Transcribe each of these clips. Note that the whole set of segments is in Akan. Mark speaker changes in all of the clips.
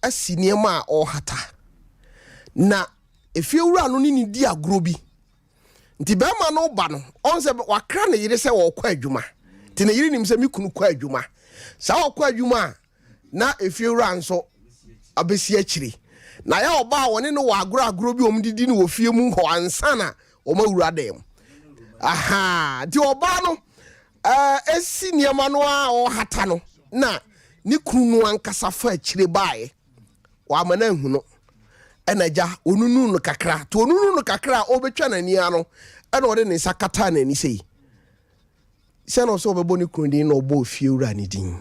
Speaker 1: asi nneɛma a ɔrehata, na efiewura no ne ne di agorɔ bi. Nti bɛrima no ba no, ɔn sɛ wakra ne yere sɛ ɔrekɔ adwuma. Nti ne yere nim sɛ me kunu kɔ adwuma. Saa ɔkɔ adwuma a, na efiewura nso abɛsi akyire. Na yɛ ɔbaa a wɔne no wɔ agorɔ agorɔ bi a wɔn didi no wɔ fie mu hɔ ansa na wɔn awura dan mu. Aha, nti ɔbaa no ɛɛ esi nneɛma no a ɔrehata no na ne kunu no ankasa fa akyire baeɛ. Wama no anhu no. Ɛna agya onunu no kakra. Nti onunu no kakra a ɔrebɛtwa n'ani ano ɛna ɔde ne nsa kataa n'ani sei. Sɛ na ɔsɛ ɔbɛbɔ ne kunu din na ɔbɔ ofiewura ne din.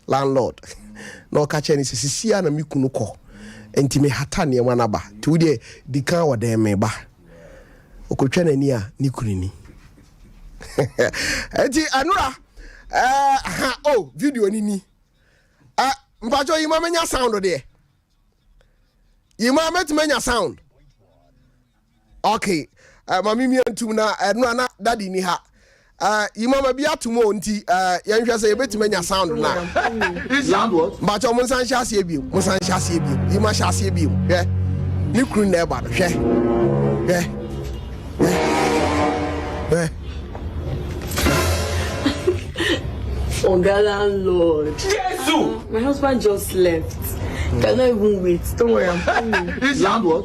Speaker 1: Landlord. Na ɔka kyerɛ ne sɛ sisi a na me kunu kɔ. Nti mehata nneɛma no aba. Nti wo deɛ di kan wɔ dɛn meba. Ɔkɔtwa n'ani a ne kunu ni. Nti ɛnora ɛɛ ha oh video ni ni. Ɛ mpatsɔ yi ma menya sound deɛ. Yi ma mɛtumi anya sound. Okay. Uh, ma mimia ntum na ɛno uh, na daddy ni ha. Uh, yi ma ma bi atum o nti uh, yɛnhwɛ sɛ yɛbɛtumi anya sound na. Mpatsɔ mo nsan hyɛ aseɛ bio. Mo nsan hyɛ aseɛ bio. Yi ma hyɛ aseɛ bio. Hwɛ. Ne kunu na ɛba no. Hwɛ. Hwɛ. Hwɛ.
Speaker 2: Oga landlord. Jesus! My husband just left. Cannot even wait. Don't worry, I'm coming.
Speaker 3: Landlord?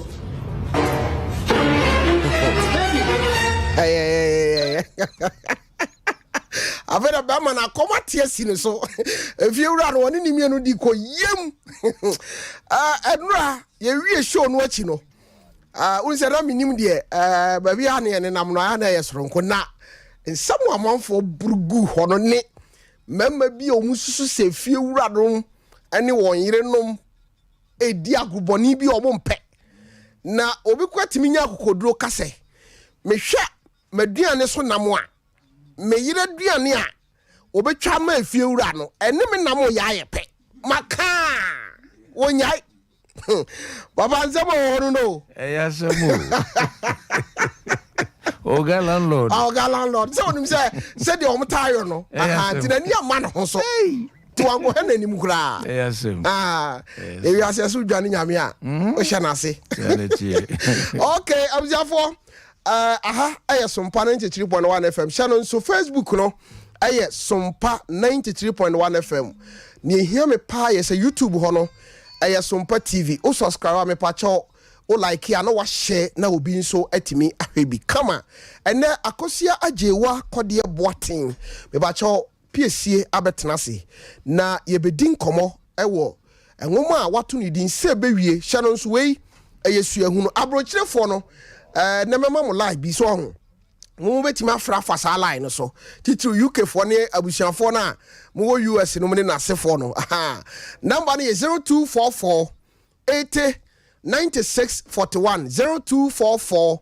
Speaker 1: Afei na bɛrima no akɔm ate asi ne so. Efie wura no wɔne ne mmienu di kɔ yam. Ɛnura yɛwie show no akyi no. Wohu sɛ na menim deɛ baabi a ne yɛnenam no ayɛ na ɛyɛ soronko na nsɛm a amanfoɔ boro gu hɔ no ne mmarima bi a wɔn susu sɛ fie wuranom ne wɔn yerenom redi agobɔne bi a wɔn mpɛ na obi kora tumi nya akokoduro ka sɛ mehwɛ m'aduane so nam a me yere aduane a wɔbɛtwa ama efie wura no ɛne me nam yɛ ayɛ pɛ makaa wɔnyae. Papa nsɛm a wɔ hɔ no no.
Speaker 4: Ɛyɛ asɛm o. Oga landlord.
Speaker 1: Ah, oga landlord. Sɛ onim sɛ sɛdeɛ wɔn taa yɔ no. Aha, nti n'ani ama ne ho so. Nti wankɔhwɛ n'anim koraa.
Speaker 4: Ɛyɛ asɛm.
Speaker 1: Ah, ewiase ɛso dwa ne nyame a. Mhm. Wohyɛ n'ase. Okay, abusuafoɔ. Uh, aha ɛyɛ Sompa 93.1 FM. Hyɛ no nso Facebook no ɛyɛ Sompa 93.1 FM. Nea ehia me paa yɛ sɛ YouTube hɔ no ɛyɛ Sompa TV. Wo subscribe a mepa kyɛw wo like a na wahyɛ na obi nso atumi ahwɛ bi kama. Ɛnɛ Akosua Agyewa Kɔdeɛ Boateng mepa kyɛw Piesie abɛtena ase na yɛbɛdi nkɔmmɔ wɔ nwoma a wato ne din sɛ bɛwie. Hyɛ no nso wei ɛyɛ suahunu. Aborɔkyirefoɔ no ɛɛ na mɛma mo line bi so ɔho. Mo bɛtumi afra afa saa line no so. Titiriw UK foɔ ne abusuafoɔ no a mowɔ US no mu ne n'asefoɔ no. Aha. Number no yɛ 0244 80 96 41 0244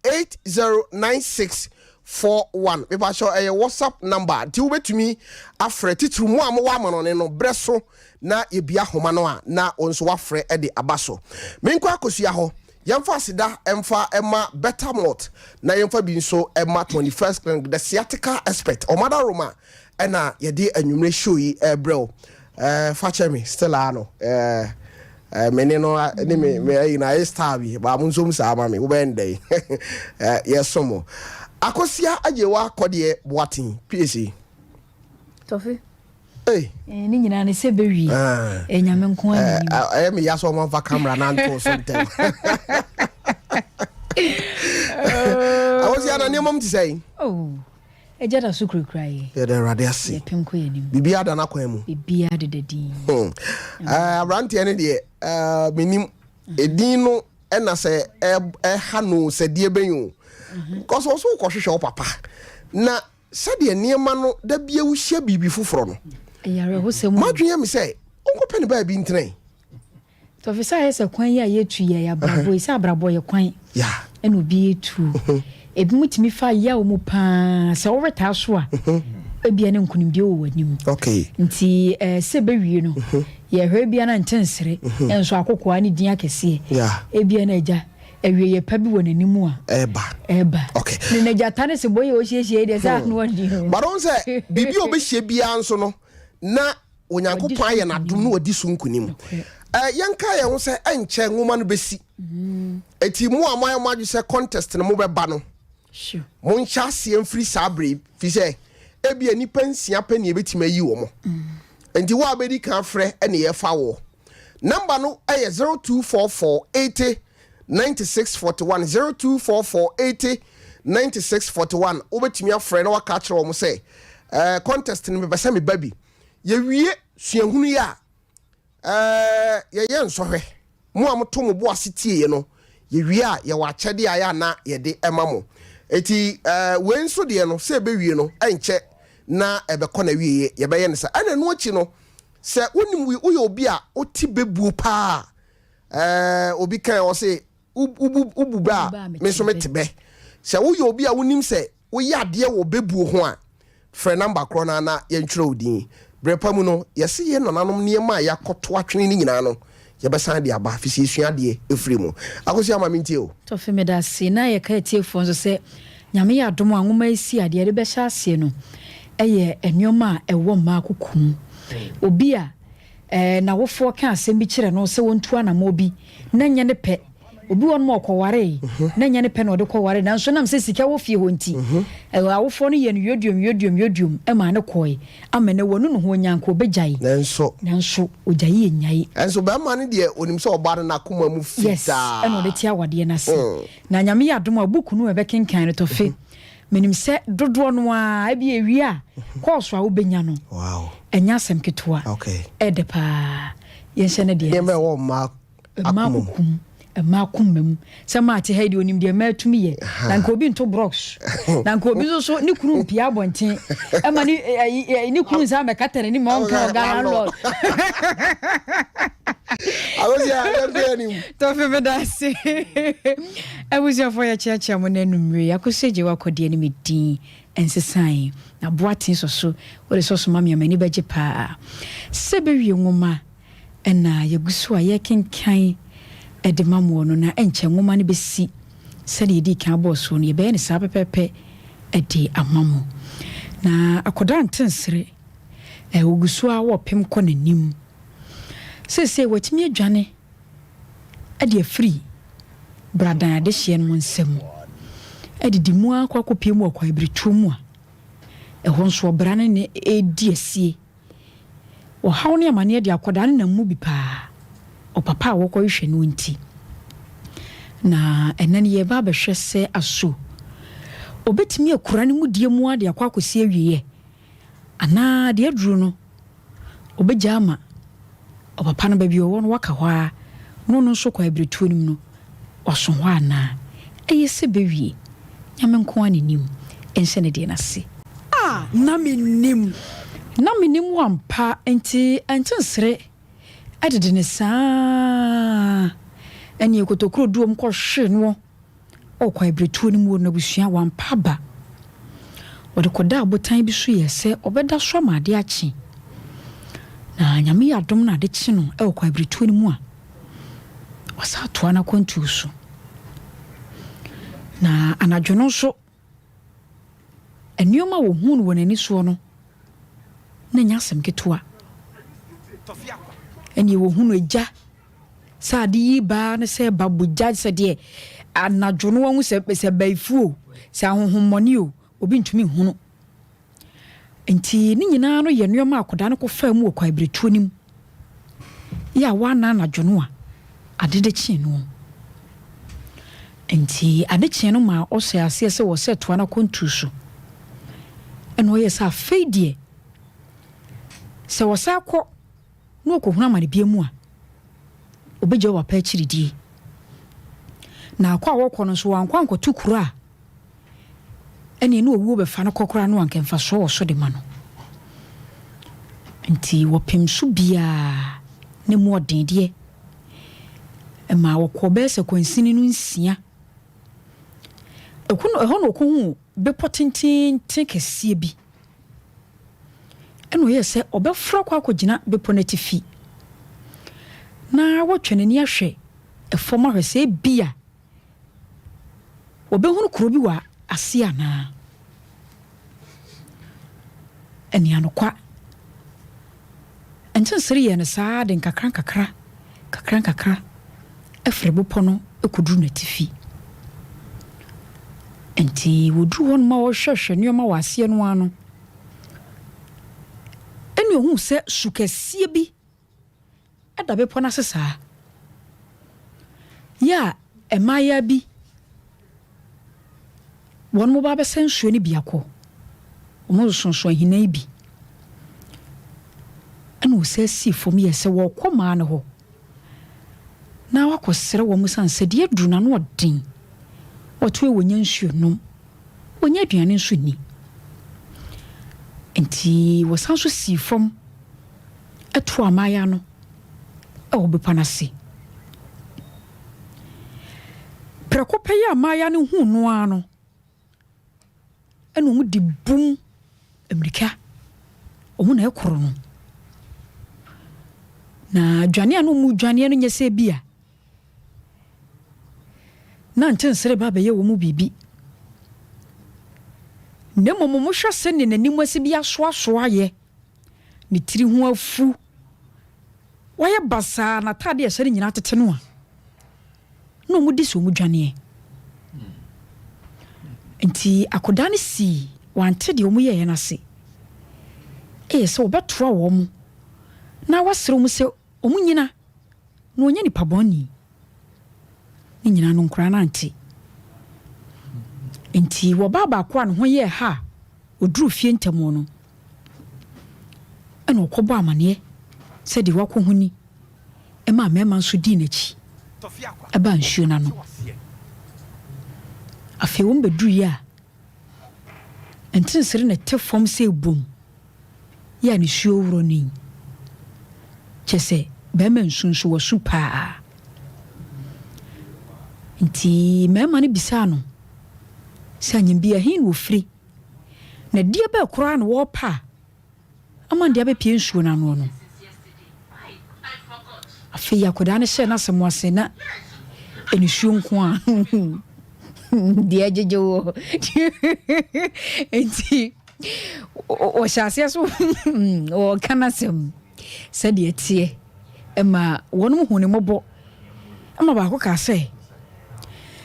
Speaker 1: 8096 41 mepakyɛw ɛyɛ whatsapp number nti wobɛtumi afrɛ titiriw mo a mowɔ amanɔne no berɛ so na yɛbia homa no a na wo nso wafrɛ de aba so menkɔ akosua hɔ yɛmfa aseda ɛmfa ɛma better malt na yɛmfa bi nso ɛma 21st clinic the sciatica expert ɔmada roma ɛna yɛde anwummerɛ show yi ɛrebrɛ wo ɛɛ fa kyɛ me still a no ɛɛ ɛɛ me ne no ne me me ayi na ayɛ star bi baa mo nso mu saa ma me wobɛyɛ ndɛ yi ɛɛ yɛsom mo Akosia Agyewa Kɔdeɛ Boateng PAC.
Speaker 5: Tɔfe.
Speaker 1: Hey.
Speaker 5: Eh, ne nyinaa ne sɛ bɛwie ah. eh, nyame nko a
Speaker 1: eh, ɛyɛ me ya sɛ ɔmamfa camera no anto so ntɛm Akosia na nneɛma mu te sɛ
Speaker 5: oh. Agya da so kurakura yɛ.
Speaker 1: Yɛda Awurade ase.
Speaker 5: Yɛpem kɔ yɛn anim.
Speaker 1: Biribiara da n'akwan mu.
Speaker 5: Biribiara deda din.
Speaker 1: Hmm. Eh, aberanteɛ no deɛ eh, menim edin no ɛna sɛ ɛha no sɛ deɛ bɛn o. Because mhm. ɔso wokɔhwehwɛ wo papa na sɛdeɛ nneɛma no da bia wohyia biribi foforɔ no. Madwene yɛ me sɛ ɔnkɔpɛ ne baabi ntena.
Speaker 5: Tɔfe sɛ ayɛ sɛ kwan yi a yɛtu yi ɛyɛ abrabɔ yi sɛ abrabɔ yɛ kwan ɛna obi etu ebi mu tumi fa yaw mu paa sɛ woretaa so a ebia ne nkunimdie wɔ w'anim nti ɛɛ sɛ bɛwie no yɛhwɛ ebia na nkyɛnsere nso akokoa ne din akɛseɛ ebia na agya awie yɛ pa bi wɔ n'anim a
Speaker 1: ɛɛba
Speaker 5: ɛɛba ne n'agyata ne sebɔ yɛ ɔhyiahyia yi deɛ sɛ ano ɔden o.
Speaker 1: But ɔn sɛ biribi a ɔbɛhyia biara nso no na Onyankopɔn ayɛ no adom na wadi so nkonim. Yɛnka yɛn ho sɛ ɛnkyɛ nwoma no bɛsi. Eti mo a moayɛ mo adwe sɛ contest no mobɛba no, monhyɛ aseɛ mfiri saa berɛ yi, firi sɛ ebia nnipa nsia pɛ ne yɛbɛtumi ayi wɔ mo. Nti wo a bɛdi kan frɛ ɛne yɛfa woɔ. Number no ɛyɛ 0244 80 96 41, 0244 80 96 41. Wobɛtumi afrɛ na waka akyerɛ wɔ mo sɛ contest no mepɛ sɛ meba bi. Yɛwie suahunu yi a, yɛyɛ nsɔhwɛ mo a moto mo bo ase tieɛ no, yɛwie a yɛwɔ akyɛdeɛ a yɛ ana yɛde ɛma mo. Eti wei nso deɛ no sɛ ɛbɛwie no ɛnkyɛ na ɛbɛkɔ na wieɛ yɛbɛyɛ no sa. Ɛna ɛno akyi no, sɛ wonim woyɛ obi a wote bɛbuo paa, obi kan ɔ sɛ wobu bɛ a me nso mete bɛ. Sɛ woyɛ obi a wonim sɛ woyɛ adeɛ wɔ bɛbuo ho a, frɛ number korɔ no na yɛntwerɛ wo din. Berɛ pa mu no, yɛse yɛ nananom nneɛma a yɛakɔto atwene no nyinaa no, yɛbɛsan de aba fi sɛ yɛsua adeɛ ɛfiri mu. Akɔsi ama mentie o.
Speaker 5: Tɔfe, meda ase. Na yɛka atiefoɔ nso sɛ Nyame yɛ adom a, nwoma yi si adeɛ yɛde bɛhyɛ aseɛ no ɛyɛ nneɛma a ɛwɔ mmaa koko mu. Obi a n'awofoɔ ka asɛm bi kyerɛ no sɛ wɔntu anammɔ bi na nyɛ ne pɛ. Obi wɔ no ma ɔkɔwaree na nyɛ ne pɛ na ɔde kɔwaree, nanso nam sɛ sika wɔ fie hɔ nti, awofoɔ no yɛ no yodiom yodiom yodiom maa ne kɔe ama nɛ wanu ne ho ɔnya nka ɔbɛgyae.
Speaker 1: Nanso.
Speaker 5: Nanso ɔgyae yɛ nyae.
Speaker 1: Nanso bɛrima no deɛ onim sɛ ɔbaa no n'akoma mu fitaa.
Speaker 5: Yes, ɛna ɔde te awadeɛ no ase. Na Nyame yɛ adom a, book no a ɛbɛkenkan no tɔfe. Menim sɛ dodoɔ no ara ebi ewie a kɔɔso a wobɛnya no ɛnyɛ asɛm ketewa. Ɛdɛ paa. Yɛnhyɛ no deɛ.
Speaker 1: Nneɛma ɛwɔ mmaa
Speaker 5: mmaa kokom, mmaa akoma mu. Sɛ maa te ha yi deɛ, onim deɛ mmaa tumi yɛ. Na nka obi nto blocks, na nka obi nso so ne kunu mpia abɔnten ɛma ne ɛyi ne kunu nsa mɛkata n'anim ma ɔnka ɔga landlord. Tɔfe, meda ase. Abusuafoɔ, yɛkyeakyea mo no anummerɛ. Akɔsi agye wakɔdeɛ no me din nsesae na boaten sɔ so wode sɔ so ma me a, m'ani bɛgye paa sɛ bɛwie nwoma na yɛgu so a yɛrekenkan de ma moɔ no, na ɛnkyɛ nwoma no bɛsi sɛdeɛ yɛdii kan bɔɔ soɔ no, yɛbɛyɛ no saa pɛpɛɛpɛ de ama mo. Na akwadaa ntensere, ɔgu so ara wɔpem kɔ n'anim. Seesei watumi adwane de afiri bradan adehyeɛ no nsam, adidi mu ara kɔ akɔpie mu wɔ kwaebiretuo mu a ɛhɔ nso ɔbra no ne ɛredi asie. Ɔhaw ne amaneɛ de akwadaa no nam mu bi paa, ɔpapa a wɔkɔhwehwɛ no nti. Na ɛnɛ no yɛreba abɛhwɛ sɛ aso ɔbɛtumi akura ne mudie mu ara de akɔ akɔsi awieɛ, anaa deɛ aduru no ɔbɛgya ama ɔpapa no baabi ɔwɔ no waka hɔ ara na ɔno nso kɔ abirituo no mu no waso hɔ anaa. Ɛyɛ sɛ bɛwie. Nyame nko ara na nim. Ɛnhyɛ ne deɛ no ase.
Speaker 2: A na mennim.
Speaker 5: Na mennim wo ampa nti ɛnkyensere dede no saa ɛneɛ kotokuro duom kɔ hwee noɔ wɔ kwaebiretuo no mu wɔ n'abusua wampa aba. Ɔde kɔdaa botan bi so yɛɛ sɛ ɔbɛda so ama ade akye. Na Nyame yɛ adom na ade kye no wɔ kwaebiretuo no mu a, ɔsan toa n'akwantuo so. Na anadwo no nso, nneɛma a wɔhuu no wɔ n'ani soɔ no, na ɛnyɛ asɛm ketewa. Ɛnneɛ wɔhunu agya sɛ ade yi baa ne sɛ ɛba bogya sɛ deɛ anadwo no wɔhu sɛ bayifuo, sɛ ahohommɔne o, obi ntumi nhunu. Enti ne nyinaa no yɛ nneɛma a akwadaa no kɔfaa mu wɔ kwaebiretuo no mu yɛ a wanna anadwo no a ade de kyee no. Enti ade kyee no maa ɔhyɛɛ aseɛ sɛ wɔsɛ toa no akwantuo so. Ɛna ɔyɛ sɛ afei deɛ sɛ wɔsan kɔ na ɔkɔhunu amane bia mu a, ɔbɛgya wapa akyiridie. Na akɔ a wɔkɔ no nso wankɔ ankɔto kuro a ɛneɛ na owuo bɛfa no kɔ koraa no anka mfasoɔ wɔ so de ma no. Nti wɔpem so biara na mu ɔden deɛ ɛmaa wɔkɔɔ bɛyɛ sɛ kwansini no nsia. Ɛhɔ na ɔkɔhuu bepɔ tententen kɛseɛ bi. Ɛna ɔyɛɛ sɛ ɔbɛforo akɔ akɔgyina bepɔ no atifi na watwa n'ani ahwɛ fam ahwɛ sɛ ebia Wɔbɛhunu kuro bi wɔ aseɛ anaa? Ɛnea nokwa. Nkyensere yɛɛ no saa de nkakrankakra. Nkakrankakra firi bepɔ no kɔduru n'atifi. Enti wɔduru hɔnom a wɔhwɛhwɛ nneɛma wɔ aseɛ no ara no, ɛnna ɔhuu sɛ su kɛseɛ bi da bepɔ no ase saa. Yɛ a mmaayewa bi wɔn ba abɛsa nsuo no bi akɔ. Wɔsonso ahina yi bi. Ɛna wɔsan sii fam yɛɛ sɛ wɔrekɔ mmaa no hɔ na wɔakɔsrɛ wɔn esiane sɛ deɛ aduru no ano ɔden. Wɔto ɛ wɔnya nsuo nom, wɔnya aduane nso nni. Nti wɔsan nso sii fam toaa mmaayewa no wɔ bepɔ no ase. Prɛko pɛ yi a mmaayewa no huu no ara no, ɛna wɔde bum mmirika, wɔn na ɛkoro no. Na dwane a na wɔredwaneɛ no nyɛ sɛ bi a na nkyɛnsere ba abɛyɛ wɔn biribi, na mmom wɔhwɛ sɛdeɛ n'anim asi bi asoasoa ayɛ, ne tiri ho afu, wayɛ basaa, n'atadeɛ a ɛhyɛ no nyinaa tete no a, na wɔdi sɛ wɔdwaneɛ. Nti akwadaa no sii, wante deɛ wɔyɛeɛ no ase. Ɛyɛ sɛ wɔbɛtoa wɔn na wasrɛ wɔn sɛ wɔnnyina na wɔnyɛ nipa bɔne. Ne nyinaa no nkwadaa no ante. Nti wɔbaa baako a ne ho yɛɛ ha a ɔduruu fie ntɛm no, ɛna ɔkɔbɔ amaneɛ sɛ deɛ wakɔhu ni. Ɛmaa mmarima nso dii n'akyi baa nsuo no ano. Afei wɔbɛduruiɛ a, nkyensere na ɛte fam sɛ bom yɛ a nisuo worɔ no yi. Kyerɛ sɛ, barima nsu nso wasu paa. Nti mmarima no bisaa no sɛ anyimbi ɛhe na ɔfiri, na deɛ bɛn koraa na wɔrepɛ a ama no de abɛpue nsuo no ano no. Afei akwadaa no hyɛɛ n'asɛm ase na nisuo nko a deɛ ɛgyegye wɔ nti wɔhyɛ aseɛ so wɔka n'asɛm sɛdeɛ ɛteɛ ɛma wɔn hu ne mmɔbɔ ɛma baako kaa sɛ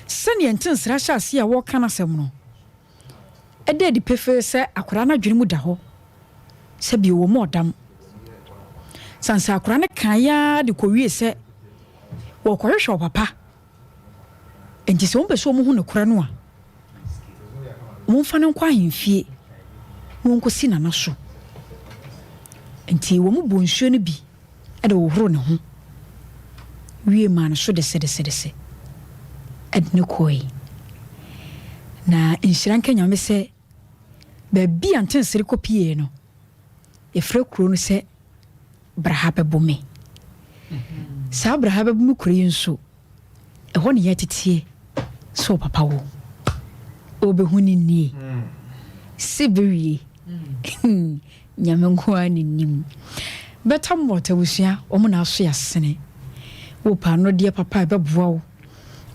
Speaker 5: sɛdeɛ ntensere ahyɛ aseɛ a wɔka n'asɛm no Ɛda adi pefee sɛ akwadaa no adwene mu da hɔ sɛ bio wɔ mu ɔdam. Sane sɛ akwadaa no kae ara de kɔwie sɛ wɔrekɔhwehwɛ ɔpapa, enti sɛ wɔpɛ sɛ wɔhu nokorɛ no a, wɔmfa no nkɔ ahemfie na wɔnkɔsi nana so. Enti wɔbɔɔ nsuo no bi de hohoroo ne ho wie maa no so desedesedese de no kɔe. Na nhyira nka Nyame sɛ baabi a Ntensere kɔpiee no, yɛfrɛ kuro no sɛ Brahabɛbome. Saa Brahabɛbome kuro yi nso, Ɛhɔ ne yɛteteɛ sɛ ɔpapa wo ɔbɛhu ne nie sɛ bɛwie Nyame nko ara ne nim. Better Malt abusua wɔn na aso yɛasene wo pɛ anodeɛ papa a ɛbɛboa wo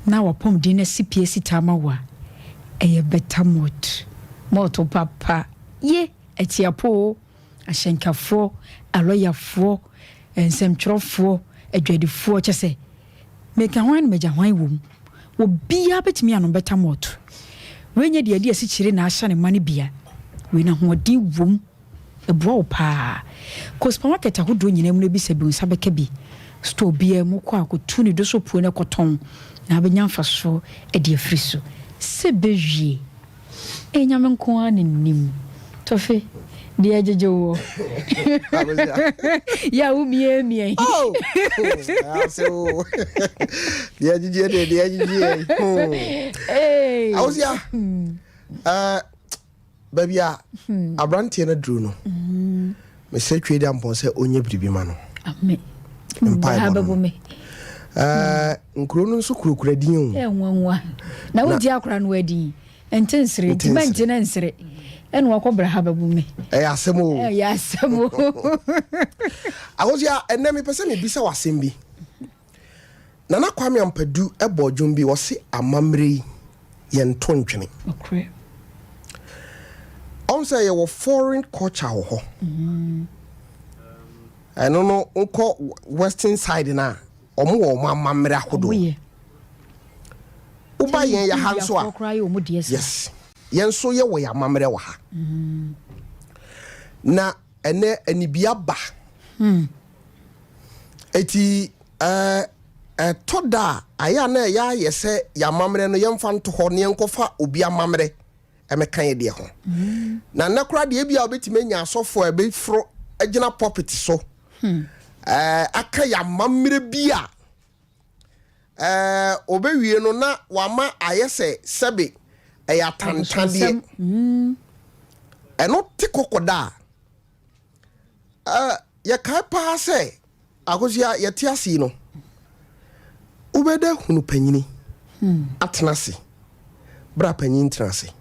Speaker 5: na wapɔmuden no asi pie asi taa ma wo a ɛyɛ Better Malt malt papa ye atiapoo ahyɛnkafoɔ alɔyafoɔ nsɛmtwerɛfoɔ adwadifoɔ kyɛ sɛ Meka hwan na magya hwan wom? Obiara bɛtumi anom bɛta malt. Wei nyɛ deɛ yɛde asikyire na ahyɛ ne ma no bia. Wei no ahoɔden wom. Ɛboa wo paa. Kɔ supermarket ahodoɔ nyinaa mu na bisa bi, wo nsa bɛka bi. Store biara mu kɔ a kɔtu ne do so pue na kɔtɔn na wobɛnya mfasoɔ de afiri so. Sɛ bɛwie. Ee Nyame nko ara na nim. Tɔfe, deɛ ɛgyegye woɔ. Yɛ a womiamia yi.
Speaker 1: Oh! Ase o. Deɛ ɛgyegye deɛ deɛ ɛgyegye yi.
Speaker 5: Ee.
Speaker 1: Awosia, eh, baabi a aberanteɛ no aduru no, mesrɛ Twei Dampɔn sɛ ɔnyɛ biribi ma no.
Speaker 5: Amen.
Speaker 1: Mpaebɔ no. Eh, nkuro no nso kurakura din o.
Speaker 5: Ɛ nwanwa. Na wogye akora no adi. Nte nsere, nti ma nte na nsere. Ɛna wakɔ bra ha bɛbu me.
Speaker 1: Ɛyɛ asɛm o.
Speaker 5: Ɛyɛ asɛm o.
Speaker 1: Akosua, ɛnɛ mepɛ sɛ mebisa wo asɛm bi. Nana Kwame Ampadu bɔɔ dwom bi, ɔse amammerɛ yi yɛnto ntwene.
Speaker 5: Nokorɛ.
Speaker 1: Ɔn sɛ yɛwɔ foreign culture wɔ hɔ. Ɛno no wokɔ western side no a. Wɔn wɔ wɔn amammerɛ ahodoɔ. Woba yɛn yɛ ha nso a, yes, yɛn nso yɛwɔ yɛn amammerɛ wɔ ha. Na ɛnɛ anibia ba. Eti ɛɛ ɛtɔ da a ayɛ a na ɛyɛ ayɛ sɛ yɛn amammerɛ no yɛmfa nto hɔ na yɛnkɔfa obi amammerɛ ɛmɛka yɛ deɛ ho. Na nnɛ koraa deɛ ebi a wobɛtumi anya asɔfo a ɛbɛforo agyina pulpit so ɛɛ aka yɛn amammerɛ bi a ɛɛ ɔbɛwie no na wama ayɛ sɛ sɛbe ɛyɛ atantadeɛ. Ɛno te kɔkɔ da a ɛɛ yɛkae paa sɛ Akosua yɛte ase yi no wobɛda hunu panyini atena ase berɛ a panyin tena ase.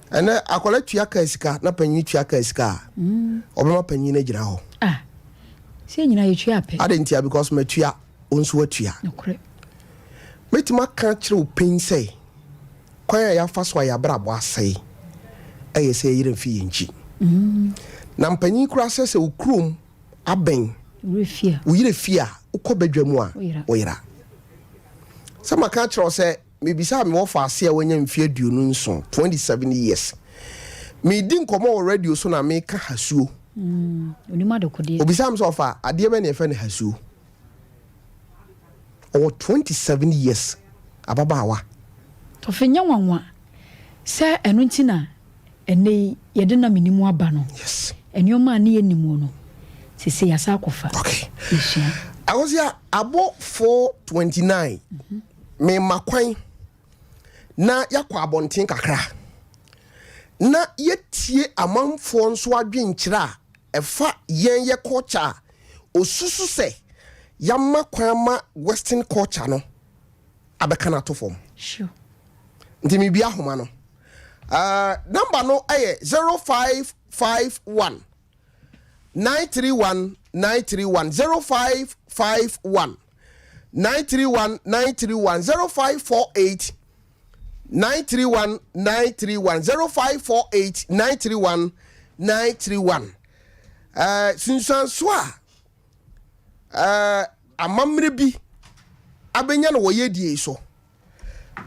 Speaker 1: Ɛnɛ akwadaa tua kaa sika na panyin tua kaa sika a ɔbɛma panyin no agyina hɔ.
Speaker 5: Ah, sɛ nyinaa yɛtua apɛ.
Speaker 1: Adɛn ntia? Because matua, wo nso watua.
Speaker 5: Nokorɛ.
Speaker 1: Mɛtumi aka akyerɛ wo pɛn sɛ kwan a yɛafa so a yɛabrabɔ asɛe ɛyɛ sɛ yɛyere mfi yɛn nkyi. Na mpanyin koraa sɛ wo kurom abɛn wo yerɛ fie a wokɔ badwa mu a woyera. Sɛ maka akyerɛ wo sɛ mebisaa me wɔfa ase a wanya mfeɛ 27, 27 years. Medi nkɔmmɔ wɔ radio so na meka hasuo. Obisaa me sɛ ɔfa adeɛ bɛ ne yɛfrɛ no hasuo. Ɔwɔ 27 years ababaawa.
Speaker 5: Tɔfe nyɛ nwanwa sɛ ɛno nti na ɛnɛ yi yɛde nam anim aba no. Nneɛma a ne yɛ nim no sese yɛasa akɔfa. Yɛsua.
Speaker 1: Akosua abɔ 4:29. Mema kwan na yɛakɔ abɔnten kakra na yɛtie amanfoɔ nso adwenkyerɛ a ɛfa yɛn yɛ culture a osusu sɛ yɛama kwan ma western culture no abɛka no ato fam. Nti mebia ahoma no. Number no ɛyɛ 0551 931 931, 0551 931 931, 0548 931 931, 0548 931 931. Sunsuanso a amammerɛ bi abɛnya no wɔ yɛdie so,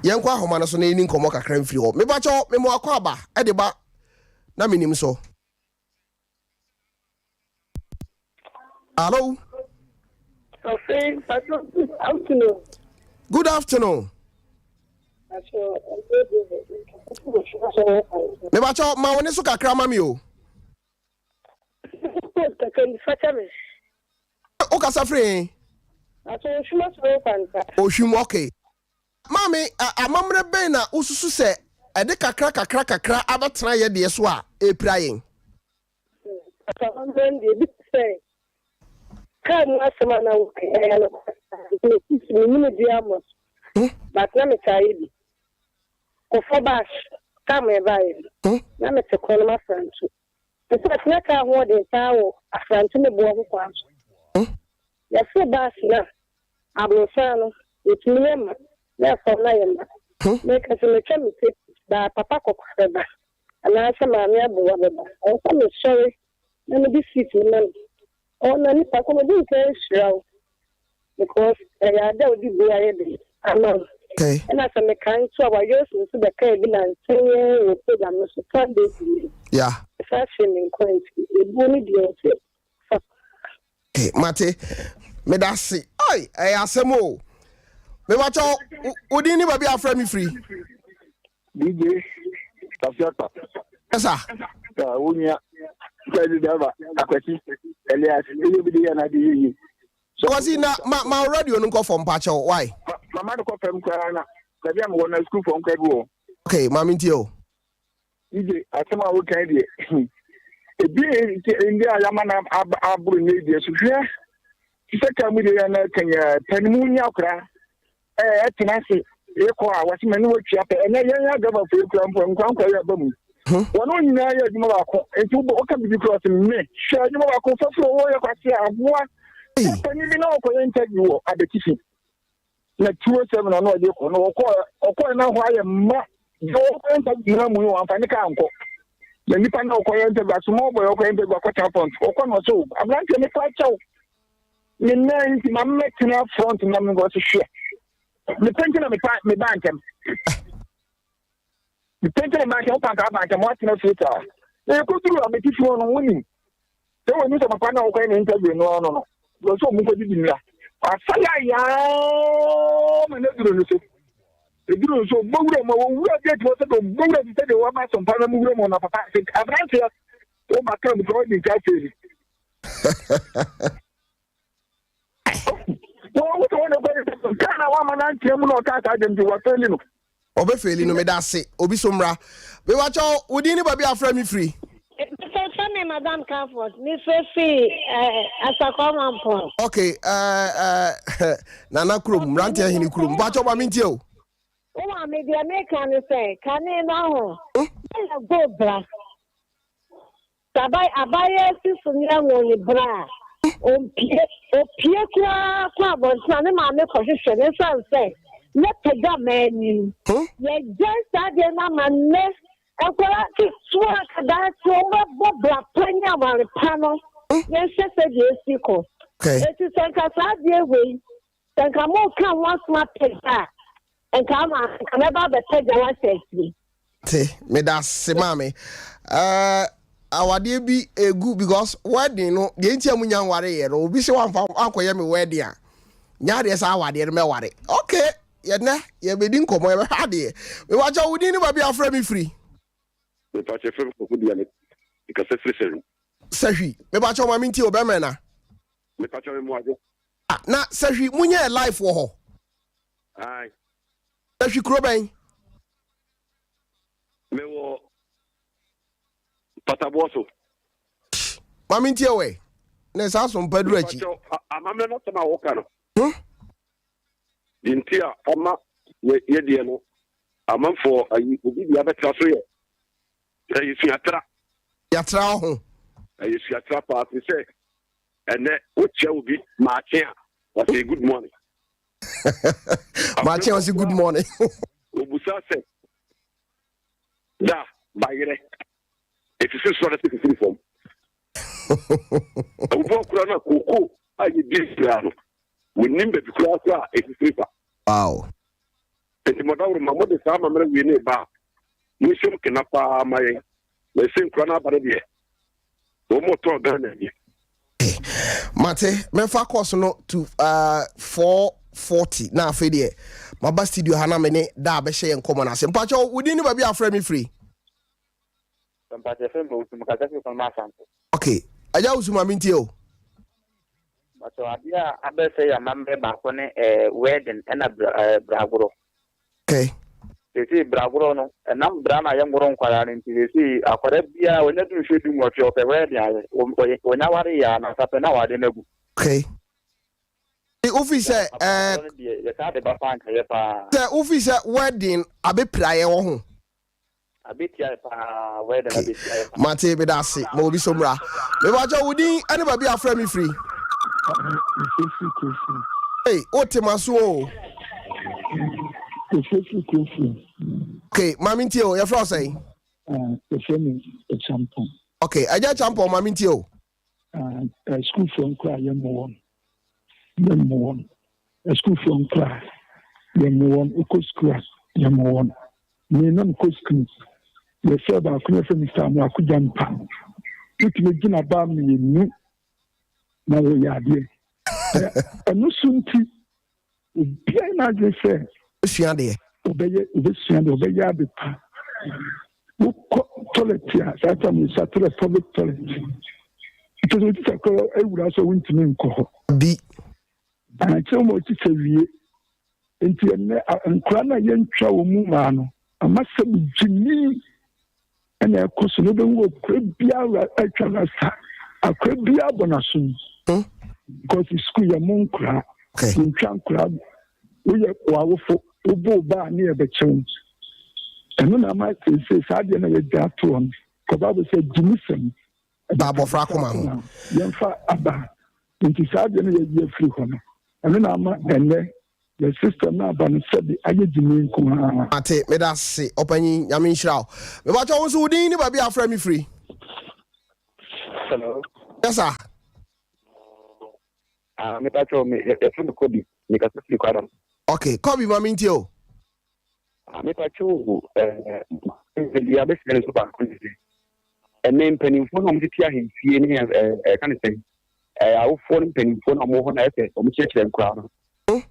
Speaker 1: yɛnkɔ ahoma no so na yɛni nkɔmmɔ kakra mfiri hɔ. Mebakyɛw mema akɔ aba ɛde ba na menim so. Hello.
Speaker 3: Okay, good afternoon.
Speaker 1: Good afternoon. Mebakyɛw ma wo ne so kakra ma mi o. Wokasa firi? Ohwim. Okay, maame, amammerɛ bɛn na wosusu sɛ ɛde kakra kakra kakra abɛtena yɛ deɛ so a ɛpira yɛn?
Speaker 3: Amammerɛ deɛ bi sɛ kaa mu asɛm a na woka ɛyɛ no menim di ama so, but na metaa yɛ bi kɔfɔ bus kaa mo ɛbaeɛ no na mete kwan no Afranto nti atena kaa hoɔden paa wɔ Afranto ne boɔ ho kwan so. Yɛforo bus no a aborosan no yɛtumi yɛ ma na ɛfam na yɛ ma meka sɛ metwa me te baa papa kɔkɔɔ bɛba anaasɛ maame aboa bɛba, ɛwɔ sɛ mesɔre na mede seat no ma no. Ɔna nipa kɔ mede nka ahyira wo because ɛyɛ ade a wode bi ayɛ de ama wo. Ɛna sɛ meka nso a wayɛ osi nso bɛka bi na nsɛm yɛ wɔ program no so Sunday bi. Ɛsa hyɛ me nkwa nti ebuo no deɛ ɔsɛ fa.
Speaker 1: Okay, mate, meda ase. Ai, ɛyɛ asɛm o. Mebakyɛw, wo din ne baabi a afrɛ me firi?
Speaker 6: DJ Tafiata.
Speaker 1: Ɛsa.
Speaker 6: Wo nua Kwasi Dava Akwasi Elias ɛyɛ bi de yɛ n'ade yɛ yie.
Speaker 1: Kwasi na ma radio no nkɔ fam pakyɛw, why?
Speaker 6: Mama no kɔ fam koraa na baabi a mewɔ no sukuu fam koraa bi wɔ.
Speaker 1: Okay, maame ntie o.
Speaker 6: DJ, asɛm a wokan deɛ ebi ndi a yɛama no aboro nyɛ deɛ so hwɛ te sɛ kaa mu deɛ yɛ na kanya panimu ni akora ɛtena ase ekɔ a wɔsi mɛ ne wɔtua pɛ. Ɛnɛ yɛn yɛ adɔbafo ekura mpo nkwankwa yɛ aba mu wɔn nyinaa yɛ adwuma baako nti wɔka bibi kura ɔsi mɛ hwɛ adwuma baako foforɔ wɔyɛ kwasi aboa panyin bi na ɔkɔyɛ interview wɔ Abetifi na 207 ɔno ɔde kɔ na ɔkɔ ɔkɔ na hɔ ayɛ mma deɛ ɔkɔyɛ interview na mu yi wɔn afa ne kaa nkɔ na nipa na ɔkɔyɛ interview asomɔ ɔbɔ yɛ ɔkɔyɛ interview akɔta front ɔkɔ na ɔsɛ o aberanteɛ ne fa kyɛw. Me nan nti ma mɛtena front na me nkɔ so hwɛ. Mepɛ nti na mepa meba ntɛm. Mepɛ nti na meba ntɛm, wopa nka aba ntɛm, woatena fie saa. Na yɛkɔduru a mete fie hɔ no, wonim. Sɛ wɔnim sɛ papa no a wokɔyɛ ne interview no ano no, wɔ sɛ ɔmu nkɔdidi mmra. Wasa yayaa ma no aduru no so. Ɛduru no so, ɔbɔ wura mu, ɔwura gate hɔ sɛdeɛ ɔbɔ wura te sɛdeɛ waba asompa no mu wura mu na papa sɛ aberanteɛ woba kaa mu koraa wodi nka afei ni.
Speaker 1: Ɔbɛfeeli no meda ase obi so mmra mebakyɛw wo din ne baabi afrɛ me firi.
Speaker 3: Mefrɛ me Madam Comfort mefrɛ firi Asakwa Mampɔn.
Speaker 1: Ok uh, uh, Nana kurom mmeranteɛ hene kurom mebakyɛw ma mentie o.
Speaker 3: Wo maame deɛ meka ne sɛ kane no aho na yɛ go bra. Sɛ abayɛ si so ne anwo ne bra a, ompue. Opue koraa kɔ abɔnten a, ne maame kɔhwehwɛ no esiane sɛ na pagya mmaa anim. Yɛagyae saa adeɛ no ama nnɛ nkwadaa ketewa a daakye wɔbɛbɔ bra pa ne aware pa no, yɛnhwɛ sɛdeɛ ɛsi kɔ. Enti sɛ nka saa adeɛ wei, sɛ nka moreka ho asɛm apagya a, nka ama nka mɛba abɛpagya wo ahyɛ akyire.
Speaker 1: Te medase maame eh, awadeɛ bi egu because wedding no deɛ nti a munya nware yɛ no obi sɛ wamfa ankɔyɛ me wedding a nya adeɛ saa awadeɛ no mɛware okay yɛnɛ yɛbɛdi nkɔmmɔ yɛbɛhwɛ adeɛ mewakyɛ wo din ne baabi afrɛ me firi.
Speaker 7: Mepakyɛ frɛ me kɔkɔ dua me kasa firi sahwi.
Speaker 1: Sahwi mepakyɛ wo ma me ntie o bɛmɛ na.
Speaker 7: Mepakyɛ me moadwo.
Speaker 1: Ah na sahwi munyɛ life wɔ hɔ.
Speaker 7: Ae.
Speaker 1: Sahwi kuro bɛn.
Speaker 7: Mewɔ pataboɔ so.
Speaker 1: Maame ntie wɛ. Na saa so mpa duru akyi.
Speaker 7: Amammerɛ no asɛm a woka no. Hmm? Deɛ nti a ama yɛ deɛ no amanfoɔ ayi obi deɛ abɛtra so yɛ ɛyɛ suatra.
Speaker 1: Yɛatra ho.
Speaker 7: Ɛyɛ suatra paa te sɛ ɛnɛ wokyia obi maakye a wɔsɛ good morning.
Speaker 1: Maakye ɔsi good morning.
Speaker 7: Obusa sɛ, da bayerɛ efifiri soro anasɛ efifiri fam? Awufoɔ kura no a kookoo a yɛdi koraa no, wɔnim baabi koraa so a efifiri fa.
Speaker 1: Wow.
Speaker 7: Nti mɔdaworo ma mode saa amammerɛ wei ne ba a, monhyɛm kena paa ma yɛn. Na ɛsɛ nkura no aba no deɛ, wɔn tɔn Ghana ni.
Speaker 1: Mate, mɛfa course no to uh, 440 na afei deɛ maba studio ha na me ne da abɛhyɛ yɛn nkɔmmɔ no ase. Mpakyɛw, wo din ne baabi a afrɛ me firi?
Speaker 8: Mpakyɛ fɛ ma Wusu, mekasa firi Kɔnma Asante.
Speaker 1: Ok, agya Wusu ma mentie o.
Speaker 8: Mpakyɛw, adeɛ a abɛsɛ yɛ amammerɛ baako ne eh, wedding ɛna bra, eh, bragorɔ.
Speaker 1: Okay.
Speaker 8: Seesei bragorɔ no, ɛnam bra no a yɛngoro nkwadaa no nti, seesei akwadaa biara wanya du mfeɛ du nwɔtwe ɔpɛ wedding ayɛ, wɔnya ware yɛ a nansa pɛ na awadeɛ no agu.
Speaker 1: Okay. Wofi sɛ
Speaker 8: ɛɛ. Bragorɔ no deɛ yɛtaa de ba paa nka yɛ paa.
Speaker 1: Sɛ wofi sɛ wedding abɛpira yɛ wɔ ho.
Speaker 8: Abɛtia yɛ paa, wedding abɛtia yɛ paa.
Speaker 1: Mate, meda ase. Ma obi so mmra. Mebakyɛ wo din ne baabi a afrɛ me firi.
Speaker 9: Mefiri Kurofiri.
Speaker 1: Hey, wote ma so o.
Speaker 9: Mefiri Kurofiri.
Speaker 1: Okay, maame ntie o, yɛfrɛ wo sɛn?
Speaker 9: Yɛfrɛ me Champɔn.
Speaker 1: Okay, agya Champɔn, maame ntie o.
Speaker 9: Sukuufoɔ nkora yɛmmɔ wɔn. Yɛmmɔ wɔn. Sukuufoɔ nkora yɛmmɔ wɔn. Wokɔ sukuu a yɛmmɔ wɔn. Me na mekɔ sukuu. Yɛfrɛ baako no yɛfrɛ Mr. Amoako Gyampa. Wotumi gyina baa mmienu na wɔyɛ adeɛ. Ɛno so nti obiara n'adwene sɛ
Speaker 1: Sua adeɛ.
Speaker 9: Ɔbɛyɛ ɔbɛsua adeɛ ɔbɛyɛ ade pa. Wokɔ toilet a saa tam yɛsua toilet public toilet. Nti sɛ otita kɔ awura so a wontumi nkɔ hɔ.
Speaker 1: Bi.
Speaker 9: Akyerɛ wɔn a otita wie. Nti ɛnnɛ nkora no a yɛntwa wɔn mu mmaa no ama sɛ gyimi ɛna ɛkɔ so na wobɛhu akora biara atwa rasta akora biara bɔ n'asom
Speaker 1: hmm?
Speaker 9: because sukuu yɛ mo nkora yɛntwa nkora woyɛ w'awofo wobɔ wo ba a ne yɛbɛkyɛ wo ɛno na ama seesei saa adeɛ na yɛgya atoɔ no kɔ Bible sɛ gyimisɛm
Speaker 1: Ba abɔfra akoma ho.
Speaker 9: Yɛmfa aba. Nti saa adeɛ no yɛyi afiri hɔ no, ɛno na ama ɛnnɛ yɛ system no aba no sɛbe ayɛ gyimii nko ara.
Speaker 1: Mate, meda ase ɔpanyin, Nyame nhyira wo. Mepakyɛ wo nso wo din ne baabi a afrɛ me firi?
Speaker 8: Hello.
Speaker 1: Yes sir.
Speaker 7: Ah, mepa kyɛw me yɛfrɛ me Kobi, mekasa firi Kwadam.
Speaker 1: Ok, Kobi ma mentie o.
Speaker 7: Ah, mepa kyɛw o, eh, deɛ abɛsrɛ no so baako ne sɛ, ɛnɛ mpanimfoɔ no a wɔtete ahemfie ne ɛka ne sɛn, awofoɔ no mpanimfoɔ no a wɔwɔ hɔ na ɛsɛ wɔkyerɛkyerɛ nkoraa no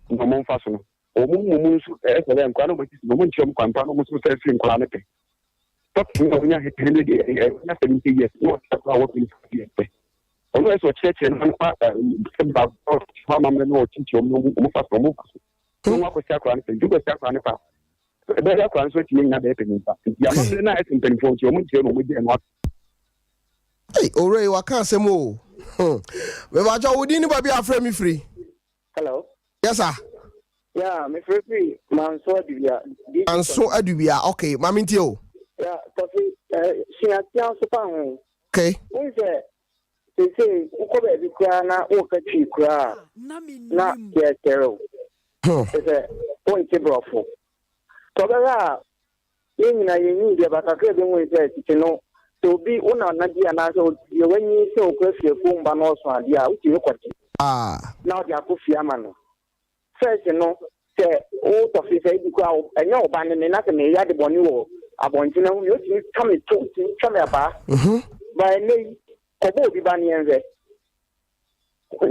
Speaker 7: na wɔmfa so no, wɔn mmom nso ɛsɛ dɛ nkoraa no wɔasisi no wɔnkyerɛ wɔn kwan pa na wɔn nso sɛ firi nkoraa no pɛ. Tɔpem na wɔnya hɛn no deɛ wɔnya 70 years na wɔkyerɛ koraa wɔ 25 years pɛ. Ɔno ɛsɛ ɔkyerɛkyerɛ no fa sɛ baako hɔ amammerɛ na ɔkyerɛkyerɛ wɔn na wɔn fa so wɔn fa so na wɔn akɔsi akora no sɛ nti kɔsi akora no fa ɛbɛyɛ akora no so atumi anya bɛyɛ panyin pa nti amammerɛ no a ɛsɛ mpanimfoɔ nti wɔn nkyerɛ no wɔn gye ɛno ato.
Speaker 1: Hey, owura yi waka asɛm o. Hmm. Mebakyɛ wo din ne baabi a afrɛ me firi.
Speaker 8: Hello.
Speaker 1: Yes sir.
Speaker 8: Yeah, me frɛ firi Manso Adubia.
Speaker 1: Manso Adubia, okay. Maame ntie o.
Speaker 8: Yeah, Tɔfi, eh, suatia nso pa ho.
Speaker 1: Okay.
Speaker 8: Wohu sɛ seesei wokɔ baabi koraa na woka twi koraa a, na yɛresɛre wo. Kyerɛ sɛ wonte borɔfo. Sɛ ɔbɛhwɛ a, yɛn nyinaa yɛnyin deɛ ba kakra bi hui sɛ tete no, sɛ obi wo nana bi anaasɛ deɛ wanyin sɛ okura fiefuo mba na ɔso adeɛ a, wotumi kɔgye na ɔde akɔ fie ama no. First no, sɛ wo tɔfe sɛ ebi koraa wo ɛnyɛ wo ba ne me na sɛ meyɛ ade bɔne wɔ abɔnten ahu me otumi twa me to otumi twa me abaa. Ba ɛnɛ yi kɔbɔ obi ba ne yɛnhwɛ.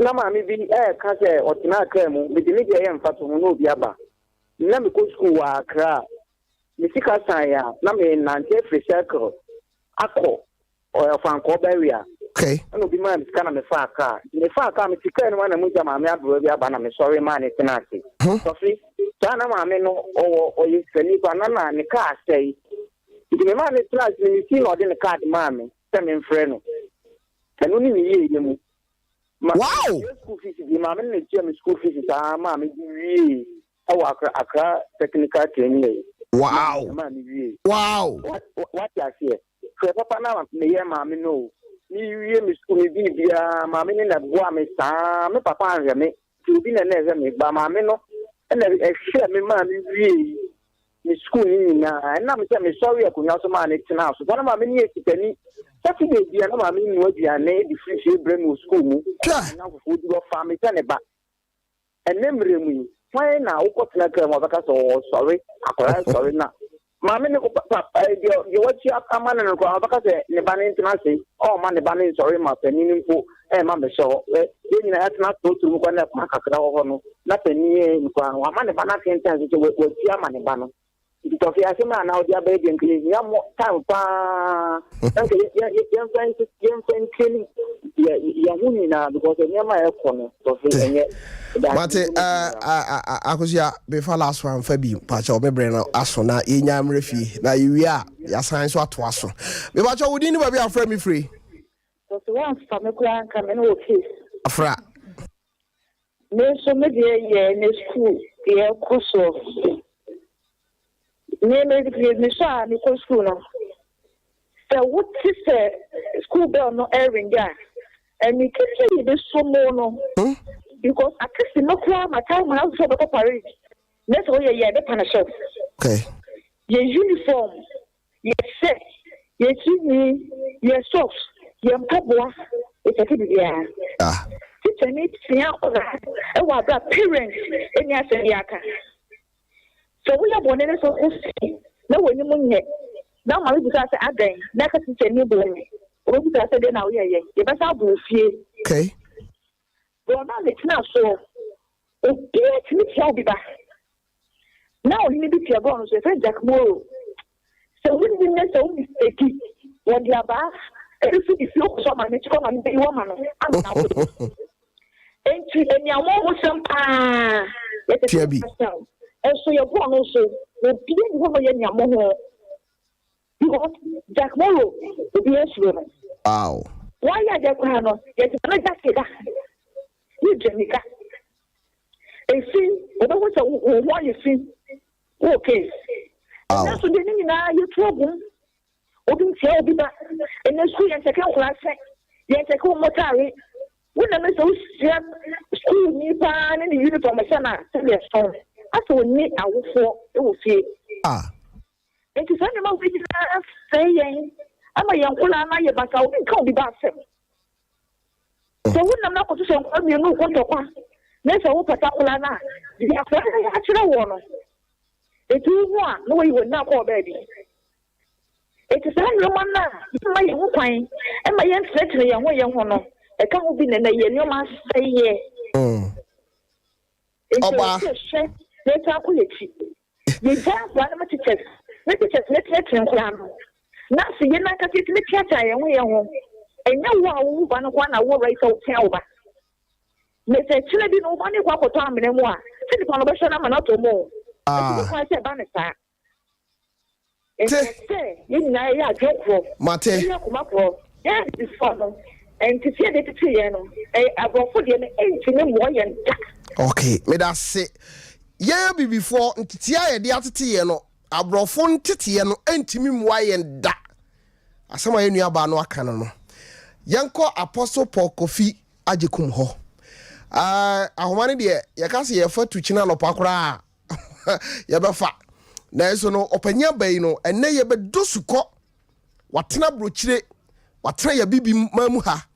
Speaker 8: Na maame bi ɛɛka sɛ ɔtena kaa mu mede me deɛ yɛ mfatoho na obi aba. Na mekɔ sukuu wɔ Accra me sika san a na menante afiri circle akɔ Ɔfankɔɔ barrier.
Speaker 1: Okay.
Speaker 8: Ɛna obi maa me sika na mefaa kaa. Nti mefaa kaa mete kaa no mu a na mu gya maame aberewa bi aba na mesɔre maa ne tena ase. Tɔfe, saa na maame no ɔwɔ ɔyɛ sikani koraa na na ne kaa asɛe. Nti memaa ne tena ase no mesii na ɔde ne card maa me sɛ memfrɛ no. Ɛno ne me yieyɛ mu. Ma
Speaker 1: Wow!
Speaker 8: metua school fees bi maame no na etua me school fees saa maa mede wiee ɛwɔ Accra Accra Technical Training yi.
Speaker 1: Wow!
Speaker 8: Maa me wiee.
Speaker 1: Wow!
Speaker 8: Wate aseɛ? Hwɛ papa na meyɛ maame no o. Mewie me sukuu me biribiara maame no na ɛboa me saa me papa anhwɛ me nti obi na na ɛhwɛ me ba maame no na ɛhwɛ me maa me wie me sukuu no nyinaa ɛnam sɛ mesɔre akonnwa so maa ne tenaa so saa na maame no yɛ sikani Saturday bia na maame nua aduane de firi fie brɛ me wɔ sukuu mu
Speaker 1: Hwɛ!
Speaker 8: na fufuo di ɔfaa me sɛ ne ba. Ɛnnɛ mmerɛ mu yi, hwan na wokɔtena kaa mu a ɔbɛka sɛ ɔresɔre, akwadaa resɔre na maame no pa deɛ deɛ watua ama no no koraa ɔbɛka sɛ ne ba no ntena ase, ɔmma ne ba no nsɔre ma panin no mpo ɛmma mmɛhyɛ hɔ. Yɛn nyinaa yɛatena trotro mu koraa na ɛkwan kakra wɔ hɔ no, na panin no koraa no wama ne ba no atentɛn so sɛ watua ama ne ba no. Nti tɔfe asɛm a na wode aba yi deɛ nka yɛhia mo time paa na nka yɛmfa yɛmfa ntrani yɛn ho nyinaa because nneɛma a ɛkɔ no tɔfe ɛnyɛ.
Speaker 1: Mate akosua mefa last one fa bi mpakyɛ ɔbɛbrɛ no aso na yɛnya mmerɛ fie na yɛwie a yɛasan nso atoa so. Mepakyɛ wo din ne baabi a afrɛ me firi.
Speaker 10: Tɔfe woamfa me koraa nka me ne wɔ case.
Speaker 1: Afra.
Speaker 10: Me nso me deɛ yɛ ne sukuu deɛ kɔ soɔ. Me me me sɔ a mekɔ sukuu no, sɛ wote sɛ school bell no ɛringe a, ɛne kete yɛ bɛsɔ mu no because akɛse no koraa ma time na sɛ ɔbɛkɔ parade na sɛ woyɛ yɛ ɛbɛpa no hyɛw.
Speaker 1: Okay.
Speaker 10: Yɛ uniform Yɛ shirt, yɛ tirinwi, yɛ socks, yɛ mpaboa, yɛ kyɛke biribiara. Teacher ni tea akwadaa wɔ abere a parents nni asɛm biara ka. Sɛ woyɛ bɔne na sɛ wokɔ fie na w'anim nyɛ na wo maame bisa sɛ adɛn na ɛka teacher ni boo me, ɔbɛbisa sɛ deɛn na woyɛeɛ, yɛbɛsan abɔ wo fie.
Speaker 1: Okay.
Speaker 10: Borɔno a metenaa soɔ, obiara tumi tia obi ba. Na ɔhene bi te borɔno so, yɛfrɛ no Jack Moro. Sɛ wonnim na sɛ wo mistake, wɔde abaa bɛfi ne fie kɔ so ama no, akyi kɔ ama no, bɛyi wo ama no, ama no akɔ. Enti aniammɔhosɛm paa, yɛtete
Speaker 1: Tia bi.
Speaker 10: asɛm. Nso yɛ borɔno so, obiara nni hɔ ma ɔyɛ aniammɔho. Because Jack Morrow obiara suro no.
Speaker 1: Wow.
Speaker 10: Wayɛ adeɛ koraa no yɛde ma no Jack da ne dwa nika. Efi obehu sɛ wo ho ayɛ fi wɔ case.
Speaker 1: Wow.
Speaker 10: Ɛnɛ nso deɛ ne nyinaa yɛtu agum. Obi ntia obi ba. Ɛnɛ sukuu yɛn kyɛkɛ nkwadaa sɛ yɛn kyɛkɛ wɔn mɔtaare. Wo na me sɛ wohyia sukuuni paa ne ne uniform hyɛ no a sɛdeɛ ɛsɔn asɛ ɔnni awofoɔ wɔ fie.
Speaker 1: Ah.
Speaker 10: Enti saa nneɛma wei nyinaa sɛe yɛn ama yɛn nkwadaa no ayɛ basaa, obi nka obi ba asɛm. Sɛ wonam na akɔto sɛ nkwadaa mmienu reko ntɔkwa na sɛ wopata akwadaa no a, deɛ akwadaa no ayɛ akyerɛ woɔ no, enti wohu a na wayi w'ani akɔ baabi. Enti saa nneɛma no a yɛmma yɛn ho kwan ma yɛntenetene yɛn ho yɛn ho no, ɛka ho bi na ɛnnɛ yɛn nneɛma asɛeɛ. Enti ɛwɔ sɛ yɛhwɛ na yɛsan kɔ yɛn akyi. Yɛgyae nkwadaa no ma teachers ne teachers no tenetene nkwadaa no, na afei yɛn ankasa yɛtumi teatea yɛn ho yɛn ho. Ɛnyɛ wo a wowo ba no nko ara na wowɔ right sɛ wotea wo ba. Na sɛ kyena bi no wo ba no rekɔ akɔtɔ amena mu a, sɛ nipa no bɛhwɛ no ama no atɔ mu o. Enti ho kwan sɛ ɛba no saa.
Speaker 1: Te.
Speaker 10: Ɛsɛ sɛ yɛn nyinaa yɛyɛ adwene korɔ,
Speaker 1: Mate.
Speaker 10: yɛyɛ akoma korɔ. Yɛn Abibifoɔ no, nteteɛ a yɛde tetee yɛn no, ɛyɛ aborɔfo deɛ no ɛntumi mmoa yɛn da.
Speaker 1: Ok, meda se. Yɛn Abibifoɔ, nteteɛ a yɛde atete yɛn no, aborɔfo nteteɛ no ɛntumi mmoa yɛn da. Asɛm a yɛn nua baa no aka no no. Yɛnkɔ Apostle Paul Kofi Agyekum hɔ. Uh, ahoma no deɛ, yɛka sɛ yɛfa tu kyena anɔpa koraa a, yɛbɛfa. Nanso no, ɔpanyin aba yi no, ɛnnɛ yɛbɛdɔ sukɔ. Watena aburokyire, watena yɛ bibi man mu ha.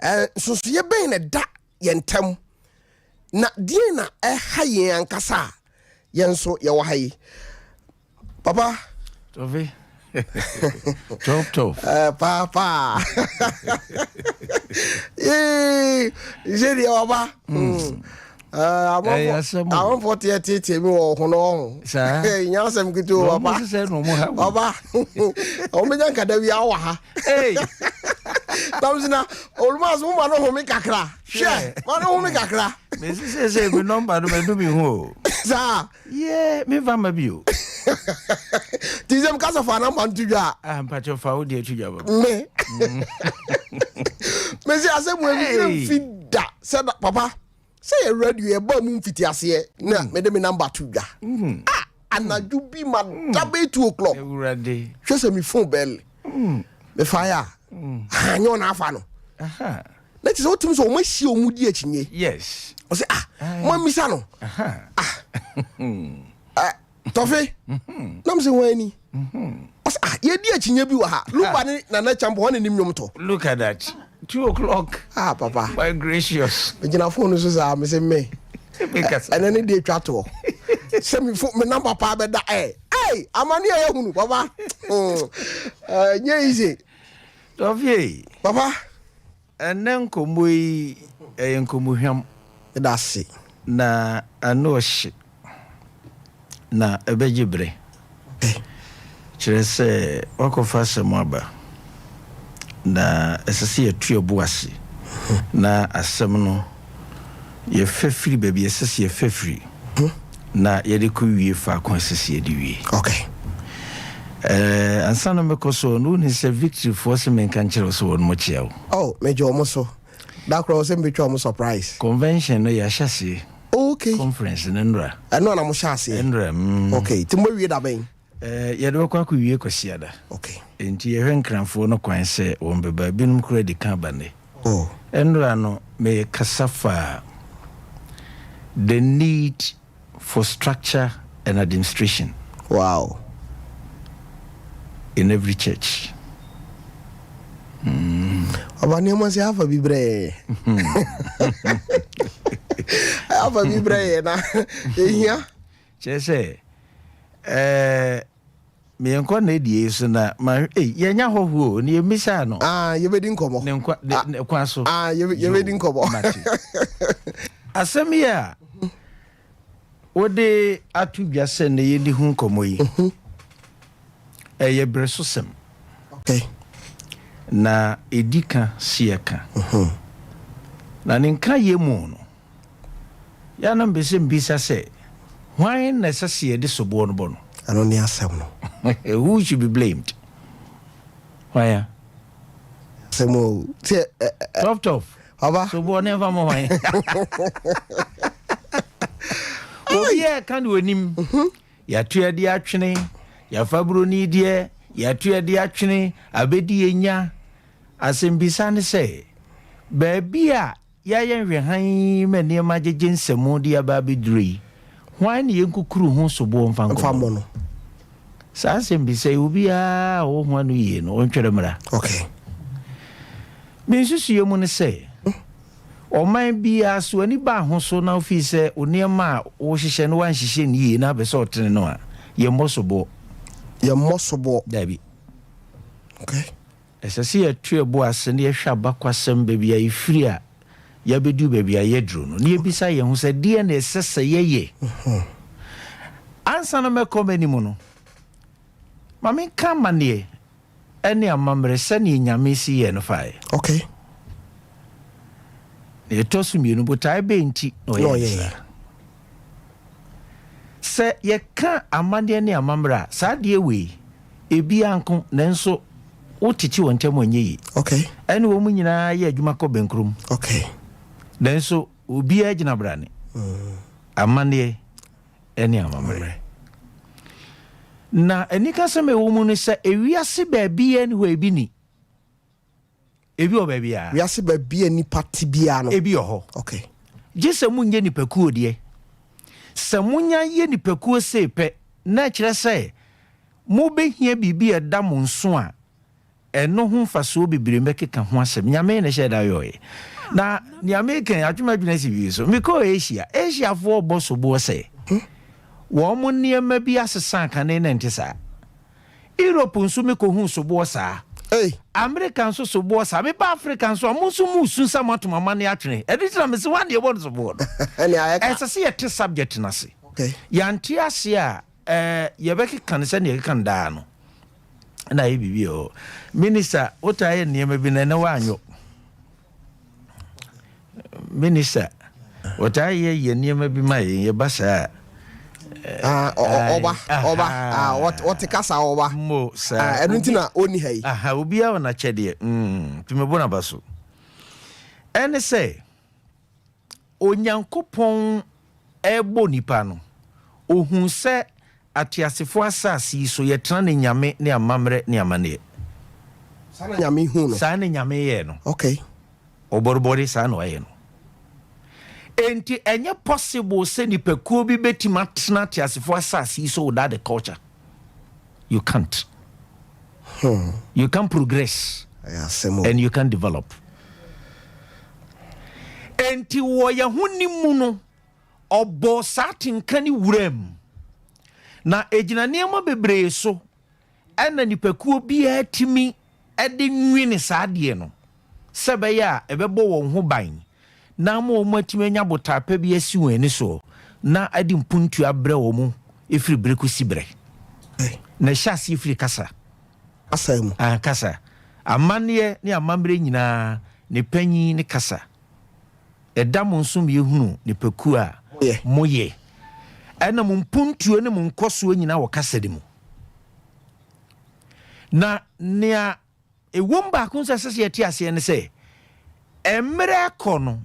Speaker 1: Nsonsoyɛ bɛn na ɛda yɛn ntam? Na deɛn na ɛha yɛn ankasa a yɛn nso yɛwɔ ha yi? Papa.
Speaker 4: Tɔfe. Tough tough.
Speaker 1: Papa. Yee, nse deɛ waba. Amanfoɔ teɛ teetee mi wɔ ho no ɔho.
Speaker 4: Saa.
Speaker 1: Nya asɛm ketewa waba.
Speaker 4: Wɔn sisɛ na wɔn ha.
Speaker 1: Waba. Wɔn bɛnya nkada wi awɔ ha. Tamsina, oluma so mo ma no home kakra. Hwɛ, ma no home kakra.
Speaker 4: Mesi sɛ sɛ mi nɔmba no mɛ du mi ho o.
Speaker 1: Saa.
Speaker 4: Yeah, me fa ma bi o.
Speaker 1: Ti sɛ mka sɛ fa namba no to dwa a.
Speaker 4: Ah, mpakyɛ fa wo deɛ to dwa ba.
Speaker 1: Me. Me sɛ asɛm wɔ mi sɛ mfi da sɛ da papa sɛ yɛ radio yɛ ba mu mfiti aseɛ na mm. mede me namba to dwa. Mm. Ah, anadwo bi ma mm. da bɛyɛ 2 o'clock.
Speaker 4: Awurade.
Speaker 1: Hwɛ sɛ me phone bɛl. Me fa yɛ a. Ah, nyɛ ɔna afa no.
Speaker 4: Aha.
Speaker 1: Na kyerɛ sɛ wotumi sɛ wɔn ahyia wɔn di akyinnye.
Speaker 4: Yes.
Speaker 1: Ɔsɛ ah mo amisa no. Ah eh, tɔfe nam sɛ wɔn ani. Ɔsɛ ah yɛdi akyinnye bi wɔ ha. Lumba ne Nana Champo wɔn anim nnwom to.
Speaker 4: Look at that. 2 o'clock.
Speaker 1: Ah papa.
Speaker 4: My gracious.
Speaker 1: Megyina phone so saa mese me. Ɛnɛ ne deɛ twa toɔ. Sɛ me phone me number paa bɛda ɛ. Ɛy amane a yɛhunu papa. Ɛnyɛ easy.
Speaker 4: Tɔfe.
Speaker 1: Papa.
Speaker 4: Ɛnnɛ nkɔmmɔ yi, ɛyɛ nkɔmmɔhwam.
Speaker 1: Meda ase.
Speaker 4: Na ano ɔhye, na ɛbɛgye berɛ. Kyerɛ sɛ, woakɔfa asɛm aba, na ɛsɛ sɛ yɛto yɛn bo ase na asɛm no, yɛfa firi baabi a ɛsɛ sɛ yɛfa firi, na yɛde kɔwie faako a ɛsɛ sɛ yɛde wie.
Speaker 1: Okay.
Speaker 4: Eh, ansa na mɛkɔ so no, wonim sɛ Victoryfoɔ se menka nkyerɛ wo sɛ wɔnom kyea wo.
Speaker 1: Oh, megye wɔn so. Da korɔ sɛ mebɛtwa wɔn surprise.
Speaker 4: Convention no yɛahyɛ aseɛ.
Speaker 1: Oh, okay.
Speaker 4: Conference no nnora.
Speaker 1: Ɛno na mohyɛ aseɛ?
Speaker 4: Nnora, mm.
Speaker 1: Okay, nti mobɛwie da bɛn?
Speaker 4: Eh, yɛde bɛkɔ akɔwie Kwasiada.
Speaker 1: Okay.
Speaker 4: Nti yɛhwɛ Nkranfoɔ no kwan sɛ wɔn bɛba. Binom koraa di kan aba nnɛ.
Speaker 1: Oh.
Speaker 4: Nnora no, mekasa faa the need for structure and administration.
Speaker 1: Wow.
Speaker 4: In every church.
Speaker 1: Ɔba nneɛma sɛ afa bi brɛ yɛ. Afa bi brɛ yɛ na ehia.
Speaker 4: Kyerɛ sɛ ɛɛ meyɛnkɔ na edi so na ma ei yɛnya hɔhoɔ o ne yɛmmisaa no.
Speaker 1: Ah yɛbɛdi nkɔmmɔ.
Speaker 4: Ne nkwa ne kwan so.
Speaker 1: Ah yɛbɛdi nkɔmmɔ.
Speaker 4: Mate. Asɛm yi a wode ato dwa sɛ nnɛ yɛdi ho nkɔmmɔ yi, ɛyɛ beresosɛm.
Speaker 1: Okay.
Speaker 4: Na ɛdi ka si ɛka. Na ne nka yɛ mu no, yɛ a na mepɛ sɛ mbisa sɛ, hwan na ɛsɛ sɛ yɛde soboɔ no bɔ no?
Speaker 1: Ɛno ne asɛm no.
Speaker 4: Who should be blamed? Hwan a?
Speaker 1: Asɛm o. Sɛ ɛ
Speaker 4: ɛ. Tough tough.
Speaker 1: Ɔba.
Speaker 4: Soboɔ ne nfa mo hwan? Obi a ɛka ne onim. Yɛato yɛde atwene, yɛafa buroni deɛ, yɛato yɛde atwene, abɛdi yɛn nya. Asɛmbisa ne sɛ, baabi a Yɛayɛ nhwɛhan yi ma nneɛma agyegye nsam de aba abɛduru yi, hwan na yɛnkukuru ho soboɔ mfa nkɔmmɔ
Speaker 1: no?
Speaker 4: Saa asɛmbisa yi, obiara a ɔwɔ ho ano yie no, ɔntwerɛ mmra.
Speaker 1: Okay.
Speaker 4: Me nsusuiɛ mu ne sɛ, ɔman biara so w'ani ba ho so na wofii sɛ wo nneɛma a wohyehyɛ no woanhyehyɛ no yie na apɛ sɛ ɔtene no a, yɛmmɔ soboɔ.
Speaker 1: Yɛmmɔ soboɔ.
Speaker 4: Dabi.
Speaker 1: Okay.
Speaker 4: Ɛsɛ sɛ yɛto yɛn bo ase na yɛhwɛ abakwasɛm, baabi a yɛfiri a yɛabɛduru baabi a yɛaduru no, na yɛbisa yɛn ho sɛ, deɛn na ɛsɛ sɛ yɛyɛ? Ansa na mɛkɔ m'anim no, ma menka amanneɛ ne amammerɛ sɛdeɛ Nyame si yɛɛ no faeɛ.
Speaker 1: Okay.
Speaker 4: Na ɛtɔ so mmienu, botaeɛ bɛn nti na ɔyɛɛ no saa? Sɛ yɛka amanneɛ ne amammerɛ a, saa adeɛ wei, ebiara nko, nanso wotete wɔn ntam a ɛnyɛ yie.
Speaker 1: Okay.
Speaker 4: Ɛne wɔn nyinaa yɛ adwuma kɔ bɛnkurom.
Speaker 1: Okay.
Speaker 4: Nanso obiara gyina brane. Amanneɛ ne amammerɛ. Na anikasɛm a ɛwɔ mu ne sɛ, ewiase baabiara nni hɔ a ebi nni. Ebi wɔ baabiara.
Speaker 1: Wiase baabi a nipa te biara no.
Speaker 4: Ebi wɔ hɔ.
Speaker 1: Okay.
Speaker 4: Gye sɛ monyɛ nipakuo deɛ. Sɛ monya yɛ nipakuo sei pɛ, na ɛkyerɛ sɛ mobɛhia biribi a ɛda mo nso a ɛno ho mfasoɔ bebree mɛkeka ho asɛm. Nyame na ɛhyɛɛ da yɔeɛ. Na nea meka yi, atwe m'adwene asi biribi so. Mekɔɔ Asia. Asiafoɔ rebɔ soboɔ sɛ wɔn nneɛma bi asesa kane na ɛnte saa. Europe nso me kɔhuu soboɔ saa. America nso soboɔ saa. Meba Africa nso a, mo nso mo su sɛ moato mo amanneɛ atwene. Ɛno nti na mese hwan na yɛbɔ no soboɔ no? Ɛsɛ sɛ yɛte subject no ase. Yɛante ase a, eh, yɛbɛkeka no sɛdeɛ yɛkeka no daa no. Na ayɛ biribi wɔ hɔ. Minister, wotaa yɛ nneɛma bi na ɛnɛ woanyɔ. Minister, wɔtaa yɛ yɛ nneɛma bi ma yɛn yɛba saa.
Speaker 1: Ah, ɔba ɔba ah, wɔte kasa ɔba.
Speaker 4: Mo saa.
Speaker 1: Ah, ɛno nti na ɔnni ha yi.
Speaker 4: Aha, obiara wɔ n'akyɛdeɛ. Mm, nti mebɔ n'aba so. Ɛne sɛ, Onyankopɔn rebɔ nipa no, ohuu sɛ ateasefoɔ asase yi so yɛtena ne nyame ne amammerɛ ne amanneɛ.
Speaker 1: Saa na Nyame huu no.
Speaker 4: Saa na Nyame yɛɛ no.
Speaker 1: Okay.
Speaker 4: Ɔbɔrebɔre saa na wayɛ no. Enti ɛnyɛ possible sɛ nipakuo bi bɛtumi atena ateasefoɔ asase yi so without the culture. You can't. You can't progress. And you can't develop. Enti wɔ yɛn ho nim mu no, ɔbɔɔ saa atenka no wuram. Na egyina nneɛma bebree so ɛna nipakuo biara tumi de nwene saa adeɛ no sɛ ɛbɛyɛ a ɛbɛbɔ wɔn ho ban na ama wɔn atumi anya botae pa bi asi wɔn ani soɔ na ɛde mpuntuo abrɛ wɔn ɛfiri berɛ kɔsi berɛ. Na ɛhyɛ aseɛ firi kasa.
Speaker 1: Kasa mu.
Speaker 4: Ah, kasa. Amanneɛ ne amammerɛ nyinaa, ne panyin ne kasa. Ɛda mo nso ma yɛhunu nipakuo a moyɛ. Ɛna mo mpuntuo ne mo nkɔsoɔ nyinaa wɔ kasa no mu. Na nea ɛwom baako nso a ɛsɛ sɛ yɛte aseɛ ne sɛ, mmerɛ rekɔ no,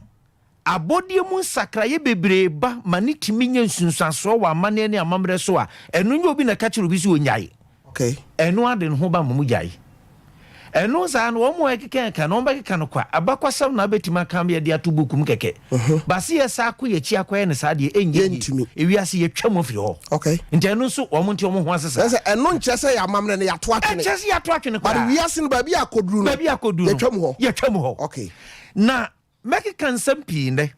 Speaker 4: Abɔdeɛ mu nsakraeɛ bebree ba ma no tumi nya nsunsuansoɔ wɔ amanneɛ ne amammerɛ so a ɛno nyɛ obi na ɛka kyerɛ obi sɛ ɔnnyae. Ɛno ara de ne ho ba ma wɔgyae. Ɛno saa no, wɔn a ɛkeka ɛka no, wɔbɛkeka no kwa. Abakwasɛm na wobɛtumi aka ama yɛde ato book mu kɛkɛ. But sɛ yɛsan akɔ yɛn akyi akɔyɛ no saa deɛ, ɛnyɛ yie. Ewiase, yɛatwa mu afiri hɔ. Nti ɛno nso, wɔn nte wɔn ho ase saa.
Speaker 1: Kyerɛ sɛ ɛno nkyerɛ sɛ yɛn amammerɛ no, yɛato atwene.
Speaker 4: Ɛnkyerɛ sɛ yɛato atwene
Speaker 1: koraa. But wiase no, baabi a akɔduru no,
Speaker 4: Baabi a akɔduru no,
Speaker 1: yɛatwa mu hɔ.
Speaker 4: Yɛatwa mu hɔ. Na Mɛkeka nsɛm pii nnɛ.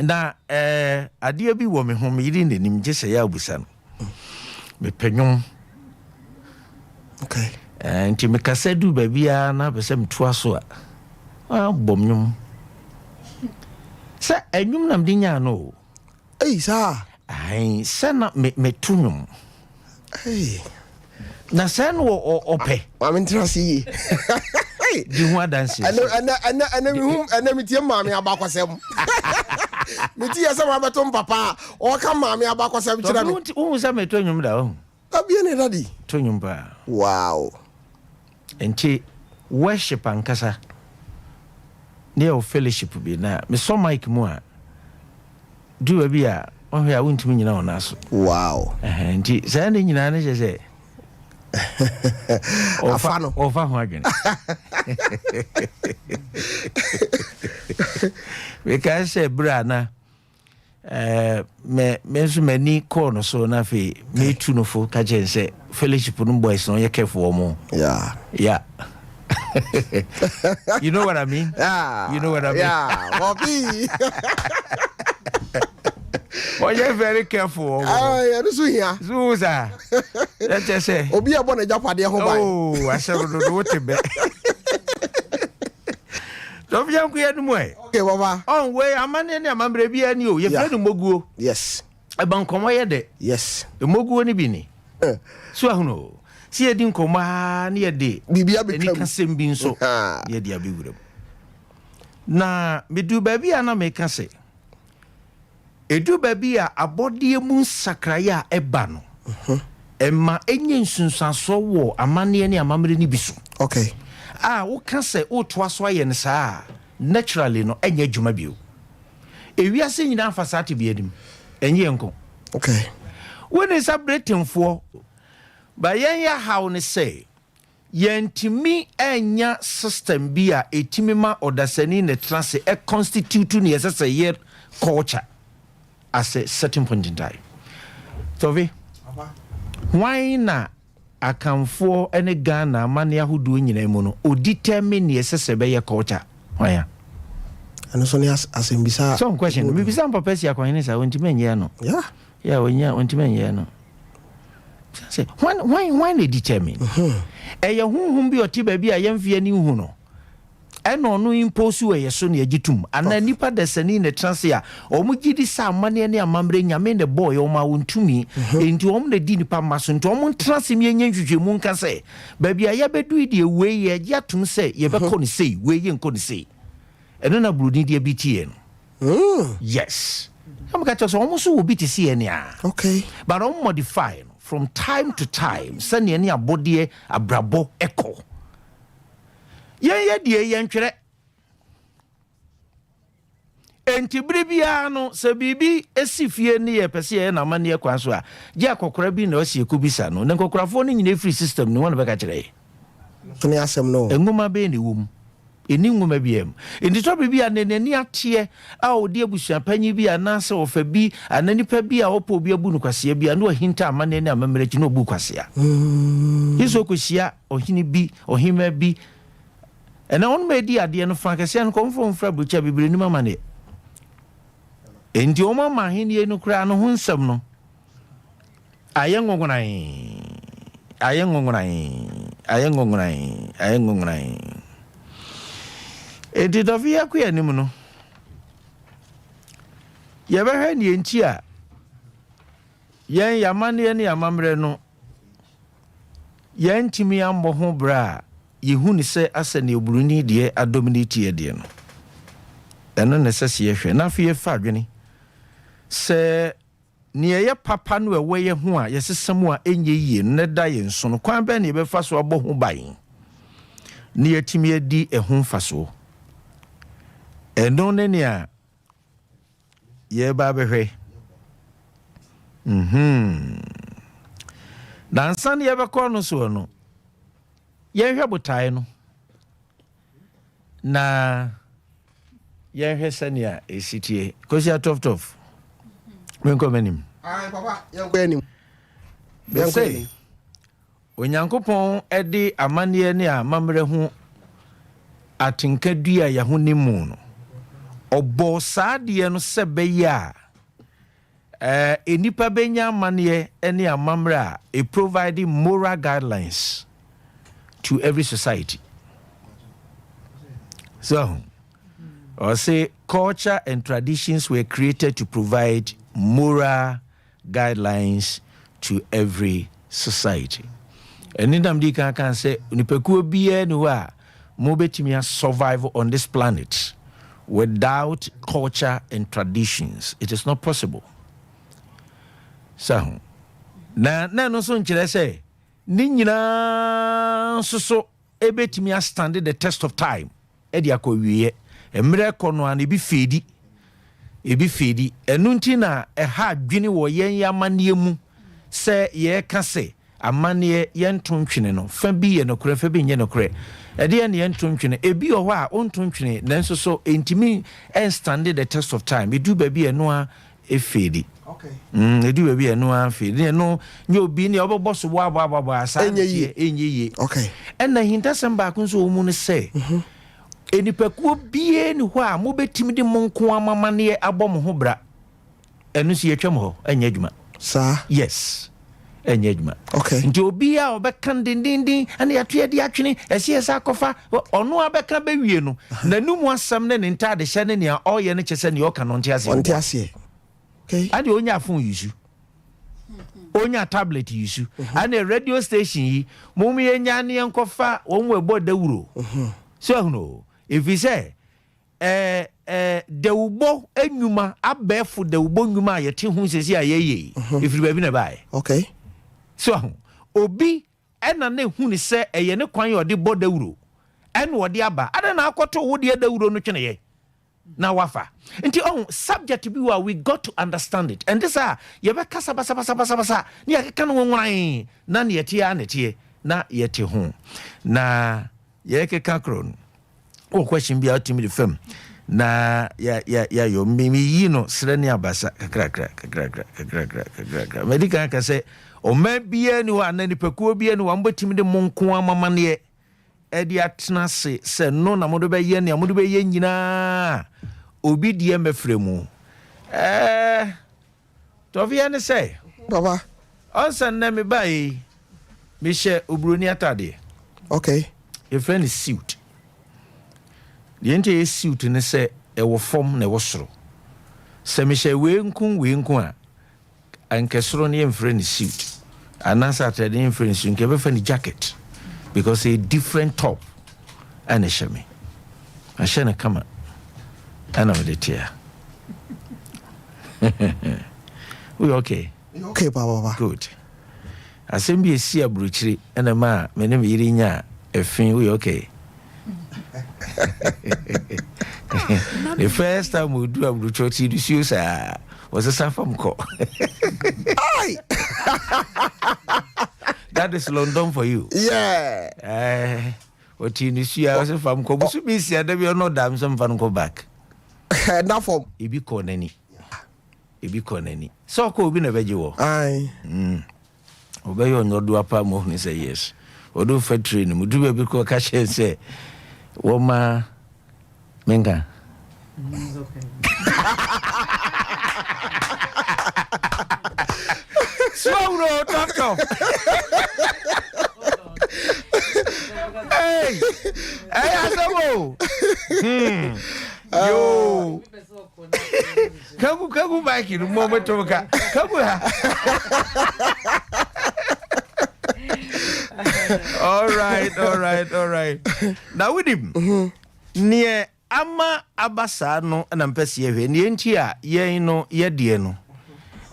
Speaker 4: Na eh, adeɛ bi wɔ me ho, me yere n'anim, gye sɛ yɛ abusa no. Mepɛ nnwom.
Speaker 1: Okay.
Speaker 4: Eh, nti mekasa du baabiara na pɛ sɛ metoa so a, abɔ nnwom. Sɛ ɛnwom na mede nyaa no o.
Speaker 1: Ei, saa.
Speaker 4: Ae, sɛ na me meto nnwom.
Speaker 1: Ei.
Speaker 4: Na sɛ no ɔpɛ.
Speaker 1: Maame ntena ase yie.
Speaker 4: Di ho adanseɛ.
Speaker 1: Ɛnɛ ɛnɛ ɛnɛ ɛnɛ mi hu ɛnɛ mi tie maame abakɔsɛm. Mi ti yɛ sɛ ma bɛto mpapa a ɔka maame abakɔsɛm kyerɛ mi.
Speaker 4: Wohu sɛ meto nnwom da wohu.
Speaker 1: Abie ne daddy.
Speaker 4: To nnwom paa.
Speaker 1: Wow.
Speaker 4: Nti worship ankasa ne yɛwɔ fellowship bi na mesɔ mic mu a du baabi a ɔhwɛ a wontumi nyina wɔn nan so.
Speaker 1: Wow.
Speaker 4: Nti saa ne nyinaa ne kyerɛ sɛ
Speaker 1: afa no
Speaker 4: ɔfa ho adwene. Mekae sɛ berɛ a na Eh, me, me nso m'ani kɔɔ no so na afei metu no fo ka kyerɛ no sɛ fellowship no boys no ɔnyɛ careful wɔn.
Speaker 1: Yeah.
Speaker 4: Yeah. You know what I mean?
Speaker 1: Yeah.
Speaker 4: You know what I mean?
Speaker 1: Yeah, Bobby.
Speaker 4: Ɔyɛ very careful.
Speaker 1: Ah, ɛno so hia.
Speaker 4: So saa. Ɛkyɛ sɛ.
Speaker 1: Obi a ɛbɔ n'agyapadeɛ ho ban.
Speaker 4: Oh, asɛm dodo wote bɛ. Tɔfia nko yɛ no mu ɛ.
Speaker 1: Okay, baba.
Speaker 4: Ɔn wei amanneɛ ne amammerɛ biara ni o. Yɛfrɛ no moguo.
Speaker 1: Yes.
Speaker 4: Ɛba nkɔmmɔ yɛ dɛ.
Speaker 1: Yes.
Speaker 4: Moguo no bi ni. So ahunu o. Sɛ yɛdi nkɔmmɔ aa ne yɛde
Speaker 1: Biribi abɛtwam.
Speaker 4: anikasɛm bi nso ne yɛde abɛwura mu. Na meduu baabi a na meka sɛ ɛduru baabi a abɔdeɛ mu nsakraeɛ a ɛba no ɛma ɛnya nsunsuansoɔ wɔ amanneɛ ne amammerɛ no bi so.
Speaker 1: Okay.
Speaker 4: A woka sɛ wotoa so ayɛ no saa a, naturally no ɛnyɛ adwuma bio. Ewiase nyinaa fa saa tebea no mu, ɛnyɛ yɛn nko.
Speaker 1: Okay.
Speaker 4: Wonim sɛ Britainfoɔ, ba yɛn yɛ haw ne sɛ yɛntumi annya system bi a ɛtumi ma ɔdasani na ɛtena ase ɛ constitute nea ɛsɛ sɛ ɛyɛ culture as a certain point in time. Tɔve, hwan na Akanfoɔ ne Ghana amanneɛ ahodoɔ nyinaa mu no, ɔ determine nea ɛsɛ sɛ ɛbɛyɛ culture? Hwan a?
Speaker 1: Ɛno nso ne asɛmbisa a.
Speaker 4: So question no, mebisa mpapa si akwanhene saa, ɔntumi nyɛ no.
Speaker 1: Yeah.
Speaker 4: Yeah, ɔnya, ɔntumi nyɛ no. Sɛ, hwan, hwan, hwan na determine? Ɛyɛ honhom bi ɔte baabi a yɛmfe ani nhu no. Ɛna ɔno impose wɔ yɛ so na yɛgye tom. Anaa nnipa dasani na ɛtena ase a, wɔn gye di sɛ amanneɛ ne amammerɛ Nyame na ɛbɔɔ yɛ, ɔmaa wɔn tumi, enti wɔn na ɛdi nnipa mma so. Nti wɔn ntena ase ma yɛnyɛ nhwehwɛmu nka sɛ, baabi a yɛabɛdu yi deɛ wei yɛgye atom sɛ yɛbɛkɔ no sei, wei yɛnkɔ no sei. Ɛno na buroni de abiti yɛn no. Yes. Na meka kyerɛ sɛ wɔn nso wɔ bi te sɛ yɛn a.
Speaker 1: Okay.
Speaker 4: But wɔn modify no from time to time sɛnea ne abɔdeɛ abrabɔ ɛkɔ. Yɛn yɛ deɛ yɛntwerɛ. Enti bere biara no sɛ biribi si fie ne yɛpɛ sɛ yɛyɛ no amanneɛ kwan so a, gye akɔkora bi na ɔsi ɛkɔbisa no. Na nkɔkorafoɔ no nyina ɛfiri system no mu, wɔn na bɛka kyerɛ yɛ.
Speaker 1: So ne asɛm no.
Speaker 4: Nwoma bɛn na ɛwɔ mu? Ɛnni nwoma biara mu. Enti tɔ bere bi a na n'ani ateɛ a ɔde abusuapanyin bi anaasɛ ɔfa bi anaa nipa bi a ɔpɛ obi abu no kwasea bi a na wahinta amanneɛ ne amammerɛ akyi na ɔbu kwasea. Gye sɛ ɔkɔhyia ɔhene bi, ɔhemmaa bi. Ɛnna wɔn a ɛdi adeɛ no fa kɛseɛ no kɔmfoɔ mfra aburokyi a bebree nim amanneɛ. Enti wɔn ama ahennie no koraa no ho nsɛm no Ayɛ nwonworann, ayɛ nwonworann, ayɛ nwonworann, ayɛ nwonworann. Enti dɔfo yɛkɔ yɛn anim no, yɛbɛhwɛ nea nti a yɛn yɛn amanneɛ ne yɛn amammerɛ no yɛntumi ammɔ ho bra a yɛhu no sɛ asɛ nea oburoni deɛ adominate yɛ deɛ no. Ɛno na ɛsɛ sɛ yɛhwɛ na afei yɛfa adwene sɛ Nea ɛyɛ papa no a ɛwɔ yɛn ho a yɛsesa mu a ɛnyɛ yiye no na ɛda yɛn so no, kwan bɛn na yɛbɛfa so abɔ ho ban na yɛatumi adi ɛho mfaso? Ɛno ne nea yɛreba abɛhwɛ. Mm-hmm. Na ansa na yɛbɛkɔ no soɔ no, yɛnhwɛ botae no na Yɛnhwɛ sɛnea ɛsi teɛ. Kosia tough tough. Menkɔ m'anim.
Speaker 1: Ayi papa, yɛnkɔ anim.
Speaker 4: Mese, Onyankopɔn de amanneɛ ne amammerɛ ho atenka dua yɛn ahonim mu no, ɔbɔɔ saa adeɛ no sɛ ɛbɛyɛ a Nnipa bɛnya amanneɛ ne amammerɛ a e provide moral guidelines to every society. So, ɔse culture and traditions were created to provide moral guidelines to every society. Ɛne nam di kan kan sɛ nipakuo biara ni hɔ a mobɛtumi a survive on this planet without culture and traditions. It is not possible. Sɛ ho. Na na ɛno nso nkyerɛ sɛ ne nyinaa nso so ɛbɛtumi a stand the test of time de akɔ awieɛ. Mmerɛ rekɔ no ara no, ebi feedi, ebi feedi. Ɛno nti na ɛha adwene wɔ yɛn yɛn amanneɛ mu sɛ yɛreka sɛ amanneɛ yɛnto ntwene no, fa bi yɛ nokorɛ, fa bi nyɛ nokorɛ. Ɛdeɛn na yɛnto ntwene? Ebi wɔ hɔ a wonto ntwene nanso so ɛntumi nstande the test of time. Ɛduru baabi a ɛno ara Efeedi. Mm, edu baabi a ɛno ara feedi. Ne ɛno nyɛ obi nea ɔbɛbɔ so boaboaboaboa saa
Speaker 1: Ɛnyɛ yie.
Speaker 4: nteɛ, ɛnyɛ yie.
Speaker 1: Okay.
Speaker 4: Ɛna ahintasɛm baako nso wɔ mu no sɛ, nnipakuo biara ni hɔ a mobɛtumi de mo nko ara mo amanneɛ abɔ mo ho bra. Ɛno nso yɛtwam hɔ, ɛnyɛ adwuma.
Speaker 1: Saa?
Speaker 4: Yes, ɛnyɛ adwuma.
Speaker 1: Okay.
Speaker 4: Nti obi a ɔbɛka no dendenden ɛna yɛato yɛde atwene, ɛsɛ yɛsɛ akɔfa, ɔno abɛka bɛwie no, n'anum asɛm ne ne ntaadehyɛ ne nea ɔyɛ no kyɛ sɛ nea ɔka no ɔnte aseɛ.
Speaker 1: Ɔnte aseɛ. Okay.
Speaker 4: Ɛne ɔnya phone yusu, ɔnya tablet yusu, ɛne radio station yi, mom yɛnya ne yɛnkɔfa wɔn mu ɛbɔ dawuro. So ahunu o, ɛfiri sɛ Ɛɛ, ɛɛ, dawubɔ nnwuma, abɛɛfo dawubɔ nnwuma a yɛte ho sɛsi a yɛyɛ yi, ɛfiri baabi na ɛbaeɛ.
Speaker 1: Okay.
Speaker 4: So ahu, obi ɛna na ehu ne sɛ ɛyɛ ne kwan a ɔde bɔ dawuro, ɛna ɔde aba. Adɛn na akɔto wo deɛ dawuro no tweneɛ na wafa? Nti ɔhu, subject bi wɔ a we got to understand it. Ɛnte saa a, yɛbɛkasa basabasabasabasa na yɛakeka no nworan, na neɛ ɛteɛ ara na ɛteɛ, na yɛte ho. Na yɛrekeka korɔ no, Wɔ question bi a wotumi de fam na ya ya yayɔ meyi no serɛ ne abasa kakrakra kakrakra kakrakra kakrakra. Madi kan aka sɛ ɔman biara ni hɔ anaa nipakuo biara ni hɔ a mobɛtumi de mo nko ara moamanneɛ ɛde atena ase sɛ no na mode bɛyɛ nea mode bɛyɛ nyinaa obi deɛ mɛfrɛ mu ɛɛ Tɔfeɛ ne sɛ.
Speaker 1: Papa.
Speaker 4: Ɔnsa nnɛ me baeɛ yi, mehyɛ oburoni ataadeɛ.
Speaker 1: Okay.
Speaker 4: Yɛfrɛ no suit. Deɛ nti ɛyɛ suit ne sɛ ɛwɔ fam na ɛwɔ soro. Sɛ mehyɛ wei nko wei nko a, anka soro no yɛmfrɛ no suit. Anaasɛ ataadeɛ no yɛmfrɛ no suit, nka yɛbɛfrɛ no jacket because ɛyɛ different top ɛna ɛhyɛ me. Mahyɛ no kama ɛna mede te ha. Woyɛ okay?
Speaker 1: Okay papa.
Speaker 4: Good. Asɛm bi esi aburokyire ɛna ma me ne me yere nya ɛfe. Woyɛ okay? The first time we do aburokyire ɔte nsuo saa wɔsesa fam kɔ.
Speaker 1: Ai!
Speaker 4: That is London for you.
Speaker 1: Yeah.
Speaker 4: Eh, ɔte nsuo a ɔsɛ fam kɔ. Bosomi nsia da bi ɔno ɔda m sɛ mfa no nkɔ back.
Speaker 1: Ɛda fam.
Speaker 4: Ebi kɔɔ n'ani. Ebi kɔɔ n'ani. Sɛ ɔkɔ obi na ɛbɛgye wɔ.
Speaker 1: Ae.
Speaker 4: Mm. Ɔbɛyɛ ɔnyɔdoa paa ma ohunu sɛ yes. Ɔde wo fa train mu. Duru baabi kɔ ɔka kyerɛ sɛ wɔma menka. Suawuro top top. Hey, hey, asɛm o. Hmm. Yo. Kagu kagu bike no mo beto ka. Kagu ha. All right, all right, all right. Na wonim. Neɛ ama aba saa no na mpɛ sɛ yɛhwɛ. Neɛ nti a yɛn no yɛdeɛ no.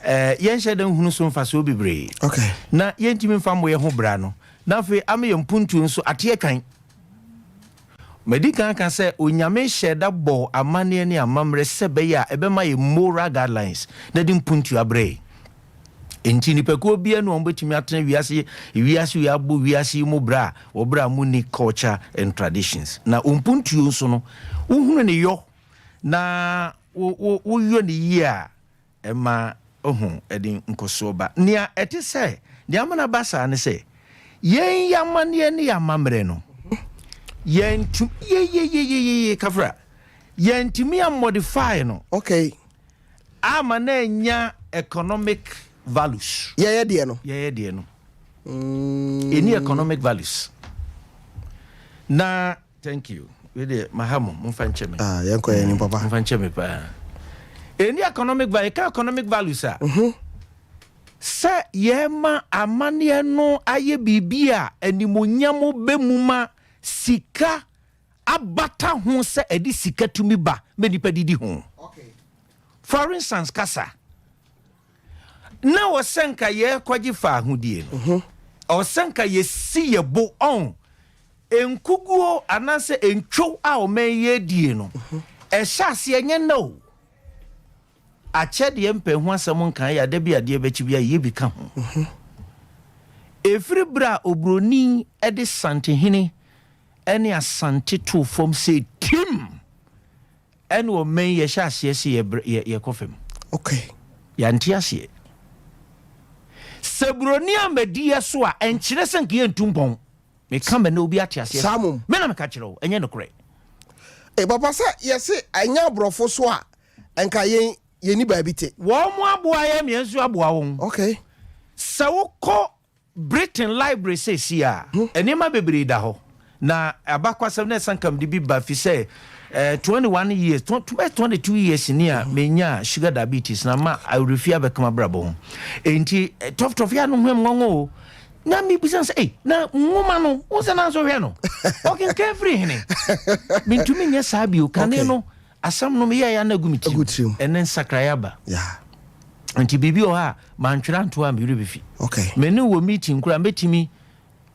Speaker 4: Eh, yɛnhyɛ da nhunu so mfasoɔ bebree.
Speaker 1: Okay.
Speaker 4: Na yɛntumi mfa mmɔ yɛn ho bra no. Na afei ama yɛn mpuntuo nso ateɛ twan. Madi kan aka sɛ Onyame hyɛɛ da bɔɔ amanneɛ ne amammerɛ sɛ ɛbɛyɛ a ɛbɛma yɛn moral guidelines na ɛde mpuntuo abrɛ yɛn. Enti nnipakuo biara ni a wɔbɛtumi atena wiase wiase wei abɔ wiase yi mu bra a wɔ berɛ a monni culture and traditions. Na wo mpuntuo nso no, wohunu ne yɔ na wo wo woyɔ ne yie a, Ɛma ohu de nkɔsoɔ ba. Nea ɛte sɛ nea ama no aba saa ne sɛ, yɛn amanneɛ ne yɛn amammerɛ no, yɛntumi yeyeyeyeye kafra, yɛntumi amodify no.
Speaker 1: Okay.
Speaker 4: Ama no anya economic values.
Speaker 1: Yɛyɛ deɛ no.
Speaker 4: Yɛyɛ deɛ no. Ɛni economic values. Na. Thank you. Wei deɛ maha mo, momfa nkyɛ me.
Speaker 1: Ah, yɛnkɔ yɛn anim papa.
Speaker 4: Momfa nkyɛ me paa. Ɛni economic value, ɛka economic values a.
Speaker 1: Mhm.
Speaker 4: Sɛ yɛma amanneɛ no ayɛ biribi a animonyam bɛ mu ma sika abata ho sɛ ɛde sika tumi ba ma nipa didi ho. For instance, kasa. Na ɔsɛ nka yɛkɔgye fa ahodie no.
Speaker 1: Mhm.
Speaker 4: Ɔsɛ nka yɛsi yɛ bo ɔn. Nkuguo anaasɛ ntwo a ɔman yi redie no, ɛhyɛ aseɛ nyɛ nnɛ o. Akyɛ deɛ mpɛ ho asɛm nka yɛ a da bi adeɛ bɛkye bi a yɛ bi ka ho. Ɛfiri berɛ a oburoni de Santehene ne Asante too fam sɛ tim ɛne ɔman yi yɛhyɛ aseɛ sɛ yɛkɔ fam.
Speaker 1: Okay.
Speaker 4: Yɛante aseɛ. Sɛ buroni ammɛdi yɛ so a, ɛnkyerɛ sɛ nka yɛntu mpɔn. Meka ma nnɛ obi ate aseɛ
Speaker 1: Saa mmom.
Speaker 4: Me na meka kyerɛ wo, ɛnyɛ nokorɛ.
Speaker 1: E papa sɛ yɛse ɛnyɛ aborɔfo so a nka yɛn yɛnni baabi te.
Speaker 4: Wɔn aboa yɛn ma yɛn nso aboa wɔn.
Speaker 1: Okay.
Speaker 4: Sɛ wokɔ Britain library seesei a, nneɛma bebree da hɔ. Na abakwasɛm na ɛsan kam de bi ba fi sɛ eh, 21 years, bɛyɛ 22 years ni a menyaa sugar diabetes na ma awerɛfie abɛka m'abrabɔ ho. Enti eh, tɔftɔf yɛ ano hwam nwanwa o. Na mebisa sɛ, ei, na nwoma no, wo sɛ nanso hwɛ no, ɔkenkan firi hene? Mentumi nyɛ saa bio. Kane no, Asɛm no meyɛeɛ a na agu me tirim. Ɛnnɛ nsakraeɛ aba. Nti biribi wɔ hɔ a mantwerɛ anto a me werɛ bɛfi. Me ne wo wɔ meeting koraa mɛtumi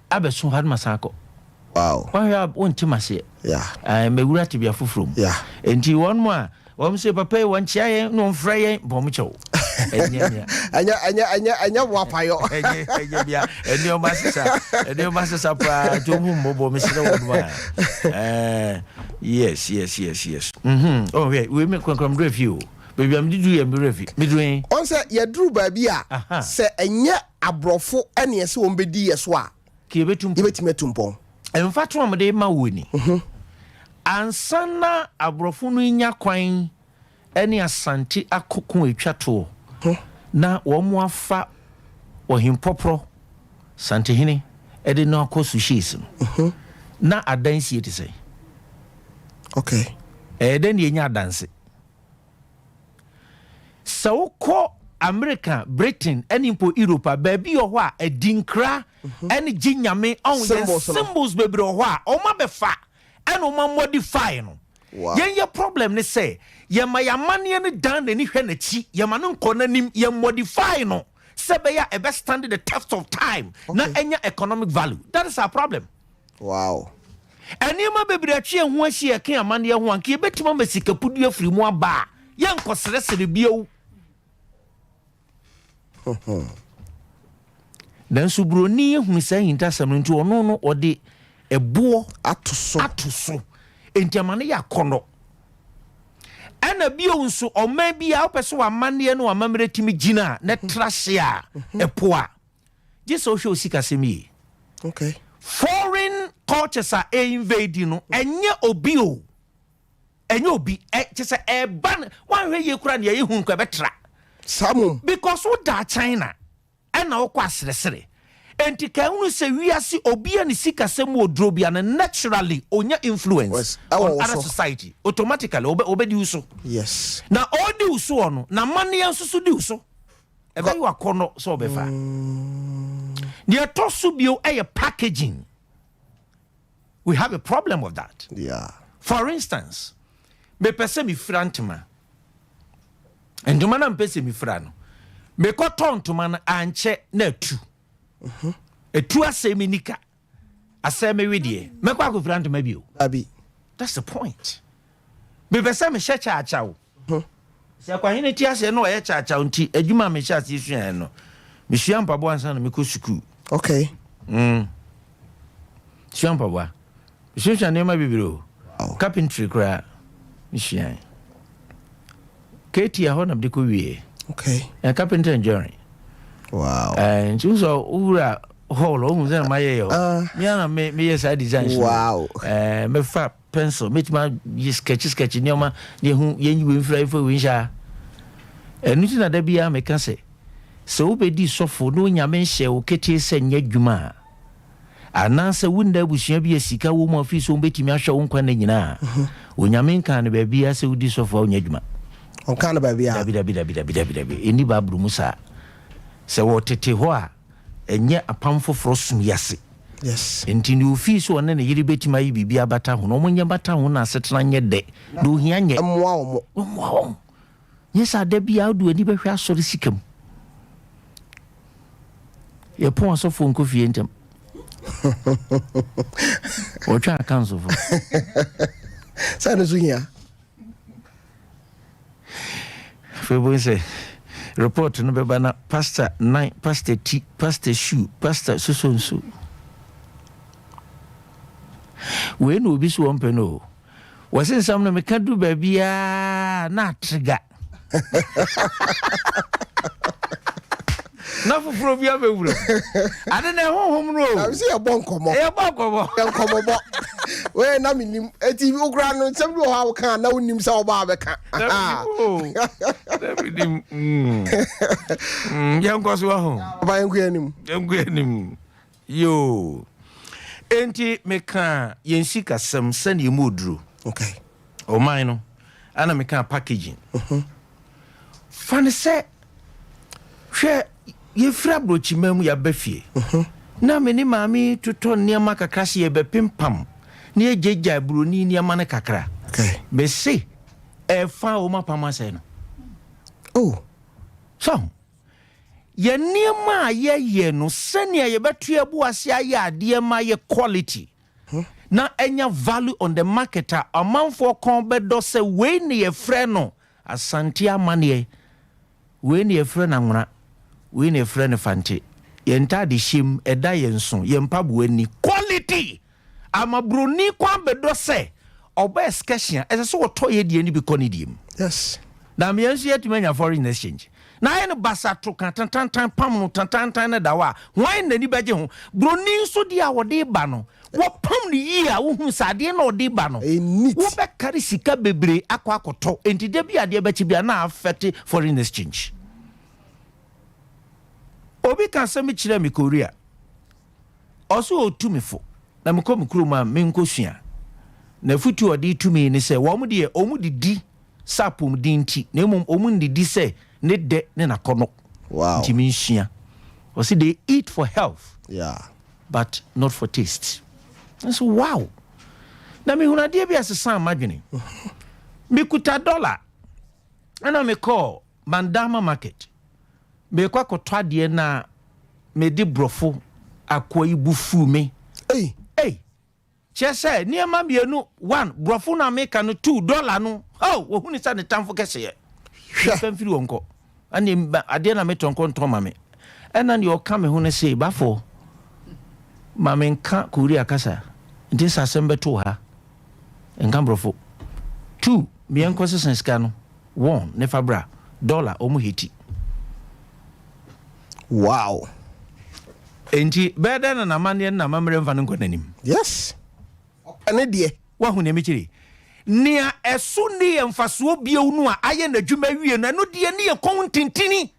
Speaker 4: abɛso ha na masan akɔ. Woahwɛ a wonte m'aseɛ. Mɛwura tebea foforɔ mu. Nti wɔn a wɔn sɛ papa yi wɔnkyea yɛn na wɔmfrɛ yɛn bɔ wɔn kyɛw. Ɛnyɛ mea.
Speaker 1: Ɛnyɛ ɛnyɛ ɛnyɛ ɛnyɛ boapayɔ.
Speaker 4: Ɛnyɛ ɛnyɛ mea. Nneɛma sesa nneɛma sesa paa nti wɔn ho mmɔbɔ mesrɛ wɔn a. Ɛɛ. Yes yes yes yes mhm oh hwɛ wei me korakora me werɛ fi o baabi a mede duru yɛ me werɛ fi me duru he.
Speaker 1: Ɔn sɛ yɛduru baabi a sɛ ɛnyɛ aborɔfo ɛne ɛsɛ wɔn bɛdi yɛ so a
Speaker 4: Ka yɛbɛtu mpɔn.
Speaker 1: Yɛbɛtumi atu mpɔn.
Speaker 4: Mfatoho a mede ma woɔ ni. Ansa na aborɔfo no renya kwan ne Asante akoko a ɛtwa toɔ na wɔafa Ɔhempɔporɔ, Santehene, de no akɔ Suhyes no, na adansie te sɛn?
Speaker 1: Okay.
Speaker 4: Ɛyɛ dɛn na yɛnya adanse? Sɛ wokɔ Amerika, Britain, ne mpo Europe a, baabi wɔ hɔ a adinkra ne gye nyame, ɔho yɛn symbols bebree wɔ hɔ a wɔabɛfa ɛna wɔn amodify no.
Speaker 1: Wow.
Speaker 4: Yɛn yɛ problem ne sɛ yɛma yɛn amanneɛ no dan n'ani hwɛ n'akyi, yɛma no nkɔ n'anim, yɛ modify no sɛ ɛbɛyɛ a ɛbɛ stand the test of time na anya economic value. That is our problem.
Speaker 1: Wow.
Speaker 4: Nneɛma bebree atwe yɛn ho ahyia ɛka amanneɛ ho a nka yɛbɛtumi ama sikapudu afiri mu aba a yɛnkɔsrɛsrɛ bio. Nanso buroni ahunu saa ahintasɛm no nti ɔno no ɔde ɛboɔ
Speaker 1: ato so.
Speaker 4: Ato so. Enti ama no yɛ akɔnnɔ. Ɛna bio nso ɔman bi a wopɛ sɛ w'amanneɛ ne w'amammerɛ tumi gyina a na ɛtra ase a ɛpo a gye sɛ wohwɛ wo sikasɛm yie.
Speaker 1: Okay.
Speaker 4: Foreign cultures a ɛinvade no ɛnyɛ obi o. Ɛnyɛ obi ɛ kyɛ sɛ ɛba no wanhwɛ yie koraa nea yɛhu nko ɛbɛtra.
Speaker 1: Saa mmom.
Speaker 4: Because wo daa China ɛna wokɔ aseresere enti ka ehunu sɛ wiase obi a ne sikasɛm mu oduro bia no naturally onya influence on other society automatically ɔbɛ ɔbɛdi wo so.
Speaker 1: Yes.
Speaker 4: Na ɔredi wo soɔ no n'amanneɛ nso so di wo so. Ɛbɛyɛ wakɔnɔ sɛ ɔbɛfa. Deɛ ɛtɔ so bio ɛyɛ packaging. We have a problem with that.
Speaker 1: Yeah.
Speaker 4: For instance, mepɛ sɛ mefira ntoma. Ntoma na mepɛ sɛ mefira no. Mekɔtɔ ntoma no ankyɛ na atu. Mhm. Atu asɛe me nika. Asɛe me wedeɛ. Mɛkɔ akɔfira ntoma bio.
Speaker 1: Dabi.
Speaker 4: That's the point. Mepɛ sɛ mehyɛ kyaakyaw. Ho. Sɛ Kwahene te aseɛ na ɔyɛ kyaakyaw nti, adwuma a mehyɛ aseɛ suaeɛ no, mesua mpaboa ansa na mekɔ sukuu.
Speaker 1: Okay.
Speaker 4: Mm. Sua mpaboa. Mesuasua nneɛma bebree o.
Speaker 1: Wow.
Speaker 4: Carpentry koraa, mesuae. KT ɛhɔ na mede kɔ wie.
Speaker 1: Okay.
Speaker 4: Eh, carpentry and joinery.
Speaker 1: Wow.
Speaker 4: Eh, nti wosɛ wowura hall, wohu sɛ na mayɛ yɛ hɔ.
Speaker 1: Uh,
Speaker 4: Me ara na meyɛ saa designs.
Speaker 1: Wow.
Speaker 4: Eh, mɛfa Pencil, mɛtumi ayɛ sketch sketch nneɛma na yɛhu yɛnyi wei mfiri ha yɛmfa wei nhyɛ ha. Ɛno nti na da biara meka sɛ, sɛ wobɛdi sɔfo na Onyame nhyɛɛ wo ketee sɛ nyɛ adwuma a, anaasɛ wonna abusua bi a sika wɔ mu a wofii sɛ wɔbɛtumi ahwɛ wo nkwa nna nyinaa a, Onyame nkaa no baabiara sɛ wodi sɔfo a wonyɛ adwuma.
Speaker 1: Ɔnkaa no baabiara.
Speaker 4: Dabi, dabi, dabi, dabi, dabi, dabi. Ɛnni Bible mu saa. Sɛ wɔtete hɔ a, ɛnyɛ apam foforɔ som yi ase.
Speaker 1: Yes.
Speaker 4: Enti nea ofii sɛ ɔne ne yere betumi ayɛ biribi abata ho no, wɔnyɛ mbata ho na asetena nyɛ dɛ, na ohia nyɛ.
Speaker 1: Mmoa wɔn.
Speaker 4: Mmoa wɔn. Nyɛ saa da biara wode w'ani bɛhwɛ asɔre sika mu. Yɛpɔn asɔfoɔ nkɔ fie ntɛm. Wɔtwe akansofo.
Speaker 1: Sɛ no so hia.
Speaker 4: Afei wobɛhu sɛ report no bɛba na pastor nan, pastor ti, pastor shoe, pastor soso nso. Wei na obi so wɔmpɛ no o. Wɔse nsɛm no meka duru baabiaa na atrega. Na foforɔ bi abɛwura mu. Ade na ɛhohom no o.
Speaker 1: Na sɛ yɛbɔ nkɔmmɔ.
Speaker 4: Yɛbɔ nkɔmmɔ.
Speaker 1: Yɛ nkɔmmɔbɔ. Wei na menim. Eti wokura no nsɛm bi wɔ hɔ a woka a na wonim sɛ wɔba abɛka.
Speaker 4: Na menim o. Na menim. Mm. Mm, yɛnkɔ so aho.
Speaker 1: Papa yɛnkɔ yɛn anim.
Speaker 4: Yɛnkɔ yɛn anim. Yoo. Enti mekaa yɛn sikasɛm sɛnea emu oduru.
Speaker 1: Okay.
Speaker 4: Ɔman no, ɛna mekaa packaging. Fa no sɛ, hwɛ, yɛfiri aburokyiman mu yɛaba fie. Na me ne maame totɔ nneɛma kakra sɛ yɛbɛpempam na yɛgyaagyaa buroni nneɛma no kakra.
Speaker 1: Okay.
Speaker 4: Mese, ɛfa a wɔn apam asɛe no.
Speaker 1: Oh.
Speaker 4: So, Yɛn nneɛma a yɛyɛ no, sɛnea yɛbɛto yɛn bo ase ayɛ adeɛ ma ayɛ quality na anya value on the market a ɔmanfoɔ kɔn bɛdɔ sɛ wei na yɛfrɛ no Asante amanneɛ, wei na yɛfrɛ no Anwona, wei na yɛfrɛ no Fante. Yɛn ntaadehyɛm, ɛda yɛn so, yɛn mpaboa ni. Quality! Ama broni kwan bɛdɔ sɛ ɔba excursion a, ɛsɛ sɛ ɔtɔ yɛ deɛ no bi kɔ ne deɛ mu.
Speaker 1: Yes.
Speaker 4: Na yɛn nso yɛatumi anya foreign exchange. Na ayɛ no basa to ka tantantan pam no tantantan no da hɔ a, hwan na n'ani bɛgye ho? Broni nso deɛ a ɔde ba no, wɔpam no yie a wohunu sɛ adeɛ no a ɔde ba no,
Speaker 1: Ɛyɛ neat.
Speaker 4: wobɛkari sika bebree akɔ akɔtɔ. Enti da bi adeɛ bɛkye bi a na affect foreign exchange. Obi ka asɛm bi kyerɛɛ me Korea. Ɔse ɔtu me fo na mekɔ me kurom a menkɔsua. N'afotu a ɔde tu me ne sɛ wɔn deɛ wɔn didi sɛ apɔmuden nti na mmom wɔn nnidi sɛ ne dɛ ne n'akɔnnɔ
Speaker 1: Wow.
Speaker 4: nti mensua. Ɔse they eat for health
Speaker 1: Yeah.
Speaker 4: but not for taste. Nso wow! Na mehunu adeɛ bi a ɛsesaa m'adwene. Mekuta dɔla ɛna mekɔɔ Bandama market. Merekɔ akɔtɔ adeɛ na mede borɔfo akoa yi bo fuu me.
Speaker 1: Ei!
Speaker 4: Ei! Kyerɛ sɛ nneɛma mmienu, one, borɔfo no a meka no, two, dɔla no, oh, wɔhu ne sɛ ne tamfo kɛseɛ.
Speaker 1: Hwɛ!
Speaker 4: Mfa mfiri hɔ nkɔ. Ɛnneɛ adeɛ na metɔ nkɔ ntɔn ma me. Ɛna deɛ ɔka me ho no se, Bafo, ma menka Korea kasa, nti sɛ asɛm bɛto wo ha, nka borɔfo. Two, meɛnkɔ sesa sika no. Won ne fa bra dollar ɔmo heti.
Speaker 1: Wow.
Speaker 4: Enti bɛyɛ dɛn na n'amanneɛ ne n'amammerɛ mfa no nkɔ n'anim?
Speaker 1: Yes. Ɔpɛ ne deɛ.
Speaker 4: Woahu nea mekyerɛ yi? Nea ɛso nni yɛn mfasoɔ bio no a ayɛ n'adwuma awie no, ɛno deɛ ne yɛn kɔn ntintini,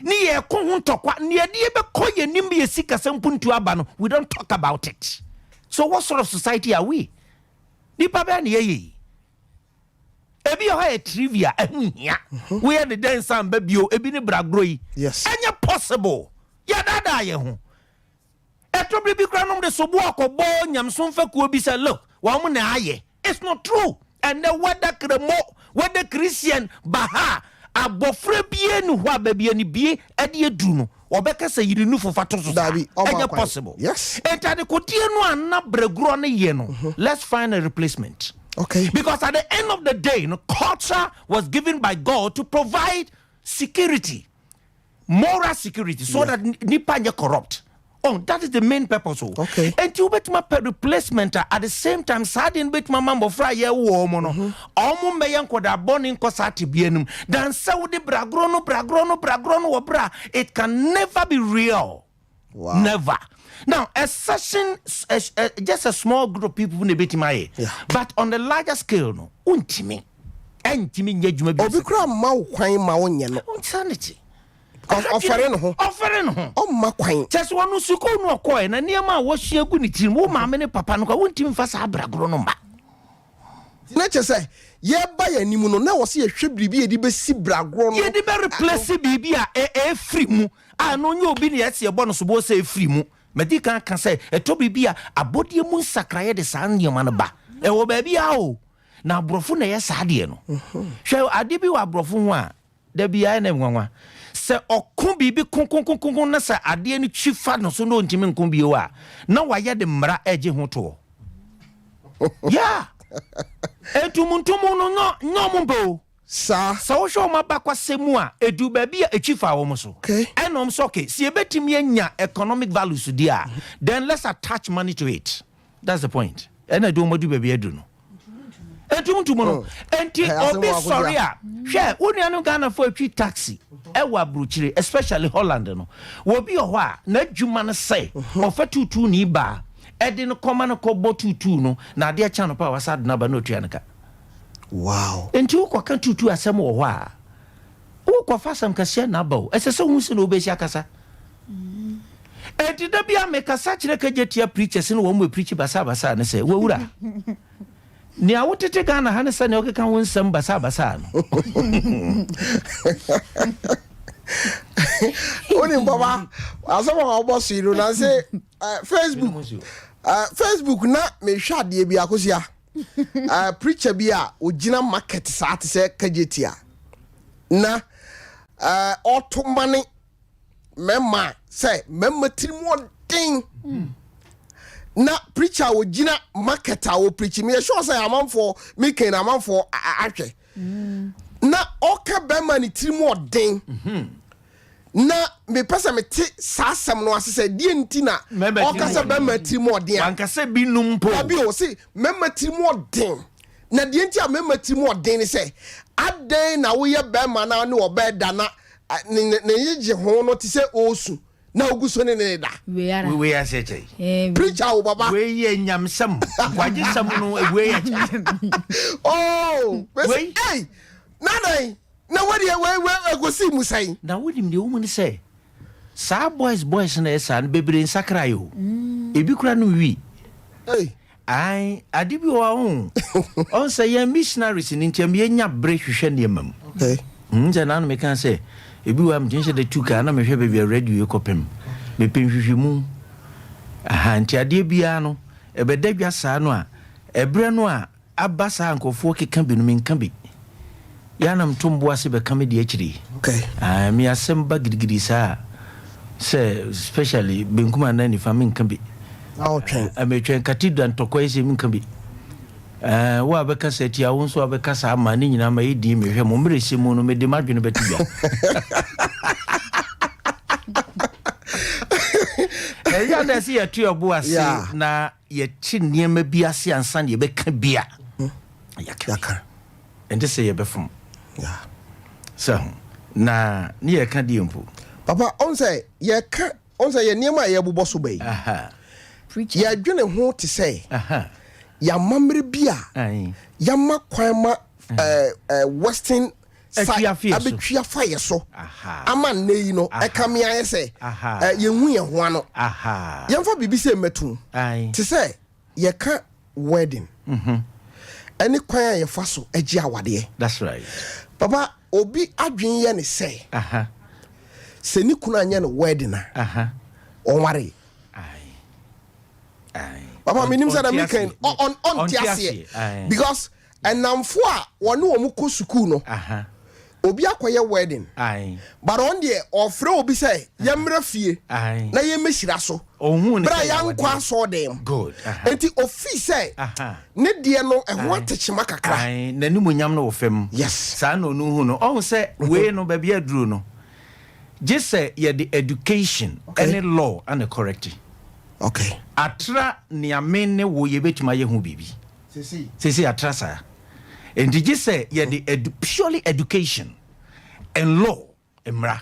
Speaker 4: ne yɛn ko ho ntɔkwa, nea ɛde yɛbɛkɔ yɛn anim yɛ sikasɛm mpuntuo aba no, we don't talk about it. So what sort of society are we? Nipa bɛn na yɛyɛ yi? Ebi wɔ hɔ a yɛ trivia, ɛho nhia. Woyɛ ne dɛn san ba bio, ebi ne bragorɔ yi.
Speaker 1: Yes.
Speaker 4: Ɛnyɛ possible. Yɛdaadaa yɛn ho. Ɛtɔ bere bi koraa nom de soboɔ akɔbɔ nyamesom fakuo bi sɛ look, wɔn na ayɛ. It's not true. Ɛnɛ whether Kremo, whether Christian, Baha, abɔfra biara ni hɔ a baabi a ne bie de aduru no, Wɔbɛka sɛ yere nufu fa to so saa.
Speaker 1: Dabi, ɔmma
Speaker 4: Ɛnyɛ
Speaker 1: kwan.
Speaker 4: possible.
Speaker 1: Yes.
Speaker 4: Enti adekodeɛ no a na brɛgorɔ no yɛ no, let's find a replacement.
Speaker 1: Okay.
Speaker 4: Because at the end of the day no, culture was given by God to provide security, moral security, so that nipa nyɛ corrupt. Oh, that is the main purpose o.
Speaker 1: Okay.
Speaker 4: Enti wobɛtumi apɛ replacement a at the same time saa adeɛ no bɛtumi ama mmɔfra a yɛwo wɔn no, wɔn mmɛyɛ nkwadaa bɔne nkɔ saa tebea no mu than sɛ wode bragorɔ no bragorɔ no bragorɔ no wɔ berɛ a it can never be real.
Speaker 1: Wow.
Speaker 4: Never. Now, a session, a, a, just a small group of people na ɛbɛtumi ayɛ.
Speaker 1: Yeah.
Speaker 4: But on the larger scale no, wontumi. Ɛntumi nyɛ adwuma bi.
Speaker 1: Obi koraa mma wo kwan ma wonyɛ no.
Speaker 4: Insanity.
Speaker 1: Because ɔfɛre ne ho.
Speaker 4: Ɔfɛre ne ho.
Speaker 1: Ɔmma kwan.
Speaker 4: Kyɛ sɛ ɔno sukuu no ɔkɔɛ na nneɛma a wɔsua gu ne tirim, wo maame ne papa no kora wontumi mfa saa bragorɔ no mma.
Speaker 1: Na kyɛ sɛ yɛba yɛn anim no, na ɛwɔ sɛ yɛhwɛ biribi a yɛde bɛsi bragorɔ no.
Speaker 4: Yɛde bɛ replace biribi a ɛfiri mu a ɛno nyɛ obi na yɛse yɛbɔ no soboɔ sɛ ɛfiri mu. Madi kan aka sɛ ɛtɔ biribi a abɔdeɛ mu nsakraeɛ de saa nneɛma no ba. Ɛwɔ baabiara o. Na aborɔfo na ɛyɛ saa adeɛ no. Hwɛ adeɛ bi wɔ aborɔfo ho a Da bi ayɛ no nwanwa. Sɛ ɔko biribi kokonkokoko na sɛ adeɛ no twi fa no so na ɔntumi nko bio a, na wayɛ de mmara regye ho toɔ. Yeah! Ntomuntomu no, nyɛ nyɛ wɔn mpɛ o.
Speaker 1: Saa.
Speaker 4: Sɛ wohwɛ wɔn abakwasɛm mu a, ɛduru baabi a ɛtwi fa wɔn so.
Speaker 1: Okay.
Speaker 4: Ɛna wɔn sɛ, okay, sɛ yɛbɛtumi anya economic values deɛ a, then let's attach money to it. That's the point. Ɛna ɛde wɔn adu baabi aduru no. Enti wontu mu no. Enti obi sɔre a, hwɛ, wo nuanom Ghanafoɔ atwi taxi ɛwɔ aburokyire, especially Holland no. Obi wɔ hɔ a, n'adwuma no sɛ ɔfa tuutuuni baa, ɛde no kɔma no kɔbɔ tuutuu no, na adeɛ kye anɔpa a wasa de no aba na otua no ka.
Speaker 1: Wow.
Speaker 4: Enti wokɔka tuutuu asɛm wɔ hɔ a, wokɔfa asɛm kɛseɛ na aba o. Ɛsɛ sɛ wohu sɛnea wobɛsi akasa. Enti da bi a mekasa kyerɛ kagyatia preachers ne wɔn mu preach basabasa ne sɛ, wawura, nea wotete Ghana ha ne sɛnea wokeka wo nsɛm basabasa no.
Speaker 1: Wonim papa, asɛm a wɔbɔ so yi no, na sɛ eh, Facebook, eh, Facebook na mehwɛ adeɛ bi akosia. Eh, preacher bi a ogyina market saa te sɛ kagyatia na ɔto mane mmarima sɛ mmarima tiri mu ɔden na preacher a ogyina market a ɔpreachi meyɛ sure sɛ amanfoɔ meken na amanfoɔ ahwɛ na ɔka bɛrima ne tiri mu ɔden na mepɛ sɛ mete saa asɛm no ase sɛ deɛ nti na ɔka sɛ bɛrima tiri mu ɔden a
Speaker 4: wankasa binom mpo
Speaker 1: dabi o se mmarima tiri mu ɔden na deɛ nti a mmarima tiri mu ɔden ne sɛ adɛn na woyɛ bɛrima na ne ɔbɛɛ da na ne ne ne yegye ho no te sɛ ɔresu na ogu so ne ne da.
Speaker 5: Wei ara.
Speaker 4: Wei aseɛ kyɛe.
Speaker 5: Eh,
Speaker 1: Preacher wo baba.
Speaker 4: Wei yɛ nyamsɛm nkwagyesɛm no wei yɛ kyɛ.
Speaker 1: Oh, mesi
Speaker 4: Wei.
Speaker 1: ei, na dɛn na wadeɛ wei wei ɛkɔsi mu sɛn.
Speaker 4: Na wonim deɛ womu ne sɛ saa boys boys na ɛyɛ saa no bebree nsakrae o. Ebi koraa nom wii.
Speaker 1: Ei.
Speaker 4: Ae, ade bi wɔ hɔ a wohu. Ɔhu sɛ yɛn missionaries no nti ɛma yɛnya bere hwehwɛ nneɛma mu.
Speaker 1: Okay.
Speaker 4: Hmm, sɛ naano mekaa sɛ, ebi wɔ hɔ a metumi hyɛ da tu kaa na mehwɛ baabi a radio yi kɔpem. Mepɛ nhwehwɛmu. Aha, nti adeɛ biara no, ɛbɛda dwa saa no a, ɛberɛ no a Aba saa a nkurɔfoɔ keka bi no menka bi. Yɛ a na meto mbo ase bɛka me deɛ akyire yi.
Speaker 1: Okay.
Speaker 4: Ae, me asɛm ba gidigidi saa a, sɛ specially benkum anaa nifa menka bi.
Speaker 1: Na wotwɛn.
Speaker 4: Ae, metwɛn cathedral ntɔkwa yi sei menka bi. Ae, wo a bɛkasa atia, wo nso a bɛkasa ama, ne nyinaa ma yɛ din mehwɛ mo. Mmerɛ sɛ mu no mede m'adwene bɛto dwa. Ɛyɛ a na ɛsɛ yɛto yɛn bo ase
Speaker 1: Yeah.
Speaker 4: na Yɛte nneɛma bi ase ansa na yɛbɛka bi a, yɛaka. Ɛnte sɛ yɛbɛfom. Sɛ ho. Na ne yɛka deɛ mpo.
Speaker 1: Papa, ɔn sɛ yɛka, ɔn sɛ yɛ nneɛma a yɛbobɔ so ba yi, yɛdwene ho te sɛ yɛamammerɛ bi a yɛama kwan ma Western sa abɛtwi afa yɛ so ama nnɛ yi no ɛka me ayɛ sɛ yɛnhu yɛn ho ano. Yɛmfa biribi sɛ mmɛtom te sɛ yɛka wedding mhm. ɛne kwan a yɛfa so gye awadeɛ.
Speaker 4: That's right.
Speaker 1: Papa, obi adwene yɛ ne sɛ sɛ ne kunu anyɛ no wedding a ɔnware. Papa, menim sɛ na meka ɔnte aseɛ because Nnamfo a wɔne wɔn kɔ sukuu no, obi akɔyɛ wedding, but ɔno deɛ ɔfrɛ obi sɛ yɛmmra fie na yɛmmɛhyira so berɛ a yɛankɔ asɔɔdan mu. Nti ofii sɛ ne deɛ no ɛho atekyema kakra.
Speaker 4: N'animuonyam no wɔ fam.
Speaker 1: Yes.
Speaker 4: Saa na ɔno hu no. Ɔhu sɛ wei no baabi aduru no, gye sɛ yɛde education ne law na correct.
Speaker 1: Okay.
Speaker 4: Atra nea me ne wo yɛbɛtumi ayɛ ho biribi. Seesei atra saa. Enti gye sɛ yɛde edu purely education and law, mmara.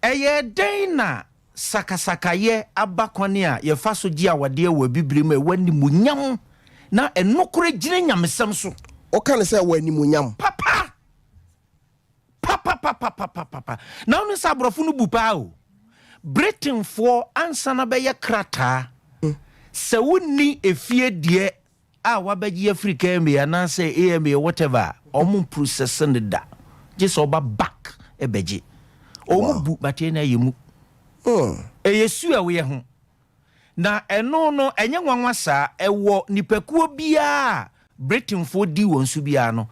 Speaker 4: Ɛyɛɛ dɛn na sakasakayɛ aba kwan a yɛfa so gye awadeɛ wɔ Abibirem a ɛwɔ animuonyam na ɛnokorɛ gyina nyamesɛm so?
Speaker 1: Woka no sɛ ɛwɔ animuonyam.
Speaker 4: Papa! Papapapapapapa. Na wonim sɛ aborɔfo no bu paa o. Britainfoɔ ansa na bɛyɛ krataa sɛ wonni efie deɛ a wabɛgye afiri KMA anaasɛ AMA whatever a, wɔn mprocess no da. Gye sɛ ɔba back bɛgye. Wɔn bu but yɛn ayɛ mu. Ɛyɛ su a woyɛ ho. Na ɛno no, ɛnyɛ nwanwa saa. Ɛwɔ nnipakuo biara a Britainfoɔ dii wɔn so biara no,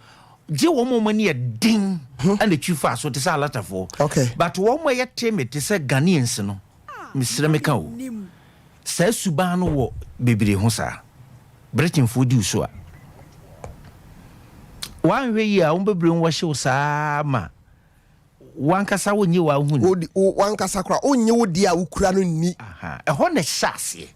Speaker 4: gye wɔn a wɔn ani yɛ den na ɛtwi faa so te sɛ Alatafoɔ.
Speaker 1: Okay.
Speaker 4: But wɔn a ɛyɛ timid te sɛ Ghanaians no, mesrɛ meka o, saa suban no wɔ bebree ho saa. Britainfoɔ di wo so a, woanhwɛ yie a, wɔn bebree wɔhye wo saa ma. Wankasa wonnye wo ho nni.
Speaker 1: Wankasa koraa wonnye wo deɛ a wokura no nni.
Speaker 4: Ɛhɔ na ɛhyɛ aseɛ.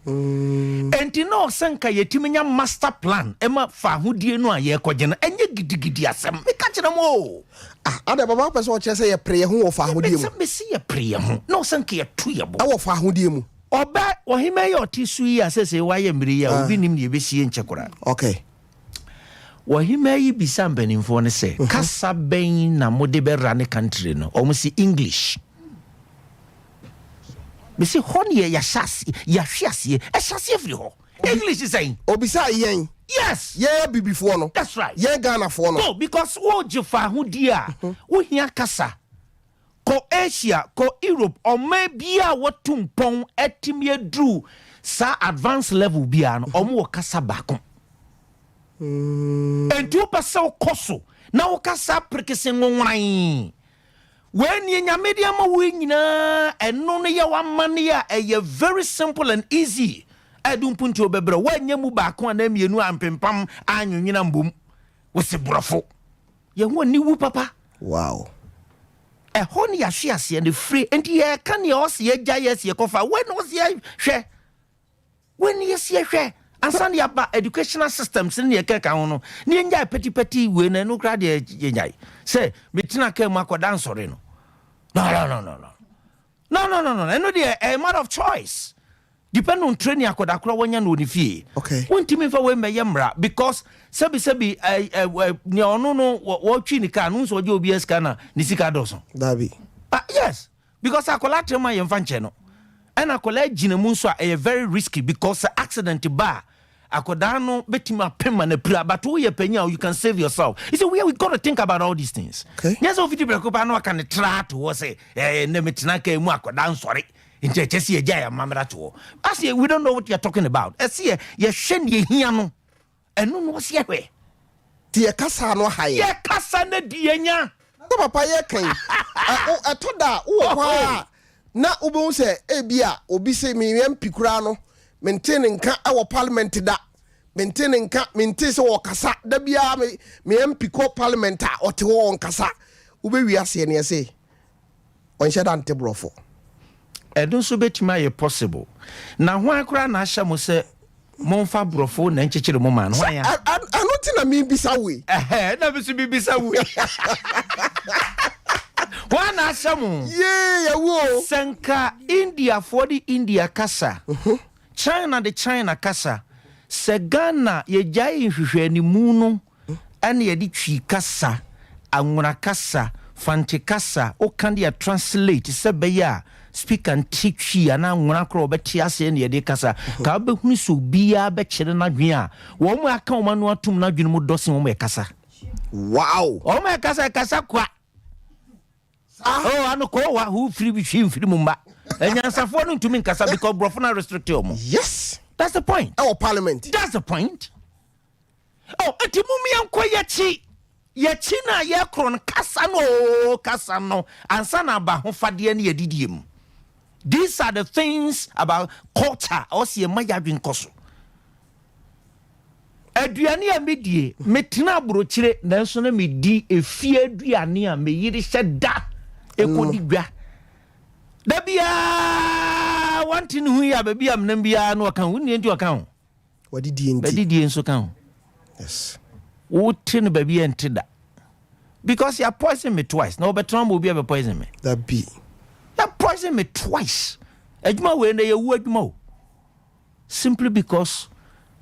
Speaker 4: Enti na ɔsɛ nka yɛtumi nya master plan ma fahodie no a yɛrekɔgye no. Ɛnyɛ gidigidi asɛm. Meka kyerɛ mo o.
Speaker 1: Ah, adɛn papa wopɛ sɛ ɔkyerɛ sɛ yɛpere yɛn ho wɔ fahodie mu?
Speaker 4: Mese yɛpere yɛn ho. Na ɔsɛ nka yɛto yɛn bo.
Speaker 1: Ɛwɔ fahodie mu.
Speaker 4: Ɔbɛ, ɔhemmaa yi a ɔte so yi a sɛsɛɛ wayɛ mmere yi a obi nnim deɛ ɛbɛsie nkyɛ koraa.
Speaker 1: Okay.
Speaker 4: Ɔhemmaa yi bisaa mpanimfoɔ no sɛ, Kasa bɛn na mode bɛra ne country no? Wɔn se, English. Mese, hɔ ne yɛahyɛ aseɛ, yɛahwe aseɛ, ɛhyɛ aseɛ firi hɔ. English sɛn?
Speaker 1: Obisaa yɛn.
Speaker 4: Yes.
Speaker 1: Yɛn abibifoɔ no.
Speaker 4: That's right.
Speaker 1: Yɛn Ghanafoɔ no.
Speaker 4: No, because wogye fahodie a, wohia kasa. Kɔ Asia, kɔ Europe, ɔman biara a watu mpɔn atumi aduru saa advanced level biara no, wɔn wɔ kasa baako. Enti wopɛ sɛ wokɔ so na wokasa prekese nwonworan. Wei nie Nyame de ama wo yi nyinaa, ɛno no yɛ w'amanneɛ a ɛyɛ very simple and easy a ɛde mpuntuo bɛbrɛ wo. Woanyɛ mu baako anaa mmienu ampempam annwennwene ambom. Wose borɔfo. Yɛn ho aniwu papa.
Speaker 1: Wow.
Speaker 4: Ɛhɔ ne yɛahwe aseɛ no fire. Nti yɛka nea ɔse yɛgya yɛ se yɛkɔfa. Wei na ɔse yɛhwɛ. Wei ne yɛse yɛhwɛ. Ansa na yɛaba educational systems ne nea ɛkeka ho no, ne yɛnyae pɛtipɛti wei no, ɛno koraa deɛ yɛnyae. Sɛ metena kaa mu akɔda nsɔre no. No, no, no, no, no. No, no, no, no. Ɛno deɛ ɛyɛ matter of choice. Depend on training akwadaa korɔ wanya no wɔ ne fie.
Speaker 1: Okay.
Speaker 4: Wontumi nfa wei mmɛyɛ mmara because sɛbi sɛbi ɛ ɛ ɛ nea ɔno no wɔtwi ne kaa no nso ɔgye obi sika na ne sika dɔɔso.
Speaker 1: Dabi.
Speaker 4: Ah yes because akwadaa tẹn mu a yɛnfa nkyɛn no ɛna akwadaa gyina mu nso a ɛyɛ very risky because sɛ accident ba a akwadaa no bɛtumi apem ma no apira but woyɛ panyin a you can save yourself. You see we we got to think about all these things.
Speaker 1: Okay.
Speaker 4: Nyɛ sɛ ofiti prɛko paa na waka ne tra to hɔ sɛ ɛɛ nnɛ metena kaa mu akwadaa nsɔre. Nti ɛkyɛ sɛ yɛgyae amammerɛ ato hɔ. Ase we don't know what you are talking about. Ɛse yɛ yɛhwɛ nea ehia no. Ɛno no ɔse yɛhwɛ.
Speaker 1: Nti yɛ kasa no aha yɛn.
Speaker 4: Yɛ kasa no di yɛn nya.
Speaker 1: Sɛ papa yɛ kan yi, ɛtɔ da a wowɔ hɔ ara a na wobɛhu sɛ ebi a obi se me MP koraa no mentee ne nka wɔ parliament da, mente ne nka, mentee sɛ ɔkasa da biara me me MP kɔ parliament a ɔte hɔ ɔnkasa. Wobɛwie aseɛ no yɛse ɔnhyɛ da nte borɔfo.
Speaker 4: Ɛno nso bɛtumi ayɛ possible. Na hwan koraa na ahyɛ mo sɛ momfa borɔfo na nkyekyere mo man? Hwan a?
Speaker 1: Ɛno nti na mebisa wo yi.
Speaker 4: Ɛhɛ, ɛna me nso mebisa wo yi. Hwan na ahyɛ mo?
Speaker 1: Yee, yɛwu o.
Speaker 4: Sɛ nka Indiafoɔ de India kasa, China de China kasa, sɛ Ghana yɛgyae nhwehwɛanimu no Ɛna yɛde Twi kasa, Anwona kasa, Fante kasa, woka de a translate sɛ ɛbɛyɛ a speaker nte Twi anaa Anwona koraa ɔbɛte aseɛ na yɛde kasa. Ka wobɛhunu sɛ obiara bɛkyerɛ n'adwene a wɔn a aka wɔn ano atom no adwene mu dɔ sen wɔn a ɛkasa.
Speaker 1: Wow!
Speaker 4: Wɔn a ɛkasa ɛkasa kwa.
Speaker 1: Saa.
Speaker 4: Oh, ano kɔ wa hu firi bi hwi mfiri mu mba. Anyansafoɔ no ntumi nkasa because borɔfo no restrict wɔn.
Speaker 1: Yes.
Speaker 4: That's the point.
Speaker 1: Ɛwɔ parliament.
Speaker 4: That's the point. Oh, enti mom yɛnkɔ yɛkyi, yɛkyi no a yɛkorɔ no, kasa no oo, kasa no, ansa na aba ahofadeɛ ne yɛdidie mu. These are the things about culture, ɛwɔ sɛ yɛma yɛadwen kɔ so. Aduane a medie, metena aburokyire nanso na medi efie aduane a me yere hyɛ da ɛkɔdi dwa. Da biara wante ne ho yi a baabi a menam biara no ɔka ho, wonnie nti ɔka ho.
Speaker 1: Wadidie nti.
Speaker 4: Badidie nso ka ho.
Speaker 1: Yes.
Speaker 4: Wote no baabi a ɛnte da. Because ya poison me twice. Na wɔbɛtena ma obi abɛ poison me.
Speaker 1: Dabi.
Speaker 4: Ya poison me twice. Adwuma wei na yɛwu adwuma o. Simply because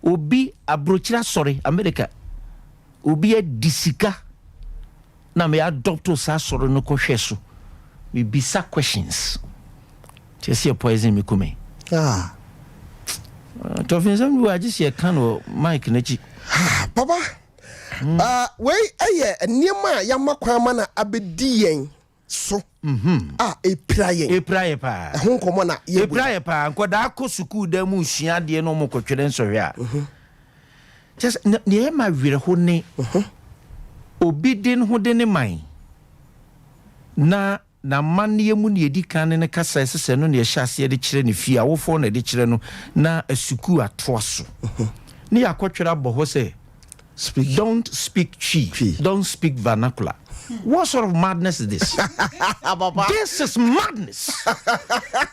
Speaker 4: obi aburokyire asɔre America obi adi sika na me adopt saa asɔre no kɔhwɛ so mebisa questions nti ɛsɛ yɛ poison me kume
Speaker 1: ah.
Speaker 4: Tɔfe nsɛm bi wɔ agye sɛ yɛka no wɔ mic n'akyi.
Speaker 1: Ah, papa mm. uh, wei ɛyɛ nneɛma a yɛama kwan ma na abɛdi yɛn so mm-hmm. a ɛpira yɛn
Speaker 4: ɛpira yɛ paa
Speaker 1: ɛho nkɔmmɔ na yɛbɔ
Speaker 4: ɛpira yɛ paa nkɔdaa kɔ sukuu dan mu nsua adeɛ na ɔmo kɔtwerɛ nsɔhwɛ a mm-hmm. Kyerɛ sɛ, nea ɛma awerɛho ne obi de ne ho de ne man, na n'amanneɛ mu nea edi kan ne ne kasa a ɛsɛ sɛ ɛno na ɛhyɛ aseɛ de kyerɛ ne fie, awofoɔ na ɛde kyerɛ no, na sukuu atoa so. Ne yɛakɔtwerɛ abɔ hɔ sɛ, Don't speak Twi, don't speak vernacular. What sort of madness is this? This is madness.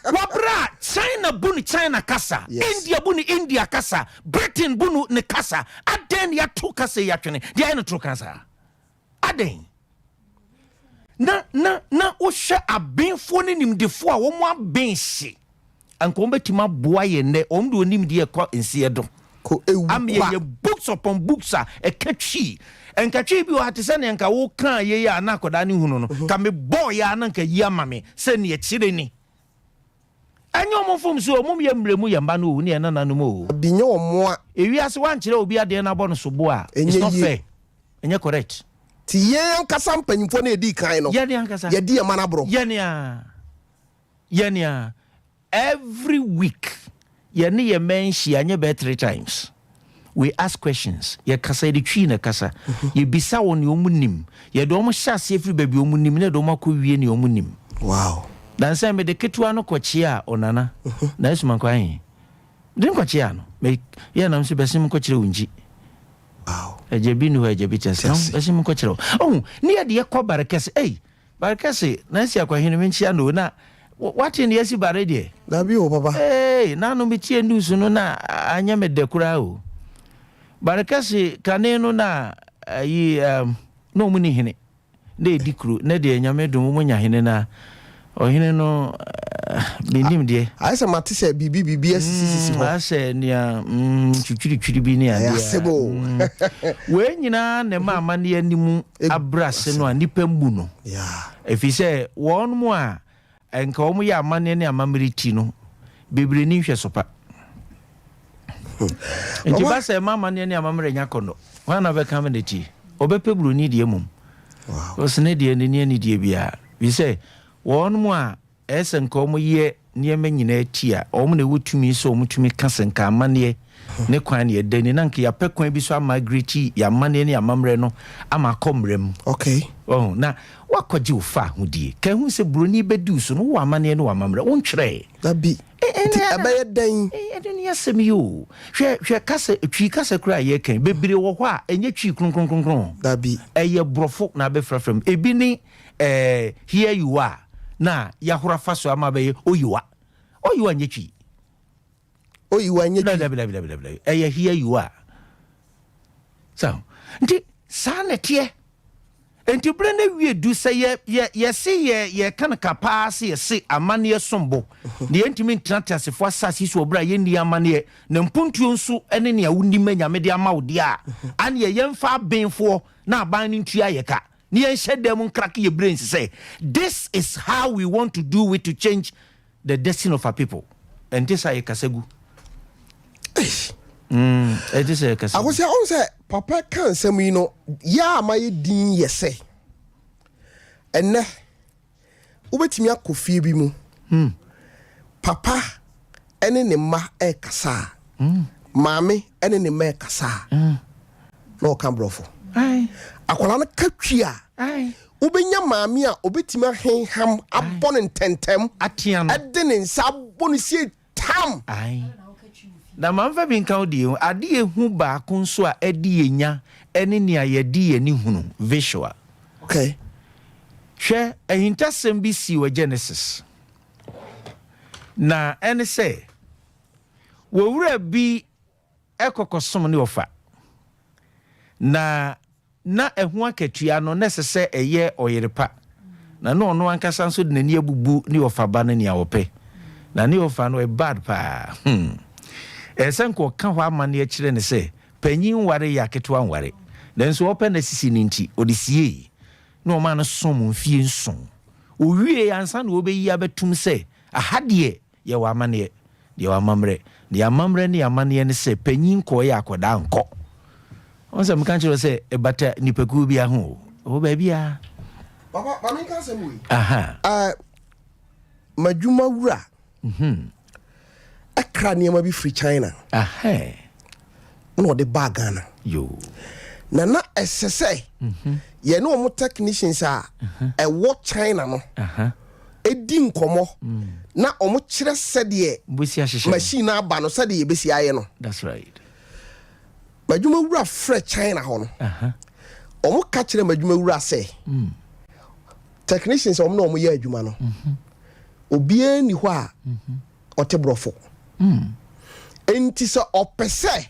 Speaker 4: Wabra China bu ne China kasa, yes. India bu ne India kasa, Britain bu no ne kasa. Adɛn ne yɛato kasa yi atwene? Deɛ ayɛ no toro kasa. Adɛn? Na na na wohwɛ abenfoɔ ne nimdefoɔ a wɔn aben hye. Anka wɔn bɛtumi aboa yɛn nnɛ, wɔn de wɔn nimdeɛ kɔ nseɛ do.
Speaker 1: Ko ewu
Speaker 4: Ama
Speaker 1: kwa.
Speaker 4: yɛyɛ books upon books a ɛka Twi. Nka Twi bi wɔ ha te sɛ nea nka wokaa yei a na akwadaa no hunu no, nka mebɔɔ yɛ a na nka yi ama me sɛ nea ɛkyerɛ ni. Ɛnyɛ wɔn mfomsoɔ o, mom yɛ mmerɛ mu yɛn mma no o, ne yɛn nananom o.
Speaker 1: Bi nyɛ wɔn a.
Speaker 4: Ewiase woankyerɛ obi adeɛ na abɔ no sobo a, it's
Speaker 1: Ɛnyɛ
Speaker 4: not
Speaker 1: yie.
Speaker 4: fair, ɛnyɛ correct.
Speaker 1: Nti yɛn ankasa mpanyinfoɔ no a yɛdii kan no,
Speaker 4: Yɛn ankasa.
Speaker 1: yɛdi yɛn mma no aborɔ.
Speaker 4: Yɛn a. Yɛn a every week yɛne yɛn mma nhyia nyɛ bɛyɛ 3 times. We ask questions. Yɛkasa, yɛde Twi na ɛkasa. Yɛbisa wɔn nea wɔn nim. Yɛde wɔn hyɛ aseɛ firi baabi wɔn nim na yɛde wɔn akɔ wie nea wɔn nim. Nansa yi mede ketewa no kɔkyea Onana na Asuman kɔ ahe? Mede no kɔkyea no. Me yɛ nam sɛ bɛsen nkɔkyerɛ wo nkyi. Agya bi ni hɔ agya bi te ase. Bɛsen nkɔkyerɛ wo. Ɔhu, ne yɛde yɛkɔ bare kɛse. Ei, Bare kɛse, Nancy Akwahene menkyia no o, na wate nea asi bare deɛ?
Speaker 1: Dabi o papa.
Speaker 4: Eei, naano metie news no na anyɛ me dɛ koraa o. Bare kɛse, kane no na ayi um, na ɔmo ni hene, na edi kuro, na deɛ Nyame dom ɔmo nya hene na ɔhene no mennim deɛ.
Speaker 1: Ayɛ sɛ mate sɛ biribi biribi asisisisi hɔ.
Speaker 4: Ayɛ sɛ nea mm, twitwiritwiri bi ne adeɛ.
Speaker 1: Ɛyɛ asɛm o.
Speaker 4: Wei nyinaa na ɛma amanneɛ anim abrɛ ase no a nnipa mmu no. Ɛfiri sɛ wɔn a nka wɔyɛ amanneɛ ne amammerɛ ti no, bebree nni nhwɛso pa. Nti ba sɛ ɛma amanneɛ ne amammerɛ nya akɔnnɔ, hwan na ɔbɛka ama no atie? Ɔbɛpɛ buroni deɛ mmom. Ɔse ne deɛ n'ani anidie biara. Ɛfiri sɛ wɔn a Ɛyɛ sɛ nka wɔyɛ nneɛma nyinaa ti a, wɔn na ɛwɔ tumi sɛ wɔtumi ka sɛ nka amanneɛ ne kwan na yɛda ni, na nka yɛapɛ kwan bi so amigrate yɛn amanneɛ ne yɛn amammerɛ no ama akɔ mmara mu.
Speaker 1: Okay.
Speaker 4: Wahu? Na woakɔgye wo fa ahodie. Ka ehu sɛ buroni bɛdi wo so no, wowɔ amanneɛ ne w'amammerɛ, wontwerɛɛ.
Speaker 1: Dabi. Nti ɛbɛyɛ dɛn?
Speaker 4: Ɛno ne asɛm yi o. Hwɛ, hwɛ kasa, Twi kasa koraa a yɛreka yi, bebree wɔ hɔ a, ɛnyɛ Twi kronkronkronkron.
Speaker 1: Dabi.
Speaker 4: Ɛyɛ Borɔfo na abɛfrafra mu. Ebi ne Eh, here you are na yɛahoro afa so ama abɛyɛ oyiwa. Oyiwa nyɛ Twi.
Speaker 1: Oyiwa nyɛ Twi.
Speaker 4: Dabi, dabi, dabi, dabi. Ɛyɛ here you are. So, nti saa na ɛteɛ. Nti berɛ no awie du sɛ yɛ yɛ yɛse yɛ yɛka no ka paa sɛ yɛse amanneɛ som bo na yɛntumi ntena teasefoɔ asase so wɔ berɛ a yɛnni amanneɛ na mpuntuo nso ne nea wonim anyame de ama wo deɛ a aneɛ yɛmfa abenfoɔ na aban no ntua yɛ ka na yɛnhyɛ dan mu nkrake yɛ brains sɛ this is how we want to do it to change the destiny of our people. Ɛnte saa, yɛkasa gu. Ɛnte sɛ yɛkasa gu.
Speaker 1: Akosia, ɔn sɛ papa ka nsɛm yi no, yɛ a ma yɛ din yɛ sɛ ɛnɛ wobɛtumi akɔ fie bi mu papa ne ne mma ɛrekasa a, maame ne ne mma ɛrekasa a, na ɔka borɔfo. Akwadaa no ka twi a, wobɛnya maame a obɛtumi ahenham abɔ no ntɛntɛm, ɛde ne nsa abɔ no sie tam.
Speaker 4: Na ma mfa bi nka wo deɛ ho. Ade a ɛhu baako nso a ɛde yɛn nya ne nea yɛde yɛn ani hunu, visual.
Speaker 1: Okay.
Speaker 4: Hwɛ, ahintasɛm bi sii wɔ Genesis. Na ɛne sɛ, wɔwura bi kɔ kɔsom ne ɔfa. Na na ɛho akatua no, na ɛsɛ sɛ ɛyɛ ɔyere pa. Na na ɔno ankasa nso de n'ani abubu ne ɔfa ba no nea ɔpɛ. Na ne ɔfa no, ɔyɛ bad paa. Hmm. Ɛsɛ sɛ nka ɔka hɔ amanneɛ kyerɛ no sɛ, panyin nware yɛ aketewa nware. Nanso ɔpɛ n'asisi no nti, ɔde siei, na ɔmaa no som mfie nson. Owiei ansa na ɔbɛyi abɛtom sɛ, aha deɛ, Yɛwɔ amanneɛ, na yɛwɔ amammerɛ. Na yɛn amammerɛ ne yɛn amanneɛ ne sɛ panyin kɔɔ yɛ akwadaa nkɔ. Wɔn sɛ meka kyerɛ sɛ ɛbata nipakuo bi ho o. Ɛwɔ baabiara.
Speaker 1: Papa, ma menka asɛm wei.
Speaker 4: Aha.
Speaker 1: Uh, m'adwuma wura ɛkra nneɛma bi firi China.
Speaker 4: Aha.
Speaker 1: Na ɔde baa Ghana.
Speaker 4: Yo.
Speaker 1: Na na ɛsɛ sɛ yɛne wɔn technicians a ɛwɔ China no di nkɔmmɔ na wɔn kyerɛ sɛdeɛ machine no aba no sɛdeɛ yɛbɛsi ayɛ no.
Speaker 4: That's right.
Speaker 1: M'adwuma wura frɛ China hɔ no, wɔn ka kyerɛ m'adwuma wura sɛ mm. Technicians a wɔn na wɔyɛ adwuma no, obiara nni hɔ a ɔte borɔfo. Nti sɛ ɔpɛ sɛ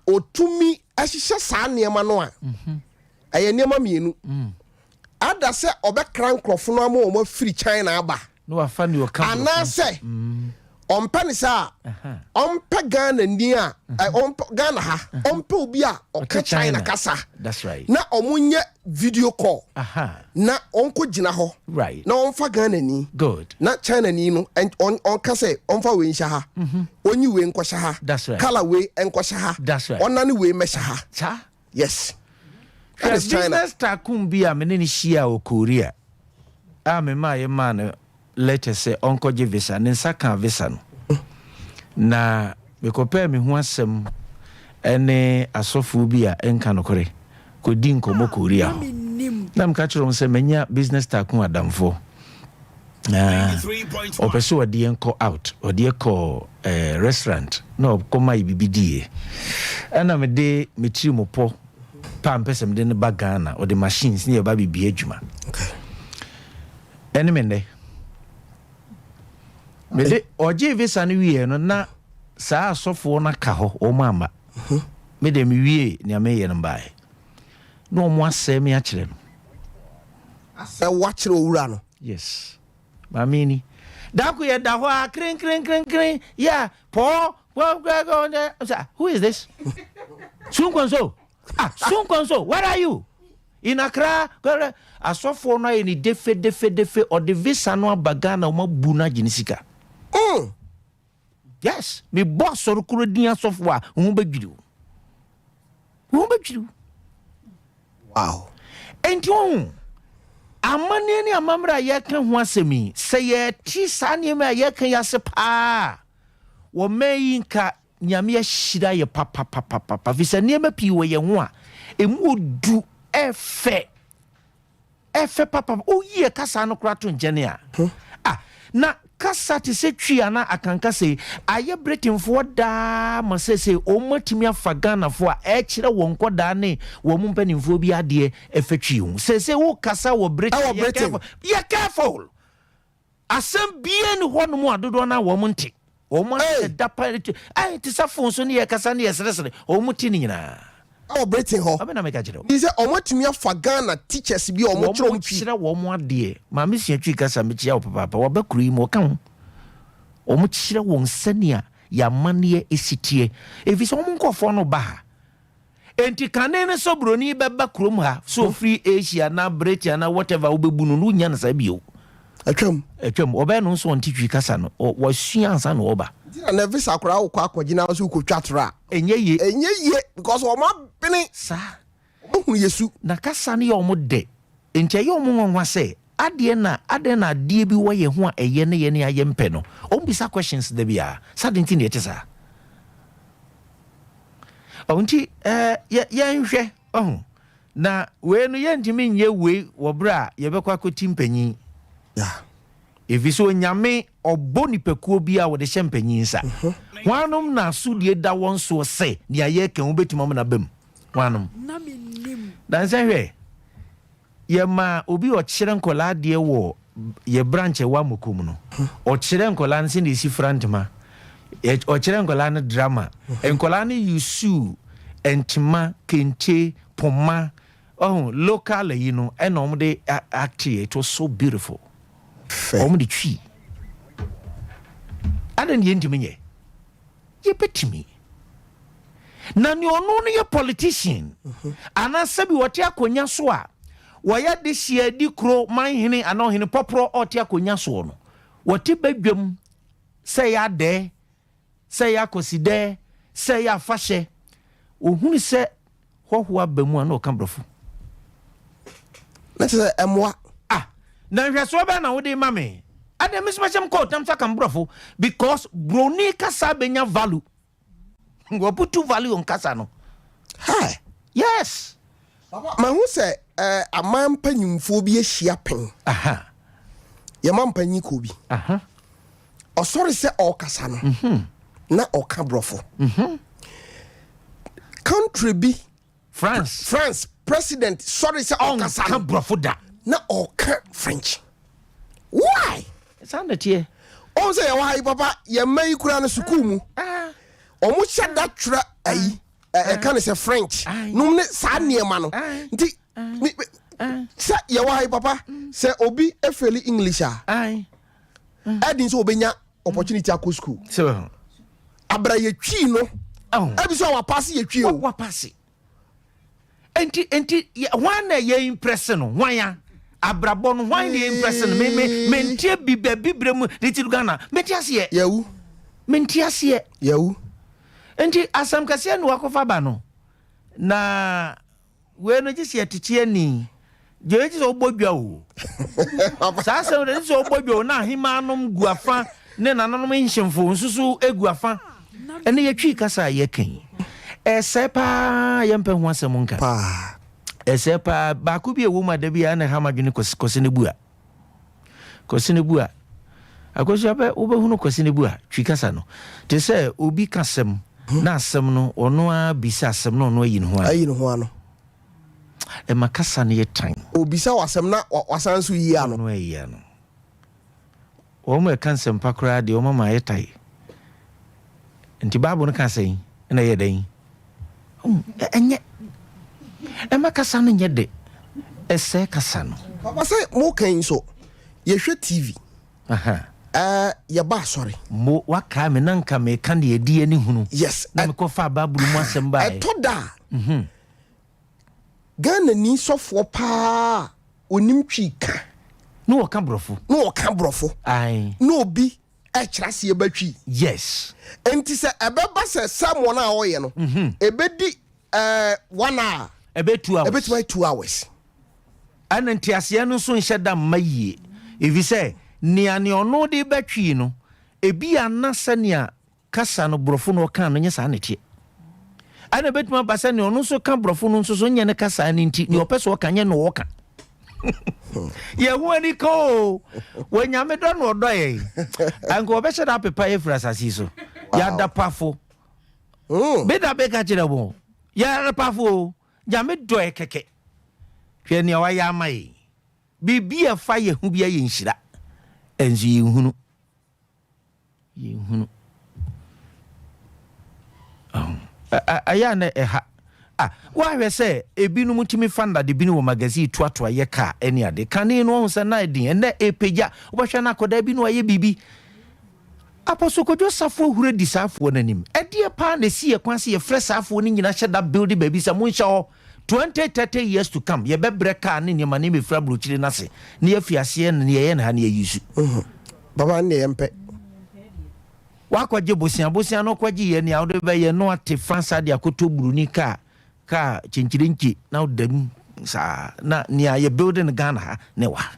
Speaker 1: ɔtumi hyehyɛ saa nneɛma no a, ɛyɛ nneɛma mmienu. Ada sɛ ɔbɛkra nkurɔfo no ama wɔn afiri China aba.
Speaker 4: Na wafa nea ɔka borɔfo.
Speaker 1: Anaasɛ ɔmpɛ ne saa a, ɔmpɛ Ghana ni a, ɔmpɛ Ghana ha, ɔmpɛ obi a ɔka China kasa.
Speaker 4: That's right.
Speaker 1: Na ɔmo nyɛ video call. Na ɔnkɔ gyina hɔ.
Speaker 4: Right.
Speaker 1: Na ɔmfa Ghana ni.
Speaker 4: Good.
Speaker 1: Na China ni no ɔnka sɛ ɔmfa wei nhyɛ ha. Ɔnyi wei nkɔhyɛ ha.
Speaker 4: That's right.
Speaker 1: Colour wei nkɔhyɛ ha.
Speaker 4: That's right.
Speaker 1: Ɔnane wei mmɛhyɛ ha.
Speaker 4: Saa.
Speaker 1: Yes. That
Speaker 4: Hwɛ
Speaker 1: is China.
Speaker 4: business tycoon bi a me ne no hyiaa wɔ Korea a memaa yɛmaa no letter sɛ ɔnkɔgye visa. Ne nsa kaa visa no. Na mekɔpɛɛ me ho asɛm ne asɔfoɔ bi a ɛnka nokorɛ kɔdii nkɔmmɔ Korea hɔ. Na meka kyerɛ wɔn sɛ manya business tycoon adamfoɔ. Na ɔpɛ sɛ ɔde yɛn kɔ out, ɔde yɛ kɔ eh, restaurant na ɔkɔma yɛ biribi diiɛ. Ɛna mede me tiri mu pɔ pa mpɛ sɛ mede no ba Ghana, ɔde machines ne yɛba biribi adwuma. Ɛne me nnɛ. Mede ɔgyee visa no wieɛ no na saa asɔfoɔ no aka hɔ, wɔn amma. Me deɛ mewie nea meyɛ no baeɛ. Na wɔn asɛe me akyerɛ no.
Speaker 1: Asɛ woakyerɛ owura no.
Speaker 4: Yes. Maame ni. Dako yɛ da hɔ a krenkrenkrenkren yɛ pɔɔ who is this? Sunkonso. Ah, Sunkonso, where are you? In Accra, asɔfoɔ no ayɛ ne defe defe defe ɔde visa no aba Ghana wɔn abu no agye ne sika. Yes, me bɔ asɔre koro din asɔfoɔ a wɔn bɛdwiri wo. Wɔn bɛdwiri wo.
Speaker 1: Wow.
Speaker 4: Enti wohu, amanneɛ ne amammerɛ a yɛreka ho asɛm yi, sɛ yɛte saa nneɛma a yɛreka yi ase paa a, wɔ mmɛn yi nka Nyame ahyira yɛ papapapapa, fi sɛ nneɛma pii wɔ yɛn ho a ɛmu odu, ɛfɛ. Ɛfɛ papa. Woyi yɛ kasa no koraa to nkyɛn a, ah, na kasa te sɛ Twi anaa Akan kasa yi ayɛ Britainfoɔ daa ma seesei wɔatumi afa Ghanafoɔ a ɛrekyerɛ wɔn nkɔdaa ne wɔn mpanimfoɔ bi adeɛ ɛfa Twi ho. Seesei wokasa wɔ Britain,
Speaker 1: Ɛwɔ
Speaker 4: yɛ
Speaker 1: Britain.
Speaker 4: careful, yɛ careful. Asɛm biara nni hɔnom a dodoɔ no ara wɔn nte. Wɔn ahyɛ da pa ɛɛ te sɛ fon so ne yɛkasa ne yɛseresere. Wɔn te ne nyinaa.
Speaker 1: Ɛwɔ Britain hɔ.
Speaker 4: Ɔbɛ na meka kyerɛ wo.
Speaker 1: Nti sɛ wɔn atumi afa Ghana teachers bi a wɔn kyerɛ wɔn twi.
Speaker 4: Wɔn kyerɛ wɔn adeɛ. Maame sua twi kasa mekyia wo papaapa. Waba kuro yi mu ɔka ho. Wɔn kyerɛ wɔn sɛnea yɛn amanneɛ si teɛ. Ɛfiri sɛ wɔn nkurɔfoɔ no ba ha. Enti kane no sɛ obroni bɛba kurom ha sɛ ofiri Asia anaa Britain anaa whatever wobɛbu no no wonnya no saa bio.
Speaker 1: Atwam.
Speaker 4: Atwam. Ɔbɛyɛ no nso ɔnte Twi kasa no. Wasua ansa na ɔreba.
Speaker 1: Nti na nɛ visa koraa wokɔ akɔgyina sɛ wokɔtwa toro a.
Speaker 4: Ɛnyɛ ye.
Speaker 1: Ɛnyɛ ye because wɔn abene.
Speaker 4: Saa.
Speaker 1: Wɔn ahunu yɛ su.
Speaker 4: Na kasa no yɛ wɔn dɛ. Enti ɛyɛ wɔn nwanwa sɛ adeɛ na adɛn na adeɛ bi wɔ yɛn ho a ɛyɛ ne yɛn a yɛmpɛ no. Wɔn bisa questions da biara. Sɛ adɛn nti na ɛte saa? Ɔho nti ɛɛ yɛ yɛnhwɛ ɔho na wei no yɛntumi nyɛ wei wɔ berɛ a yɛbɛkɔ akɔti mpanyin. Ɛfiri sɛ Onyame ɔbɔ nipakuo bi a wɔde hyɛ mpanyin nsa. Mhm. Hwanom na asodie da wɔn soɔ sɛ nea yɛreka wobɛtumi ama no aba mu? Hwanom? Dansɛ hwɛ. Yɛma obi ɔkyerɛ nkwadaa adeɛ wɔ yɛ branch ɛwɔ Amoko mu no, ɔkyerɛ nkwadaa no sɛdeɛ ɛsi fira ntoma, ɔkyerɛ nkwadaa no drama, nkwadaa no yusu ntoma, kente, poma, ɔho local ayi no ɛna wɔn de acte, it was so beautiful. Wɔn de twi. Adɛn na yɛntumi nyɛ? Yɛbɛtumi. Na nea ɔno no yɛ politician anaa sɛbi ɔte akonnwa so a wɔyɛ dehyeɛ adi kuro manhene anaa ɔhene pɔporɔ ɔte akonnwa soɔ no, wɔte badwam sɛ ɛyɛ adɛɛ, sɛ ɛyɛ akwasidɛɛ, sɛ ɛyɛ afahyɛ, ɔhunu sɛ hɔhoɔ aba mu a na ɔka borɔfo.
Speaker 1: Na kyerɛ sɛ ɛmmoa.
Speaker 4: Ah, na nhwɛsoɔ bɛn na wode ma me? Adɛn me nso mɛhyɛ me coat na me nso aka me borɔfo because broni kasa bɛnya value. Wɔbutu value on kasa no.
Speaker 1: Hi.
Speaker 4: Yes.
Speaker 1: Papa, mahu sɛ eh, aman mpanyimfoɔ bi ahyia pɛn.
Speaker 4: Aha.
Speaker 1: Yɛma mpanyin kuo bi.
Speaker 4: Aha.
Speaker 1: Ɔsɔre sɛ ɔrekasa no, mm-hmm. na ɔka borɔfo. Mm-hmm. Country bi.
Speaker 4: France.
Speaker 1: France president sɔre sɛ ɔkasa no.
Speaker 4: Ɔnka borɔfo da.
Speaker 1: Na ɔka French. Why?
Speaker 4: Saa na ɛteɛ.
Speaker 1: Ɔn sɛ yɛwɔ ha yi papa yɛn mma yi koraa no sukuu mu. Ɔmo hyɛ da twerɛ ayi ɛka ne sɛ French nom ne saa nneɛma no. Nti sɛ yɛwɔ ha yi papa sɛ obi efeli English a ɛdi nso obenya opportunity akɔ school. Abra yɛ twi no. Ebi sɛ wapase yɛ twi o.
Speaker 4: Wapase. Enti enti hwan na yɛ impress no hwan a abrabɔ no hwan na yɛ impress no me me mentie bi baabi brɛ mu ne ti Ghana mente aseɛ.
Speaker 1: Yawu.
Speaker 4: Mente aseɛ.
Speaker 1: Yawu.
Speaker 4: Enti asɛm kɛseɛ na wakɔfa ba no na wei no gye sɛ yɛtete ani deɛ gye sɛ wobɔ dwa o saa asɛm no gye sɛ wobɔ dwa o na ahemaa nom gu afa ne nananom nhyemfo nso so gu afa ɛne yɛtwi kasa a yɛka yi ɛsɛe paa yɛmpɛ ho asɛm nka ɛsɛe paa baako bi a ɛwɔ mu a da bi a na ɛha madwene kɔse no bu a kɔse no bu a akɔsua bɛ wobɛhunu kɔse no bu a twi kasa no te sɛ obi ka asɛm na asɛm no ɔno ara bisa asɛm na ɔno ayi ne ho ano
Speaker 1: ayi ne ho ano
Speaker 4: Ɛma kasa no yɛ tan.
Speaker 1: Obisa wo asɛm na wasan nso yi ano.
Speaker 4: Ɔno ayi ano. Wɔn a ɛka nsɛmpa koraa deɛ wɔn ama ayɛ tae. Nti Bible no ka sɛn na ɛyɛ dɛn? Ɛnyɛ. Ɛma kasa no nyɛ dɛ. Ɛsɛe kasa no.
Speaker 1: Papa sɛ mo ka yi nso yɛhwɛ TV. Ɛɛ yɛba asɔre.
Speaker 4: Mo wakae me na nka meka deɛ ɛdi ani hunu.
Speaker 1: Yes.
Speaker 4: Na mekɔfaa Bible mu asɛm baeɛ.
Speaker 1: Ɛtɔ da a. Ghanani sɔfoɔ paa a ɔnim Twi ka.
Speaker 4: Na ɔka borɔfo.
Speaker 1: Na ɔka borɔfo.
Speaker 4: Ae.
Speaker 1: Na obi ɛkyerɛ aseɛ ba Twi.
Speaker 4: Yes.
Speaker 1: Nti sɛ ɛbɛba sɛ sermon a ɔyɛ no, ɛbɛdi ɛɛ one hour.
Speaker 4: Ɛbɛyɛ 2 hours.
Speaker 1: Ɛbɛtumi ayɛ 2 hours.
Speaker 4: Ɛna nteaseɛ no nso nhyɛ da mma yie. Efisɛ nea nea ɔno de ba Twi no, ebia na sɛnea kasa no borɔfo no ɔka no nyɛ saa na ɛteɛ. Ɛna ɛbɛtumi aba sɛ nea ɔno nso ka borɔfo no nso so nyɛ ne kasa no nti nea ɔpɛ sɛ ɔka nyɛ na ɔka. Yɛn ho ani ka o, wɔ Nyame dɔ na ɔdɔ yɛn. Anka ɔbɛhyɛ da apepa yɛ firi asase yi so. Yɛadapafo. Beda bɛka kyerɛ mo, yɛadapafo o, Nyame dɔ yɛ kɛkɛ. Hwɛ nea wayɛ ama yɛn. Biribi a ɛfa yɛn ho bi ayɛ nhyira, ɛnso yɛnhunu. Yɛnhunu. Ɛyɛ a na ɛha. Ah, woahwɛ sɛ ebinom tumi fa nnade bini wɔ magazine toatoa yɛ kaa ne ade. Kane no ɔhu sɛ na ɛden, ɛnnɛ ɛrepagya. Wobɛhwɛ na akwadaa bi na wayɛ biribi. Apostle Kojo Safo ahura di saa afoɔ no anim. Ɛdeɛ paa na ɛsi yɛ kwan sɛ yɛfrɛ saa afoɔ no nyina hyɛ da build baabi sɛ monhyɛ hɔ 20, 30 years to come yɛbɛbrɛ kaa ne nneɛma nneɛma ɛfiri aburokyire no ase na yɛafi aseɛ na yɛyɛ no ha na yɛyi su.
Speaker 1: Papa no deɛ yɛmpɛ.
Speaker 4: Woakɔgye bosea, bosea no wokɔgye yɛ nea wode bɛyɛ na woate fa saa de akɔtɔ buroni kaa, kaa kyenkyerenkye na woda mu saa na nea yɛ building no Ghana ha na ɛwɔ ha.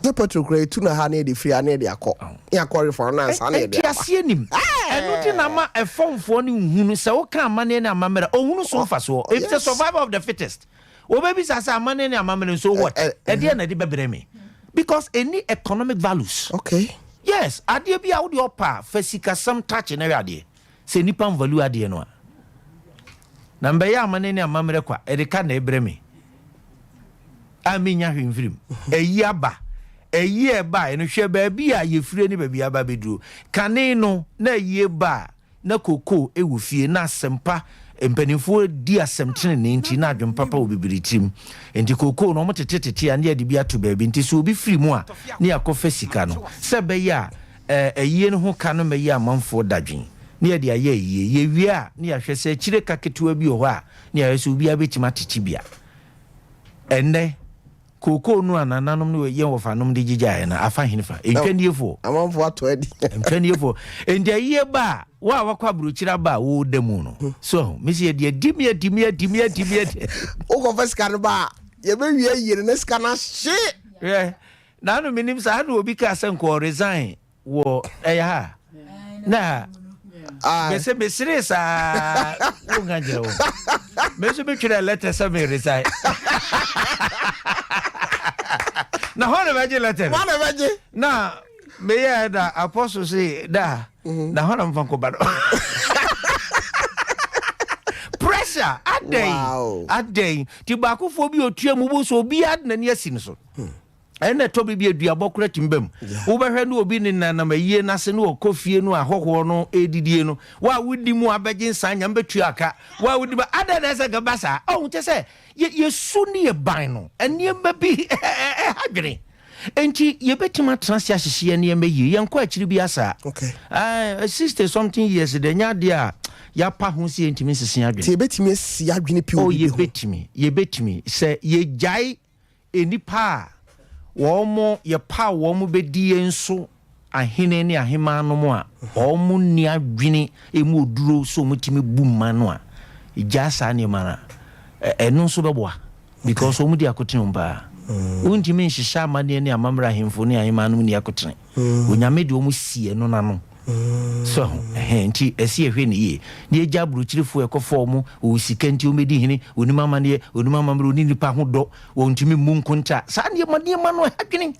Speaker 1: Sɛ petrol koraa yɛtu no ha na yɛde firi ha na yɛde akɔ na yɛakɔ refund na ansa na yɛde aba.
Speaker 4: Nteaseɛ nim. Ɛno nti na ama ɛfɔmfoɔ no nhunu sɛ woka amanneɛ ne amammerɛ a, ɔnhunu so mfasoɔ. It's the survival of the fittest. Wɔbɛbisa sɛ amanneɛ ne amammerɛ nso what? Ɛdeɛn na ɛde bɛbrɛ me? Because ɛnni economic values.
Speaker 1: Okay.
Speaker 4: Yes, adeɛ bi a wode ɔpa a, fa sikasɛm touch na hwɛ adeɛ. Sɛ nnipa nvalue adeɛ no a. Na mbɛyɛ amanneɛ ne amammerɛ kwa, ɛde ka na ɛbrɛ me. A mennya hwee mfiri mu. Ayi aba. Ayi a ɛbaeɛ no, hwɛ baabi a yɛfire ne baabi a aba abɛduro. Kane no, na ayie ba a, Na kookoo wɔ fie, na asɛmpa, mpanimfoɔ di asɛm tenenee nti, na adwene papa wɔ bebree tirim. Enti kookoo no, wɔtete tete a, na yɛde bi ato baabi. Nti sɛ obi firi mu a, na yɛakɔfa sika no, sɛ ɛbɛyɛ a ɛɛ ayie no ho ka no mmɛyɛ amanfoɔ dadwen, na yɛde ayɛ ayie. Yɛwie a, na yɛahwɛ sɛ akyire ka ketewa bi wɔ hɔ a, na yɛahwɛ sɛ obiara bɛtumi atete bi a. Ɛnnɛ. Kookoo no a nananom ne yɛn wɔfanom de gyigyaeɛ no, afa henefa? Ntwaniefoɔ.
Speaker 1: Amanfoɔ atɔ adi.
Speaker 4: Ntwaniefoɔ. Enti ayie ba a, wo a wakɔ aburokyire aba a woda mu no, so ahu? Mese yɛde adi me adi me adi me adi me adi.
Speaker 1: Wokɔfa sika no ba a, yɛbɛwie ayie no na sika no ahye.
Speaker 4: Hwɛ, naano menim saa na obi kaa sɛ nka ɔresign wɔ ɛyɛ ha na ha mese mesere saa wonka nkyerɛ wo me nso metwerɛ lɛtɛ sɛ me resign na hɔ na bɛgye lɛtɛ no na meyɛ da apostle se da na hɔ na mfa nkɔba no. Pressure. Masa, adɛn? Adɛn? Nti baakofoɔ bi a ɔtua mu, wobɛhu sɛ obiara de n'ani asi no so. Ɛna ɛtɔ bere bi a duabɔ koraa tumi ba mu. Wobɛhwɛ ne obi nenanam ayie no ase ne ɔkɔ fie no ahɔhoɔ no redidie no, wo a wonni mu abɛgye nsa nyame bɛtua aka, wo a wonni mu adɛn na ɛsɛ nka ba saa? Ɔho kyɛ sɛ yɛ yɛsu ne yɛ ban no nneɛma bi ɛha dwene. Enti yɛbɛtumi atena ase ahyehye yɛn nneɛma yie. Yɛnkɔ akyiri bi asa.
Speaker 1: Okay.
Speaker 4: Uh, 60 something years deɛ nyɛ adeɛ a yɛapa ho sɛ yɛntumi nsese adwene.
Speaker 1: Nti yɛbɛtumi asi adwene pi wɔ
Speaker 4: oh,
Speaker 1: biribi ho.
Speaker 4: Yɛbɛtumi, yɛbɛtumi. Sɛ yɛgyae Nnipa a wɔn yɛpaw wɔn bedi yɛn so ahene ne ahemmaa nom a wɔn nni adwene emu oduro sɛ wɔtumi bu mma no a, gyaa saa nneɛma no a, ɛno nso bɛboa because wɔn di akotene wɔn paa. Wontumi nhyehyɛ amanneɛ ne amammerɛ ahemfo ne ahemmaa nom nni akotene. Onyame de wɔn si ɛno n'ano. So ho? Ɛhɛn, nti ɛsɛ yɛhwɛ no yie. Na yɛgya aburokyirifoɔ a ɛkɔfa wɔn, wɔwɔ sika nti wɔbɛdi hene, wɔnim amanneɛ, wɔnim amammerɛ, wɔnni nnipa ho dɔ, wɔntumi mmu nkonta. Saa nneɛma nneɛma no ɛha dwene.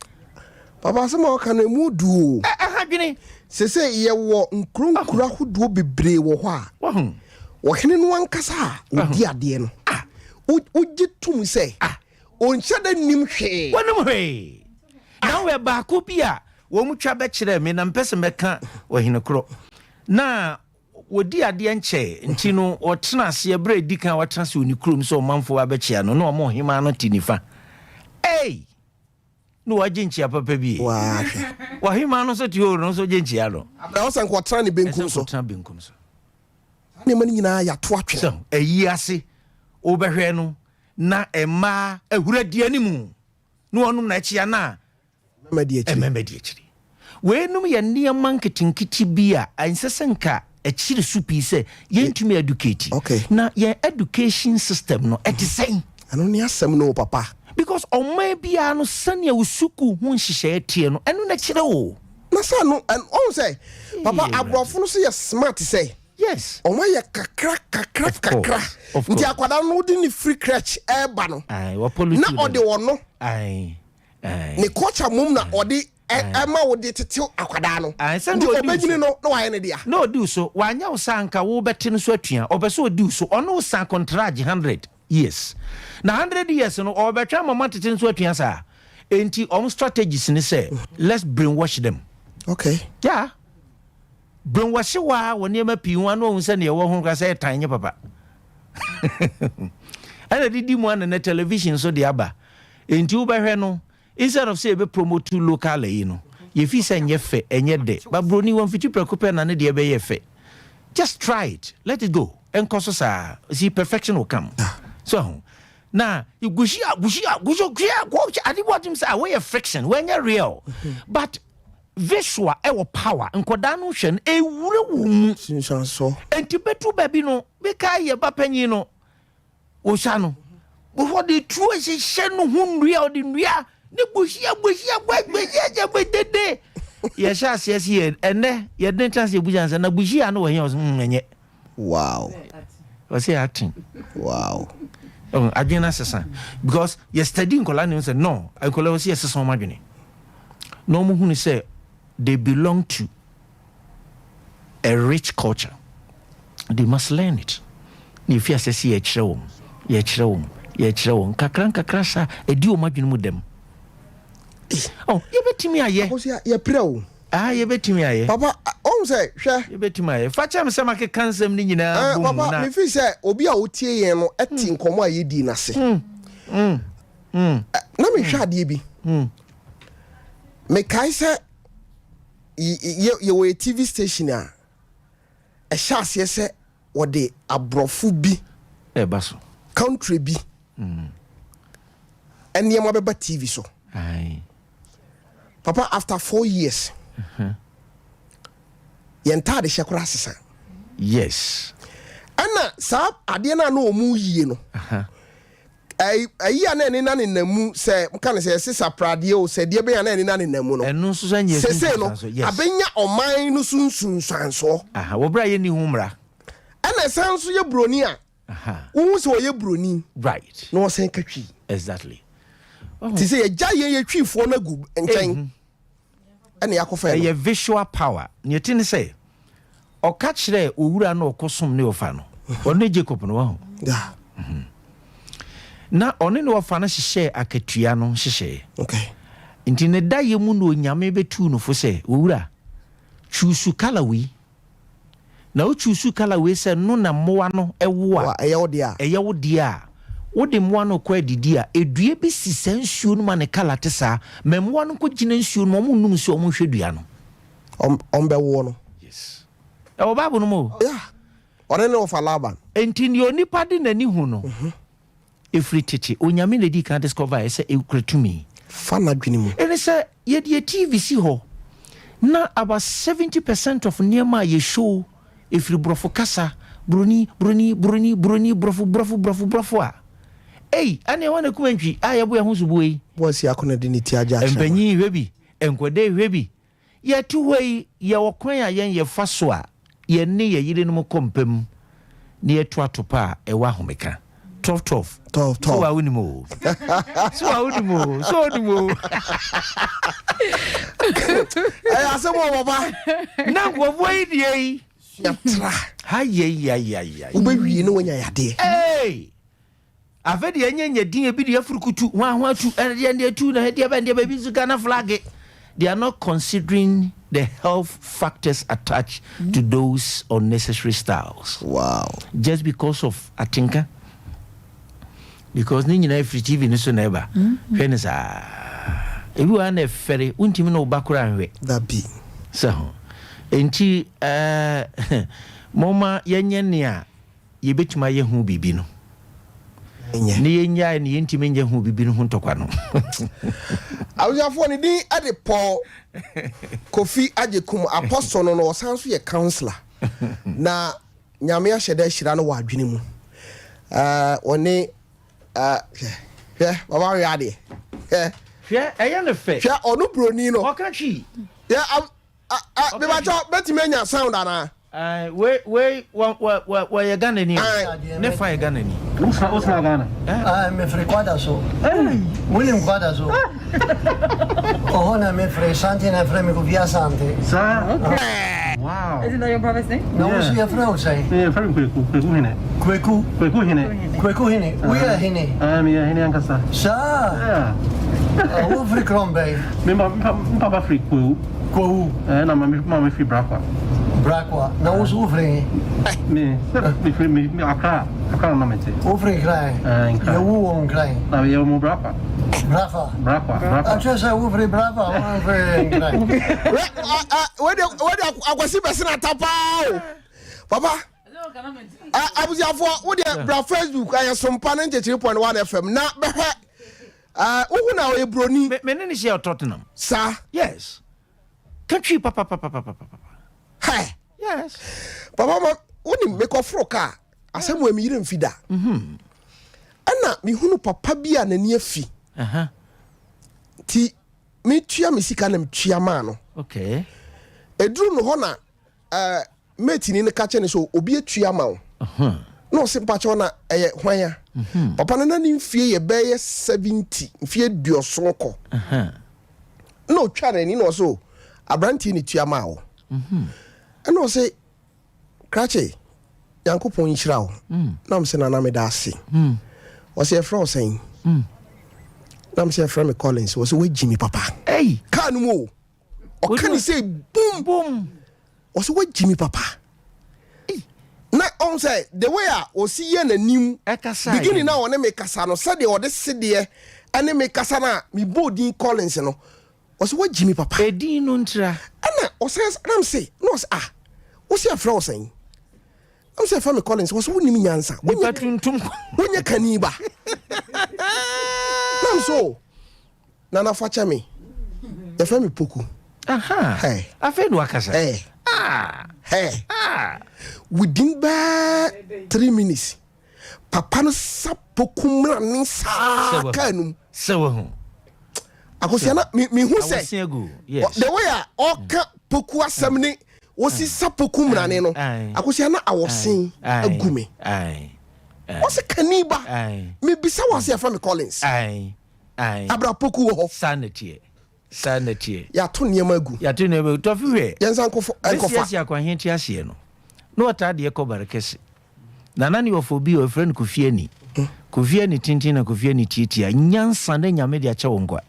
Speaker 1: Papa asɛm a ɔka no ɛmu du o.
Speaker 4: Ɛ ɛha dwene.
Speaker 1: Sese yɛwɔ nkuro nkuro ahodoɔ bebree wɔ hɔ a.
Speaker 4: Wahu.
Speaker 1: Ɔhene no ankasa a ɔdi adeɛ no.
Speaker 4: Ah.
Speaker 1: Wogye tom sɛ.
Speaker 4: Ah.
Speaker 1: Ɔnhyɛ da nnim hwee.
Speaker 4: Wɔnim hwee. Na wohwɛ baako bi a Wɔtwa bɛkyerɛɛ me, na mepɛ sɛ mɛka ɔhene korɔ. Na wɔdii adeɛ nkyɛe, nti no ɔtena aseɛ, berɛ a ɛdi kan a watena ase wɔ ne kurom sɛ ɔmanfoɔ abɛkyea no, na wɔn ɔhemaa no te nifa. Ei! Na wagye nkyea papa bi.
Speaker 1: Waa hwɛ.
Speaker 4: Ɔhemaa no nso te hɔ, ɔno nso gye nkyea no.
Speaker 1: Na ɔsɛ nka ɔtena ne benkum so.
Speaker 4: Ɛsɛ nka ɔtena benkum so.
Speaker 1: Saa nneɛma no nyinaa yɛato atwene.
Speaker 4: Sɛ ayi ase, wobɛhwɛ no, na mmaa ahura di anim, na wɔnom na ɛkyea no a,
Speaker 1: Mmarima di akyiri.
Speaker 4: Mmarima di akyiri. Weinom yɛ nneɛma nketenkete bi a ɛnsɛ sɛ nka ɛkyere so pii sɛ yɛntumi educate.
Speaker 1: Okay.
Speaker 4: Na yɛn education system no ɛte sɛn?
Speaker 1: Ɛno ne asɛm no o papa.
Speaker 4: Because ɔman biara no sɛnea wo sukuu ho nhyehyɛeɛ teɛ no ɛno na ɛkyerɛ o.
Speaker 1: Na sɛ no ɔhu sɛ papa aborɔfo no so yɛ smart sɛ.
Speaker 4: Yes.
Speaker 1: Wɔn ayɛ kakra kakra kakra. Nti akwadaa no wode ne firi crèche ɛɛba no. Na ɔde ɔno. Ne culture mom na ɔde ɛma wo de tete akwadaa no. Nti ɔbɛnyini no na wayɛ ne dea.
Speaker 4: Na ɔdi wo so. Wanyɛ wo saa anka wobɛte no so atua. Ɔpɛ sɛ ɔdi wo so. Ɔne wo san kɔntragye 100 years. Na 100 years no ɔrebɛtwɛn ama moatete no so atua saa. Enti wɔn strategies ne sɛ let's brainwash them.
Speaker 1: Okay.
Speaker 4: Yeah. Brainwash wo ara wɔ nneɛma pii ho a na wahu sɛ nea ɛwɔ ho koraa sɛ ɛtan nyɛ papa. Ɛna didi mu ana na television so de aba. Enti wobɛhwɛ no, instead of sɛ yɛbɛ promote local ayi no, yɛfii sɛ ɛnyɛ fɛ, ɛnyɛ dɛ. But broni wɔmfiti prɛko pɛ na ne deɛ bɛyɛ fɛ. Just try it, let it go, ɛnkɔ so saa. See, perfection will come. So ahu. Na guhyia, guhyia, guhyia, guhyia, guhyia, ade bi wɔtem sɛ, ah, wɔyɛ friction, wɔnyɛ real. But visual ɛwɔ power, nkɔdaa no hwɛ no, ɛwura wɔn mu.
Speaker 1: Sunsuansoɔ.
Speaker 4: Enti bɛduru baabi no, mekae yɛ ba panyin no, Osa no, wɔde tuo hyehyɛ no ho nnua, ɔde nnua ne bohyia bohyia bohyia bohyia dede. Yɛhyɛ aseɛ si yɛ ɛnɛ yɛde ne tena ase yɛbusa sɛ na bohyia no wɔ he ɔsɛ hmm ɛnyɛ.
Speaker 1: Wow.
Speaker 4: Ɔsɛ aten.
Speaker 1: Wow.
Speaker 4: Oh, adwene no asesa because yɛ study nkɔla ne sɛ no nkɔla wɔ sɛ yɛsesa wɔn adwene na wɔn hunu sɛ they belong to a rich culture they must learn it na efi ase sɛ yɛkyerɛ wɔn yɛkyerɛ wɔn yɛkyerɛ wɔn nkakra nkakra saa ɛdi wɔn adwene mu dɛm oh yɛbɛtumi ayɛ
Speaker 1: Akosua yɛpirɛ o.
Speaker 4: Ah yɛbɛtumi ayɛ.
Speaker 1: Papa ɔhu sɛ hwɛ.
Speaker 4: Yɛbɛtumi ayɛ fa kyɛ me sɛ makeka nsɛm no nyinaa
Speaker 1: Eh,
Speaker 4: bɔ mu
Speaker 1: papa
Speaker 4: na.
Speaker 1: mefi sɛ obi a ɔtie yɛn no te nkɔmmɔ a yɛdii no ase. Eh, na mehwɛ adeɛ bi. Mekae sɛ yɛwɔ yɛ TV station a ɛhyɛ aseɛ sɛ wɔde aborɔfo bi
Speaker 4: ɛba so
Speaker 1: country bi nneɛma bɛba TV so. Papa after 4 years yɛn ntaade hyɛ koraa sesa.
Speaker 4: Yes.
Speaker 1: Ɛna saa adeɛ no a na wɔn yie no ɛyi a na ɛne na nenam mu sɛ ka ne sɛ ɛse sapradeɛ o sɛ deɛ bɛyɛ a na ɛne na nenam mu no
Speaker 4: ɛno nso sɛ nyɛ
Speaker 1: sese no abɛnya ɔman no so nsunsuansoɔ.
Speaker 4: Wɔ berɛ a yɛnni ho mmara.
Speaker 1: Ɛna ɛsan nso yɛ buroni a wohu sɛ ɔyɛ buroni
Speaker 4: right
Speaker 1: na ɔsan ka twi.
Speaker 4: Exactly.
Speaker 1: Te sɛ yɛgya yɛn yɛ twifoɔ no agu nkyɛn ɛna yɛakɔfa
Speaker 4: ɛyɛ visual power. Nea ɛte ne sɛ ɔka kyerɛɛ owura no ɔkɔsom ne ɔfa no. Ɔno ne Jacob no, wahu.
Speaker 1: Yeah.
Speaker 4: Na ɔne ne wɔfa no hyehyɛɛ akatua no nhyehyɛeɛ.
Speaker 1: Okay.
Speaker 4: Nti ne dayɛ mu na Onyame bɛtuu no fo sɛ, Owura, chuusu kala wei. Na wo chuusu kala wei sɛ no na mmoa no wo a,
Speaker 1: Wa, ɛyɛ wo deɛ a.
Speaker 4: ɛyɛ wo deɛ a, wode mmoa no rekɔ adidi a, dua bi si saa nsuo no mu a ne kala te saa. Ma mmoa no nkɔgyina nsuo no mu, wɔnnom nsuo, wɔnhwɛ dua no.
Speaker 1: Ɔm, ɔmbɛwoɔ no.
Speaker 4: Yes. Ɛwɔ Bible no mu o.
Speaker 1: Yeah. Ɔne ne wɔfa Laban.
Speaker 4: Enti nea onipa de n'ani hu no, ɛfiri tete, Onyame na ɛdii kan discover ɛ sɛ ɛkura tumi.
Speaker 1: Fa n'adwene mu.
Speaker 4: Ɛne sɛ yɛde yɛ TV si hɔ na about 70 percent of nneɛma a yɛ show ɛfiri borɔfo kasa, broni, broni, broni, broni, borɔfo, borɔfo, borɔfo, borɔfo a, ei, ɛneɛ hwan na ɛkum antwi a yɛbo yɛn ho soboɔ yi?
Speaker 1: Boasi ako na de ne ti agye akyerɛ ma.
Speaker 4: Mpanyin hwɛ bi, nkwadaa hwɛ bi, Yɛte hɔ yi, yɛwɔ kwan a yɛn yɛfa so a yɛne yɛn yerenom kɔ mpa mu na yɛto atopa a ɛwɔ ahomeka. Tɔf tɔf.
Speaker 1: Tɔf tɔf.
Speaker 4: So wa wonim o. So wa wonim o. So wonim o.
Speaker 1: Ɛyɛ asɛm o papa.
Speaker 4: Na nkurɔfoɔ yi deɛ yi.
Speaker 1: Yɛtra.
Speaker 4: Hayayayaya.
Speaker 1: Wobɛwie na wanya yadeɛ.
Speaker 4: Hey! Afei deɛ ɛnyɛ nyɛ din ebi deɛ furukutu ho aho atu ɛna deɛ deɛ tu na deɛ bɛn deɛ bɛbi nso Ghana flag. They are not considering the health factors attached mm. to those unnecessary styles.
Speaker 1: Wow.
Speaker 4: Just because of atinka. Because ne nyinaa firi TV no so na ɛba. Mm-hmm. Hwɛ ne saa. Ebi wɔ ha na ɛfɛre wontumi ne wo ba koraa nhwɛ.
Speaker 1: Dabi.
Speaker 4: Sɛ ho. Enti ɛɛ momma yɛnyɛ nea yebetumi ayɛ ho biribi no, na yennyae nea yentumi nyɛ ho biribi no ho ntɔkwa no.
Speaker 1: Abusuafoɔ ne din de Paul Kofi Agyekum, Apostle no no ɔsan nso yɛ councillor na Nyame ahyɛ da ahyira no wɔ adwene mu. Ɔne hwɛ hwɛ baba hwɛ adeɛ hwɛ.
Speaker 4: Hwɛ ɛyɛ no fɛ.
Speaker 1: Hwɛ ɔno broni no.
Speaker 4: Ɔka twi.
Speaker 1: Yɛ Ah ah mebakyɛw bɛtumi anya sound anaa.
Speaker 4: Ae wei wei wɔ wɔ wɔ wɔyɛ Ghana ni o ne fa yɛ Ghana ni.
Speaker 11: Wo fra wo fra Ghana.
Speaker 12: Ae me firi Kwadaso. Wo nim Kwadaso? Ɔhɔ na me firi Sante na ɛfrɛ me Kofi Asante.
Speaker 11: Saa wow.
Speaker 13: Isn't that your brother's name?
Speaker 12: Na wo so yɛfrɛ wo sɛn?
Speaker 11: Me yɛfrɛ me Kweku Kweku Hene.
Speaker 12: Kweku.
Speaker 11: Kweku Hene.
Speaker 12: Kweku Hene wo yɛ hene?
Speaker 11: Ae me yɛ hene ankasa.
Speaker 12: Saa.
Speaker 11: Yeah.
Speaker 12: Wo firi krom bɛn?
Speaker 11: Me papa firi Kwawu.
Speaker 12: Kwawu.
Speaker 11: Ɛɛ na maame maame firi Brakwa.
Speaker 12: Brakwa na wo nso wo firi he?
Speaker 11: Me sɛ me firi me me Accra Accra na me te.
Speaker 12: Wo firi Nkran?
Speaker 11: Ɛɛ Nkran.
Speaker 12: Yɛ wo wɔ Nkran?
Speaker 11: Na yɛ wɔ mo Brakwa.
Speaker 12: Brakwa.
Speaker 11: Brakwa Brakwa.
Speaker 12: Akyerɛ sɛ wo firi Brakwa wo firi Nkran.
Speaker 1: Wei deɛ akwasi bɛsena ata paa o papa. Abusuafoɔ wo deɛ bra Facebook ɛyɛ Sompa ne nkyekyere point one FM na bɛhwɛ. Ah, wohu na ɔyɛ broni.
Speaker 4: Me me ne ne hyia wɔ Tottenham.
Speaker 1: Saa.
Speaker 4: Yes. Ka twi papapapapapa.
Speaker 1: Hɛ.
Speaker 4: Yes.
Speaker 1: Papa ma wonim mekɔforo kaa asɛm wɔ me yere mfi da.
Speaker 4: Mhm.
Speaker 1: Ɛna mehunu papa bi a n'ani afi. Nti metua me sika na metua maa no.
Speaker 4: Okay.
Speaker 1: Eduru no hɔ na Eh, mate ni no ka kyerɛ no sɛ obi atua ama wo na ɔse mpakyɛw na ɛyɛ hwan a mhm. papa no na ne mfie yɛ bɛyɛ 70 mfie aduɔson kɔ na ɔtwa n'ani na ɔse o aberanteɛ ne tua maa wo mhm. ɛna ɔse krakye nyankopɔn nhyira wo mm. na mse nana meda ase mm. ɔse ɛfrɛ wo sɛn mm. na mse ɛfrɛ me Collins ɔse woagyi me papa kaa no mu o ɔka ne sɛ bum
Speaker 4: bum
Speaker 1: ɔsɛ wagyi mi papa na ɔn sɛ the way a ɔsi yɛ n'anim beginning na ɔne me kasa no sɛdeɛ ɔde sedeɛ ɛne me kasa no a mebɔɔ din Collins no ɔsɛ wagyi mi papa
Speaker 4: edin no ntira
Speaker 1: ɛna ɔsɛ nam se na ɔsɛ ah wosi afrɛ wo sɛn nam sɛ ɛfrɛ me Collins ɔsɛ wonim nyansa
Speaker 4: nipa tuntum
Speaker 1: wonyɛ kani ba nam so Nana fakyɛ me. Yɛfrɛ me Poku.
Speaker 4: Hey. Afei na wakasa.
Speaker 1: Hey.
Speaker 4: Ah.
Speaker 1: Hey.
Speaker 4: Ah.
Speaker 1: Within bɛɛ 3 minutes, papa no sa Poku mmra ne saa kaa no mu.
Speaker 4: Sɛ wahu.
Speaker 1: Akosia na me me hu sɛ.
Speaker 4: Awɔse agu. Yes.
Speaker 1: The way a ɔka Poku asɛm ne wɔsi sa Poku mmrane no. Akosia na awɔsen agu me. Ɔsɛ kani ba. Mebisa wɔ ase yɛfrɛ me Collins.
Speaker 4: Ae.
Speaker 1: Abra Poku wɔ hɔ.
Speaker 4: Saa na ɛteɛ. Saa na ɛteɛ.
Speaker 1: Yɛato nneɛma agu.
Speaker 4: Yɛato nneɛma agu. Tɔfe hwɛ.
Speaker 1: Yɛnsan nkɔfa.
Speaker 4: Mesi asi akwahe te aseɛ no, na ɔtaa deɛ kɔ Barekɛse. Nana ne ɔfɔ bi ɔfrɛ no Kofi Ani. Kofi Ani tenten na Kofi Ani tiatia. Nyansa ne Nyame de akyɛ wo nkwa.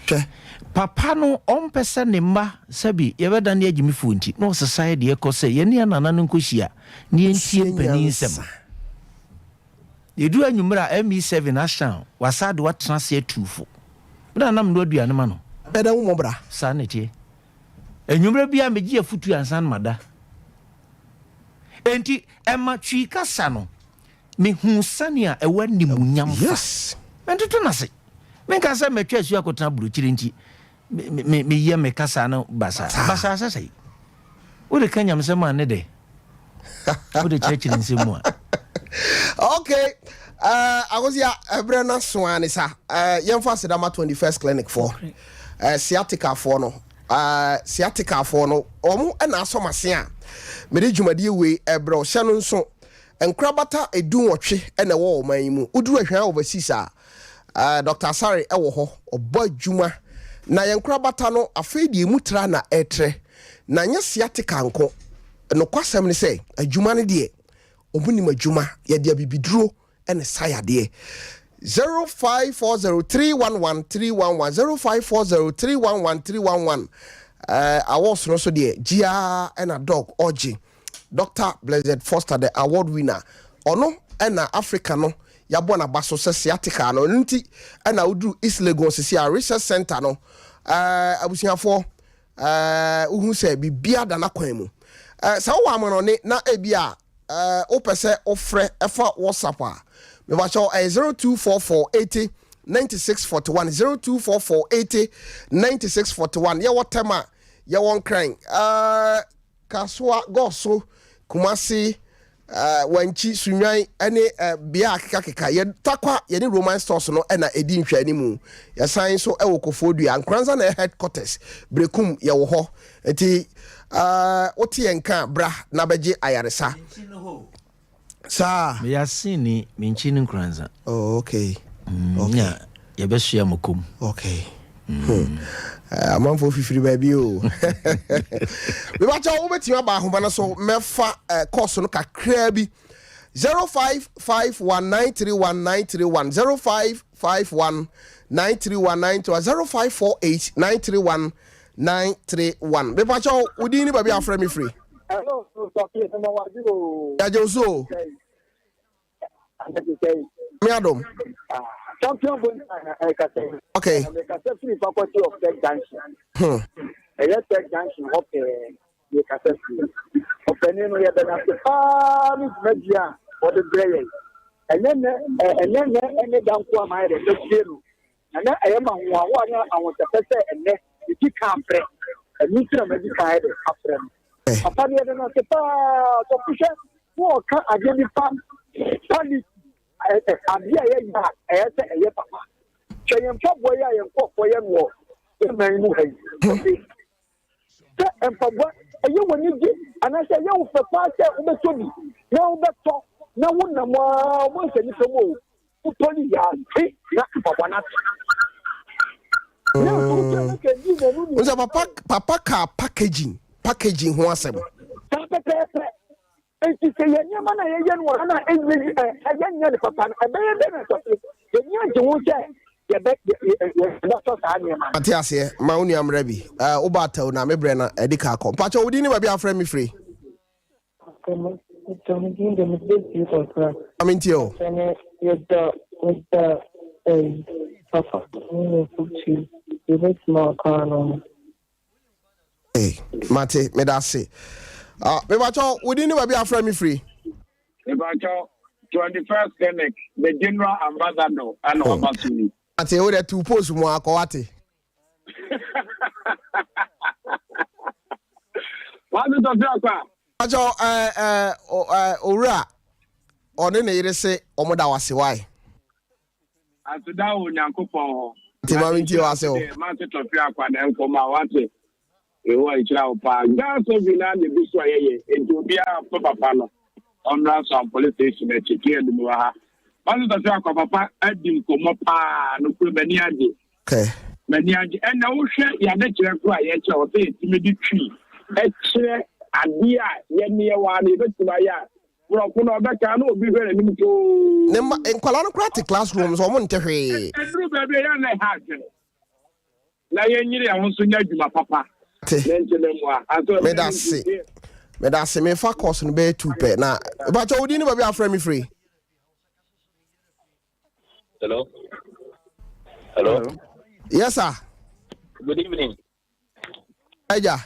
Speaker 1: Hwɛ.
Speaker 4: Papa no ɔmpɛ sɛ ne mma sɛbi yɛbɛdane agyimifoɔ nti na ɔsesa yɛ deɛ kɔ sɛ yɛne yɛn nana no nkɔhyia na yɛntie
Speaker 1: Sua
Speaker 4: mpanin nsɛm.
Speaker 1: nyansa.
Speaker 4: Yɛduru anwummerɛ a ME7 ahyɛn wasa de watena ase atu fo. Me na na menoa aduane ma no.
Speaker 1: Bɛdɛ wo mmɔ bra.
Speaker 4: Saa na ɛteɛ. Anwummerɛ biara megye afutuo ansa na mada. Enti ɛma Twi kasa no, mehuu sɛnea ɛwɔ animuonyam fa.
Speaker 1: Yes.
Speaker 4: Mentoto no ase. Menka sɛ matwa asuo akɔtena aburokyire nti me, me, meyɛ me kasa no basaa. Basaa sɛ sɛe. Wode ka nyamesɛm a ne dɛ. Wode kyerɛkyerɛ nsɛm mu a.
Speaker 1: Okay. Akosia, ɛberɛ no aso ara ne sa. Yɛmfa aseda ma 21st Clinic foɔ. Sciatica foɔ no. Sciatica foɔ no, wɔn na asɔ m'ase a mede dwumadie wei ɛbrɛ wo. Hyɛ no nso, nkorabata 18 na ɛwɔ ɔman yi mu. Woduru Ahwea Overseas a, Dr. Asare wɔ hɔ, ɔbɔ adwuma. Na yɛn nkorabata no, afei deɛ emu tra na ɛretrɛ. Na nyɛ sciatica nko. Nokwasɛm ne sɛ, adwuma no deɛ, wɔnim adwuma. Yɛde abibiduro na ɛsa yadeɛ. 0540 311 311 0540 311 311 Awards no so deɛ, gye ara na Dog ɔgye. Doctor Blessed Foster, the award winner, ɔno na Africa no yɛabɔ n'aba so sɛ sciatica no. Ɛno nti na woduru East Legon sisi a research center no, abusuafoɔ, wohu sɛ biribiara da n'akwan mu. Sɛ wowɔ amanɔne na ebi a wopɛ sɛ wofrɛ ɛfa WhatsApp a, mebakyɛw ɛyɛ 0244 80 96 41 0244 80 96 41. Yɛwɔ Tɛma, yɛwɔ Nkran, Kasoa, Goso, Kumasi, Wankyi, Sunnwan ne bea a akekakeka. Yɛ Tarkwa, yɛne Roman Stores no na ɛdi nhwɛanimu. Yɛsan nso wɔ Kofoɔ-Dua. Nkoranza na ɛyɛ headquarters. Berekum yɛwɔ hɔ. Nti wote yɛn nka a, bra na bɛgye ayaresa. Saa.
Speaker 4: Meyɛ Aseni, me nkyi ne Nkoranza.
Speaker 1: Oh, okay.
Speaker 4: Mm, okay. Nya yɛbɛsoa mo kom.
Speaker 1: Okay. Hmm. Eh, amanfoɔ fifiri baabi o. Mebakyɛ wobɛtumi aba ahoma no so mɛfa eh, kɔɔso no kakraa bi. 0551931931 0551931931 05489319 31. Mepakyɛw, wo din ne baabi a wofrɛ me firi?
Speaker 8: Hello, Sɔfie, mema wo adwo o.
Speaker 1: Yɛagye wo so o. Me adom.
Speaker 8: Champion Bonta na ɛkasa yi.
Speaker 1: Okay.
Speaker 8: Na mekasa firi Faculty of Tech Junction. Ɛyɛ Tech Junction hɔ pɛɛ mekasa firi. Ɔpanin no yɛda no ase paa ne dwumadi a ɔde brɛ yɛn. Ɛnyɛ nnɛ ɛnyɛ nnɛ ɛne da nko a mayɛ dɛ mɛtie no. Na na ɛyɛ me ahohoahoa ne ahosɛpɛ sɛ ɛnnɛ medi kan afrɛ. Ɛno nti na madi kan ayɛ dɛ afrɛ no. Papa no, yɛda no ase paa. Sɔfo hwɛ, na ɔka adeɛ bi fa quality, adeɛ a ɛyɛ yɛ a ɛyɛ sɛ ɛyɛ papa. Hwɛ yɛn mpaboa yi a yɛn nkurɔfoɔ yɛ no wɔ yɛn man mu ha yi. Sɛ mpaboa, ɛyɛ w'ani gye anaasɛ ɛyɛ wo fɛ paa sɛ wobɛtɔ bi na wobɛtɔ na wonam a wobɛhu sɛ nnipa mu o, wotɔ no yɛ ase na mpaboa no ate.
Speaker 1: Sɛ papa papa kaa packaging packaging ho asɛm.
Speaker 8: Saa pɛpɛɛpɛ. Enti sɛ yɛn nneɛma no a yɛyɛ no wɔ ha no a ɛnyɛ yi ɛ ɛyɛ nyɛ no papa no, ɛbɛyɛ dɛn na sɛ yɛn ani agye ho sɛ yɛbɛ yɛbɛtɔ saa nneɛma no?
Speaker 1: Mate aseɛ, ma wo nua mmra bi. Eh, wo ba atɛw na me brɛ na ɛdi ka akɔ. Mpakyɛ wo din ne baabi a afrɛ me firi? Ma mentie o. Hey, mate, meda ase. Ah, mebakyɛw, wo din ne baabi a afrɛ me firi?
Speaker 6: Mebakyɛw, 21st Clinic, the general ambassador, ɛna hmm. waba so yi.
Speaker 1: Mate, wo dɛ tu post mu akɔ wate.
Speaker 6: Wate tɔfe akɔ a.
Speaker 1: Mebakyɛw, ɛɛ ɛɛ owura, ɔne ne yere se ɔmo da wase wae.
Speaker 6: Aseda wɔ Onyankopɔn hɔ.
Speaker 1: Nti ma mentie w'ase o.
Speaker 6: Mate tɔfe akwa na nkɔmmɔ a wate. Yehowa nhyira wo paa. Ghana survey no ara na egu so a yɛyɛ. Enti obiara mfa papa no ɔmmra Asuam police station akyi. KL mewɔ ha. Mate tɔfe akwa papa adi nkɔmmɔ paa. Nokorɛ m'ani agye.
Speaker 1: Okay.
Speaker 6: M'ani agye. Ɛnna wohwɛ yɛadekyerɛ koro a yɛkyerɛ wɔ sɛ yɛtumi de twi kyerɛ adeɛ a yɛne yɛwɔ ha no yɛbɛtumi ayɛ a. Borɔfo no ɔbɛka na obi hwɛ n'anim too.
Speaker 1: Ne mma nkwadaa no koraa te classroom so wɔn nte hwee.
Speaker 6: Ɛduru baabi a ɛyɛ a na ɛha adwene. Na yɛnyere yɛn ho nso nyɛ adwuma papa.
Speaker 1: Te.
Speaker 6: Ne nkyɛn mmoa. Ansa
Speaker 1: Meda ase. Meda ase. Mefa course no bɛyɛ tu pɛ na. Mepakyɛ wo din ne baabi a afrɛ me firi.
Speaker 13: Hello. Hello.
Speaker 1: Yes sir.
Speaker 13: Good evening.
Speaker 1: Agya.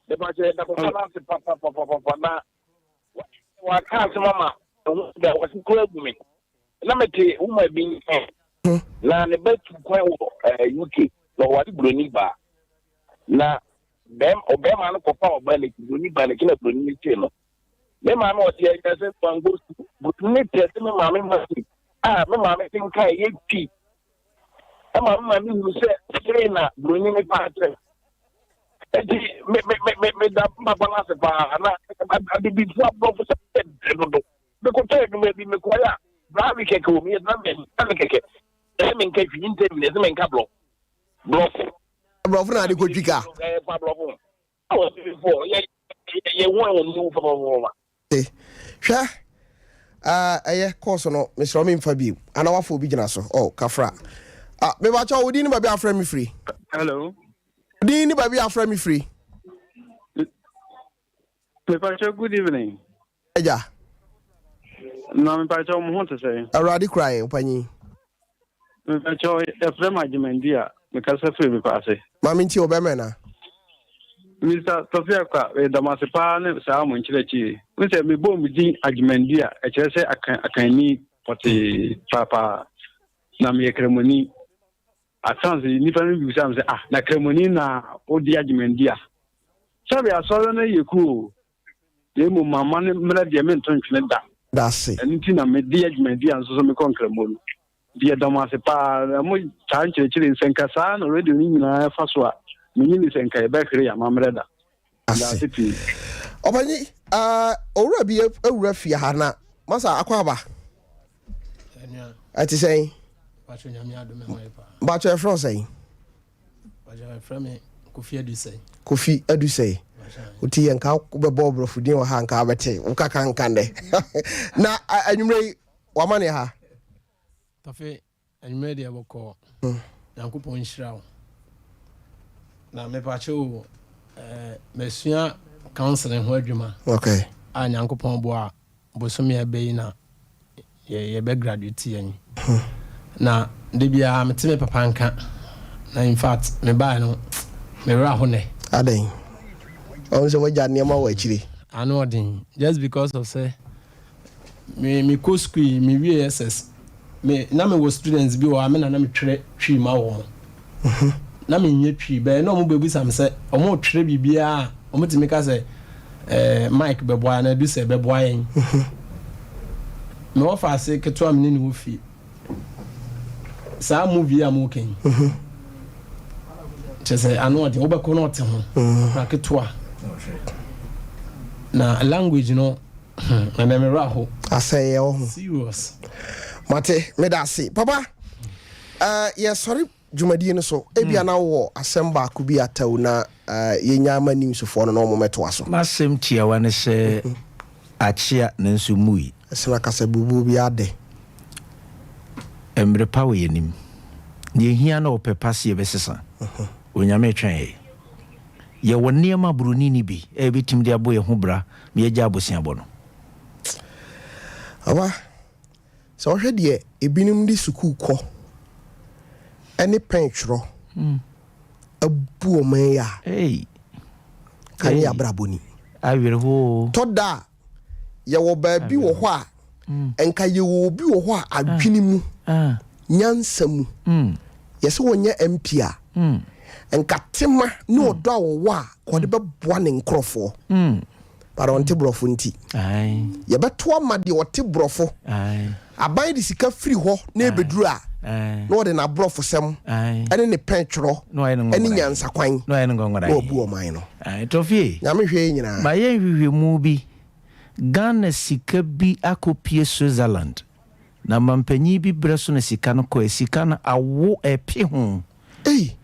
Speaker 13: Mepakyɛ da papa no ase papapapapa na waka asɛm ama ɛho da wɔse kura agu me na mete woma bi nkyɛn na ne ba tu kwan wɔ eh, UK na ɔware buroni baa na bɛm ɔbɛrima no kɔfa ɔbaa n'akyi buroni baa n'akyi na buroni no kyee no me maame ɔte ɛyɛ sɛ wango su buroni no tɛ sɛ me maame ma a me maame kenkan yɛ twi Ɛma me maame hunu sɛ sei na buroni no paa kyerɛ. Enti me me me me meda papa no ase paa na abibifo aborɔfo sɛ ɛdɛ dodo. Mekɔtɔ adwuma bi mekɔyɛ a drive kɛkɛ wɔ mu yɛ drive kɛkɛ. Ɛsɛ menka twi interview na ɛsɛ menka borɔfo. Borɔfo.
Speaker 1: Borɔfo na ade kɔtwi ka.
Speaker 13: Ɛfa borɔfo ho. Awɔ abibifo yɛ yɛ ho ɛwɔ mu papa.
Speaker 1: Te. Hwɛ, ah, ɛyɛ, course no, mesrɛ wo memfa bio. Ana wafa obi gyina so? Oh, kafra. Ah, mebakyɛ wo din ne baabi a afrɛ me firi.
Speaker 14: Hello.
Speaker 1: Din ne baabi a afrɛ me firi.
Speaker 14: Mepakyɛ good evening.
Speaker 1: Agya.
Speaker 14: Na mepakyɛ mo ho te sɛ.
Speaker 1: Awurade kura yɛn, ɔpanyin.
Speaker 14: Mepakyɛw, yɛfrɛ me Agyemang a mekasa firi Bepɔ ase.
Speaker 1: Maame nti ɔbɛmɛn na.
Speaker 14: Mister Tɔfi Akwa, meda mo ase paa ne saa mo nkyerɛkyerɛ yi. Wohu sɛ mebɔɔ me din Agyemang a, ɛkyerɛ sɛ Akan Akanni pɔtee paapaa. Na meyɛ Kramoni. At times nnipa no bisa me sɛ, ah, na Kramoni na wode Agyemang a? Sɛbe asɔre no yɛ kuo o, na mmom mamma no mmerɛ deɛ mento ntwene da.
Speaker 1: Dase.
Speaker 14: Ɛno nti na mede adwumadi a nso so mekɔ Nkramo no. Nti yɛda mo ase paa na mo taa nkyerɛkyerɛ yi. Sɛ nka saa na radio no nyinaa fa so a, menye ni sɛ nka yɛbɛhwere yɛn amammerɛ da. Meda ase pii.
Speaker 1: Ɔpanyin, uh, owura bi awura fie ha na masa akɔ aba. Ɛte sɛn? Mpakyɛ ɛfrɛ wo sɛn?
Speaker 15: Wɔfrɛ me Kofi Adusei.
Speaker 1: Kofi Adusei. Wote yɛ nka wobɛbɔ ɔborɔfo din wɔ ha nka wobɛte wokaka nka ndɛ. Na anwummerɛ yi wama ne ha.
Speaker 15: Tɔfe anwummerɛ deɛ bɔkɔɔ. Nyankopɔn nhyira wo. Na mepakyɛ o eh, masua counseling ho adwuma.
Speaker 1: Okay.
Speaker 15: A Nyankopɔn boa Bosome a ɛbɛ yi na yɛbɛ graduate yɛn. Na da biara mete me papa nka. Na in fact me bae no me werɛ aho nɛ.
Speaker 1: Adɛn? Ɔhu sɛ wagya nneɛma wɔ akyire.
Speaker 15: Ano ɔden just because of sɛ me me kɔ school yi me wie SS me na me wɔ students bi wɔ hɔ a me na na me twerɛ twi ma wɔn. Na menyɛ twi bɛyɛ na wɔn bɛbisa me sɛ wɔn retwerɛ biribiara a wɔn tumi ka sɛ ɛɛ Mike bɛboa anaa Edusɛ bɛboa yɛn. Me wɔfa ase ketewa me ne ne wɔ fie. Saa movie a mo kɛn. Kyɛ sɛ ano ɔden wobɛkɔ na ɔte ho akora ketewa. Na language no ɛnɛ me werɛ aho.
Speaker 1: Asɛe ɛwɔ ho.
Speaker 15: Serious.
Speaker 1: Mate meda ase papa. Uh, yɛsɔre dwumadie no so. Ebia na wowɔ asɛm baako bi ataw na uh, yɛnya ama newsfoɔ no na wɔn mɛtoa so.
Speaker 4: M'asɛm tiawa ne sɛ akyea nanso mmui.
Speaker 1: Ɛsene akasabebuo bi ade.
Speaker 4: Mmere pa wɔ yɛn anim. Nea ehia ne ɔpɛ pa sɛ yɛbɛsesa. Onyame retwɛn yɛn. Yɛwɔ nneɛma a buroni nni bi a yɛbɛtumi de abɔ yɛn ho bra ma yɛagyae aboseabɔ no.
Speaker 1: Papa, Sɛ wohwɛ deɛ ebinom de sukuu kɔ ne pɛn twerɛ abu ɔman yi a, ka ne yɛ abrabɔ ni. Tɔ da a, yɛwɔ baabi wɔ hɔ a, nka yɛwɔ obi wɔ hɔ a adwene mu, nyansa mu, yɛsɛ wɔnyɛ MP a, nka tema ne ɔdɔ a wɔwɔ a, ka ɔde bɛboa ne nkorɔfoɔ. But ɔnte borɔfo nti. Yɛbɛto ama deɛ ɔte borɔfo. Aban de sika firi hɔ na ɛbɛduru a, na ɔde n'aborɔfosɛm ne ne pɛn twerɛ ne nyansakwan na wabu ɔman no.
Speaker 4: Tɔfie,
Speaker 1: Nyame hwɛ yɛn nyinaa.
Speaker 4: Mayɛ nhwehwɛmu bi, Ghana sika bi akɔpue Switzerland, na mampanyin bi berɛ so na sika no kɔɛ, sika no awo ɛpe ho.
Speaker 1: Ei!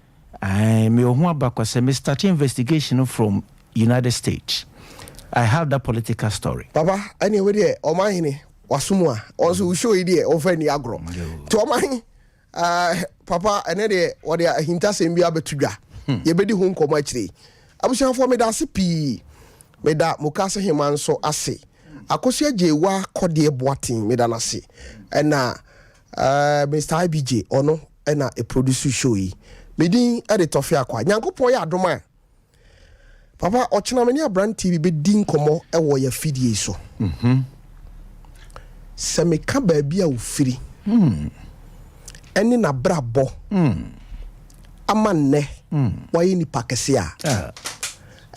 Speaker 4: Ae, mewɔ ho abakwasɛm, me starte investigation no from United States. I have that political story.
Speaker 1: Papa, ɛne wei deɛ ɔmanhene waso mu a ɔno nso wo show yi deɛ ɔmfa nni agorɔ nti ɔman uh, papa ɛnɛ deɛ wɔde ahintasɛm bi abɛto dwa hmm. yɛbɛdi ho nkɔmmɔ akyire abusuafoɔ meda ase pii meda mokase hema nso ase akosua gyewa kɔdeɛ boaten meda no ase ɛna uh, mr ibj ɔno ɛna ɛproduce show yi medin ɛde tɔfe akwa nyankopɔn yɛ adom a Papa, ɔkyena me ne aberanteɛ bi bɛdi nkɔmmɔ wɔ yɛ afidie yi so. Mhm. Sɛ meka baabi a ɔfiri hmm. ɛne n'abrabɔ hmm. ama nnɛ hmm. wayɛ nipa kɛse a, ah.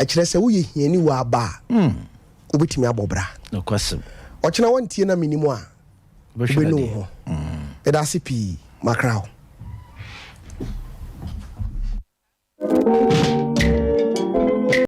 Speaker 1: ɛkyerɛ sɛ woyɛ hiani wɔ aba a wobɛtumi abɔ bra. Ɔkyena wantie na menim a wobɛnu wo ho. Meda ase pii makra wo.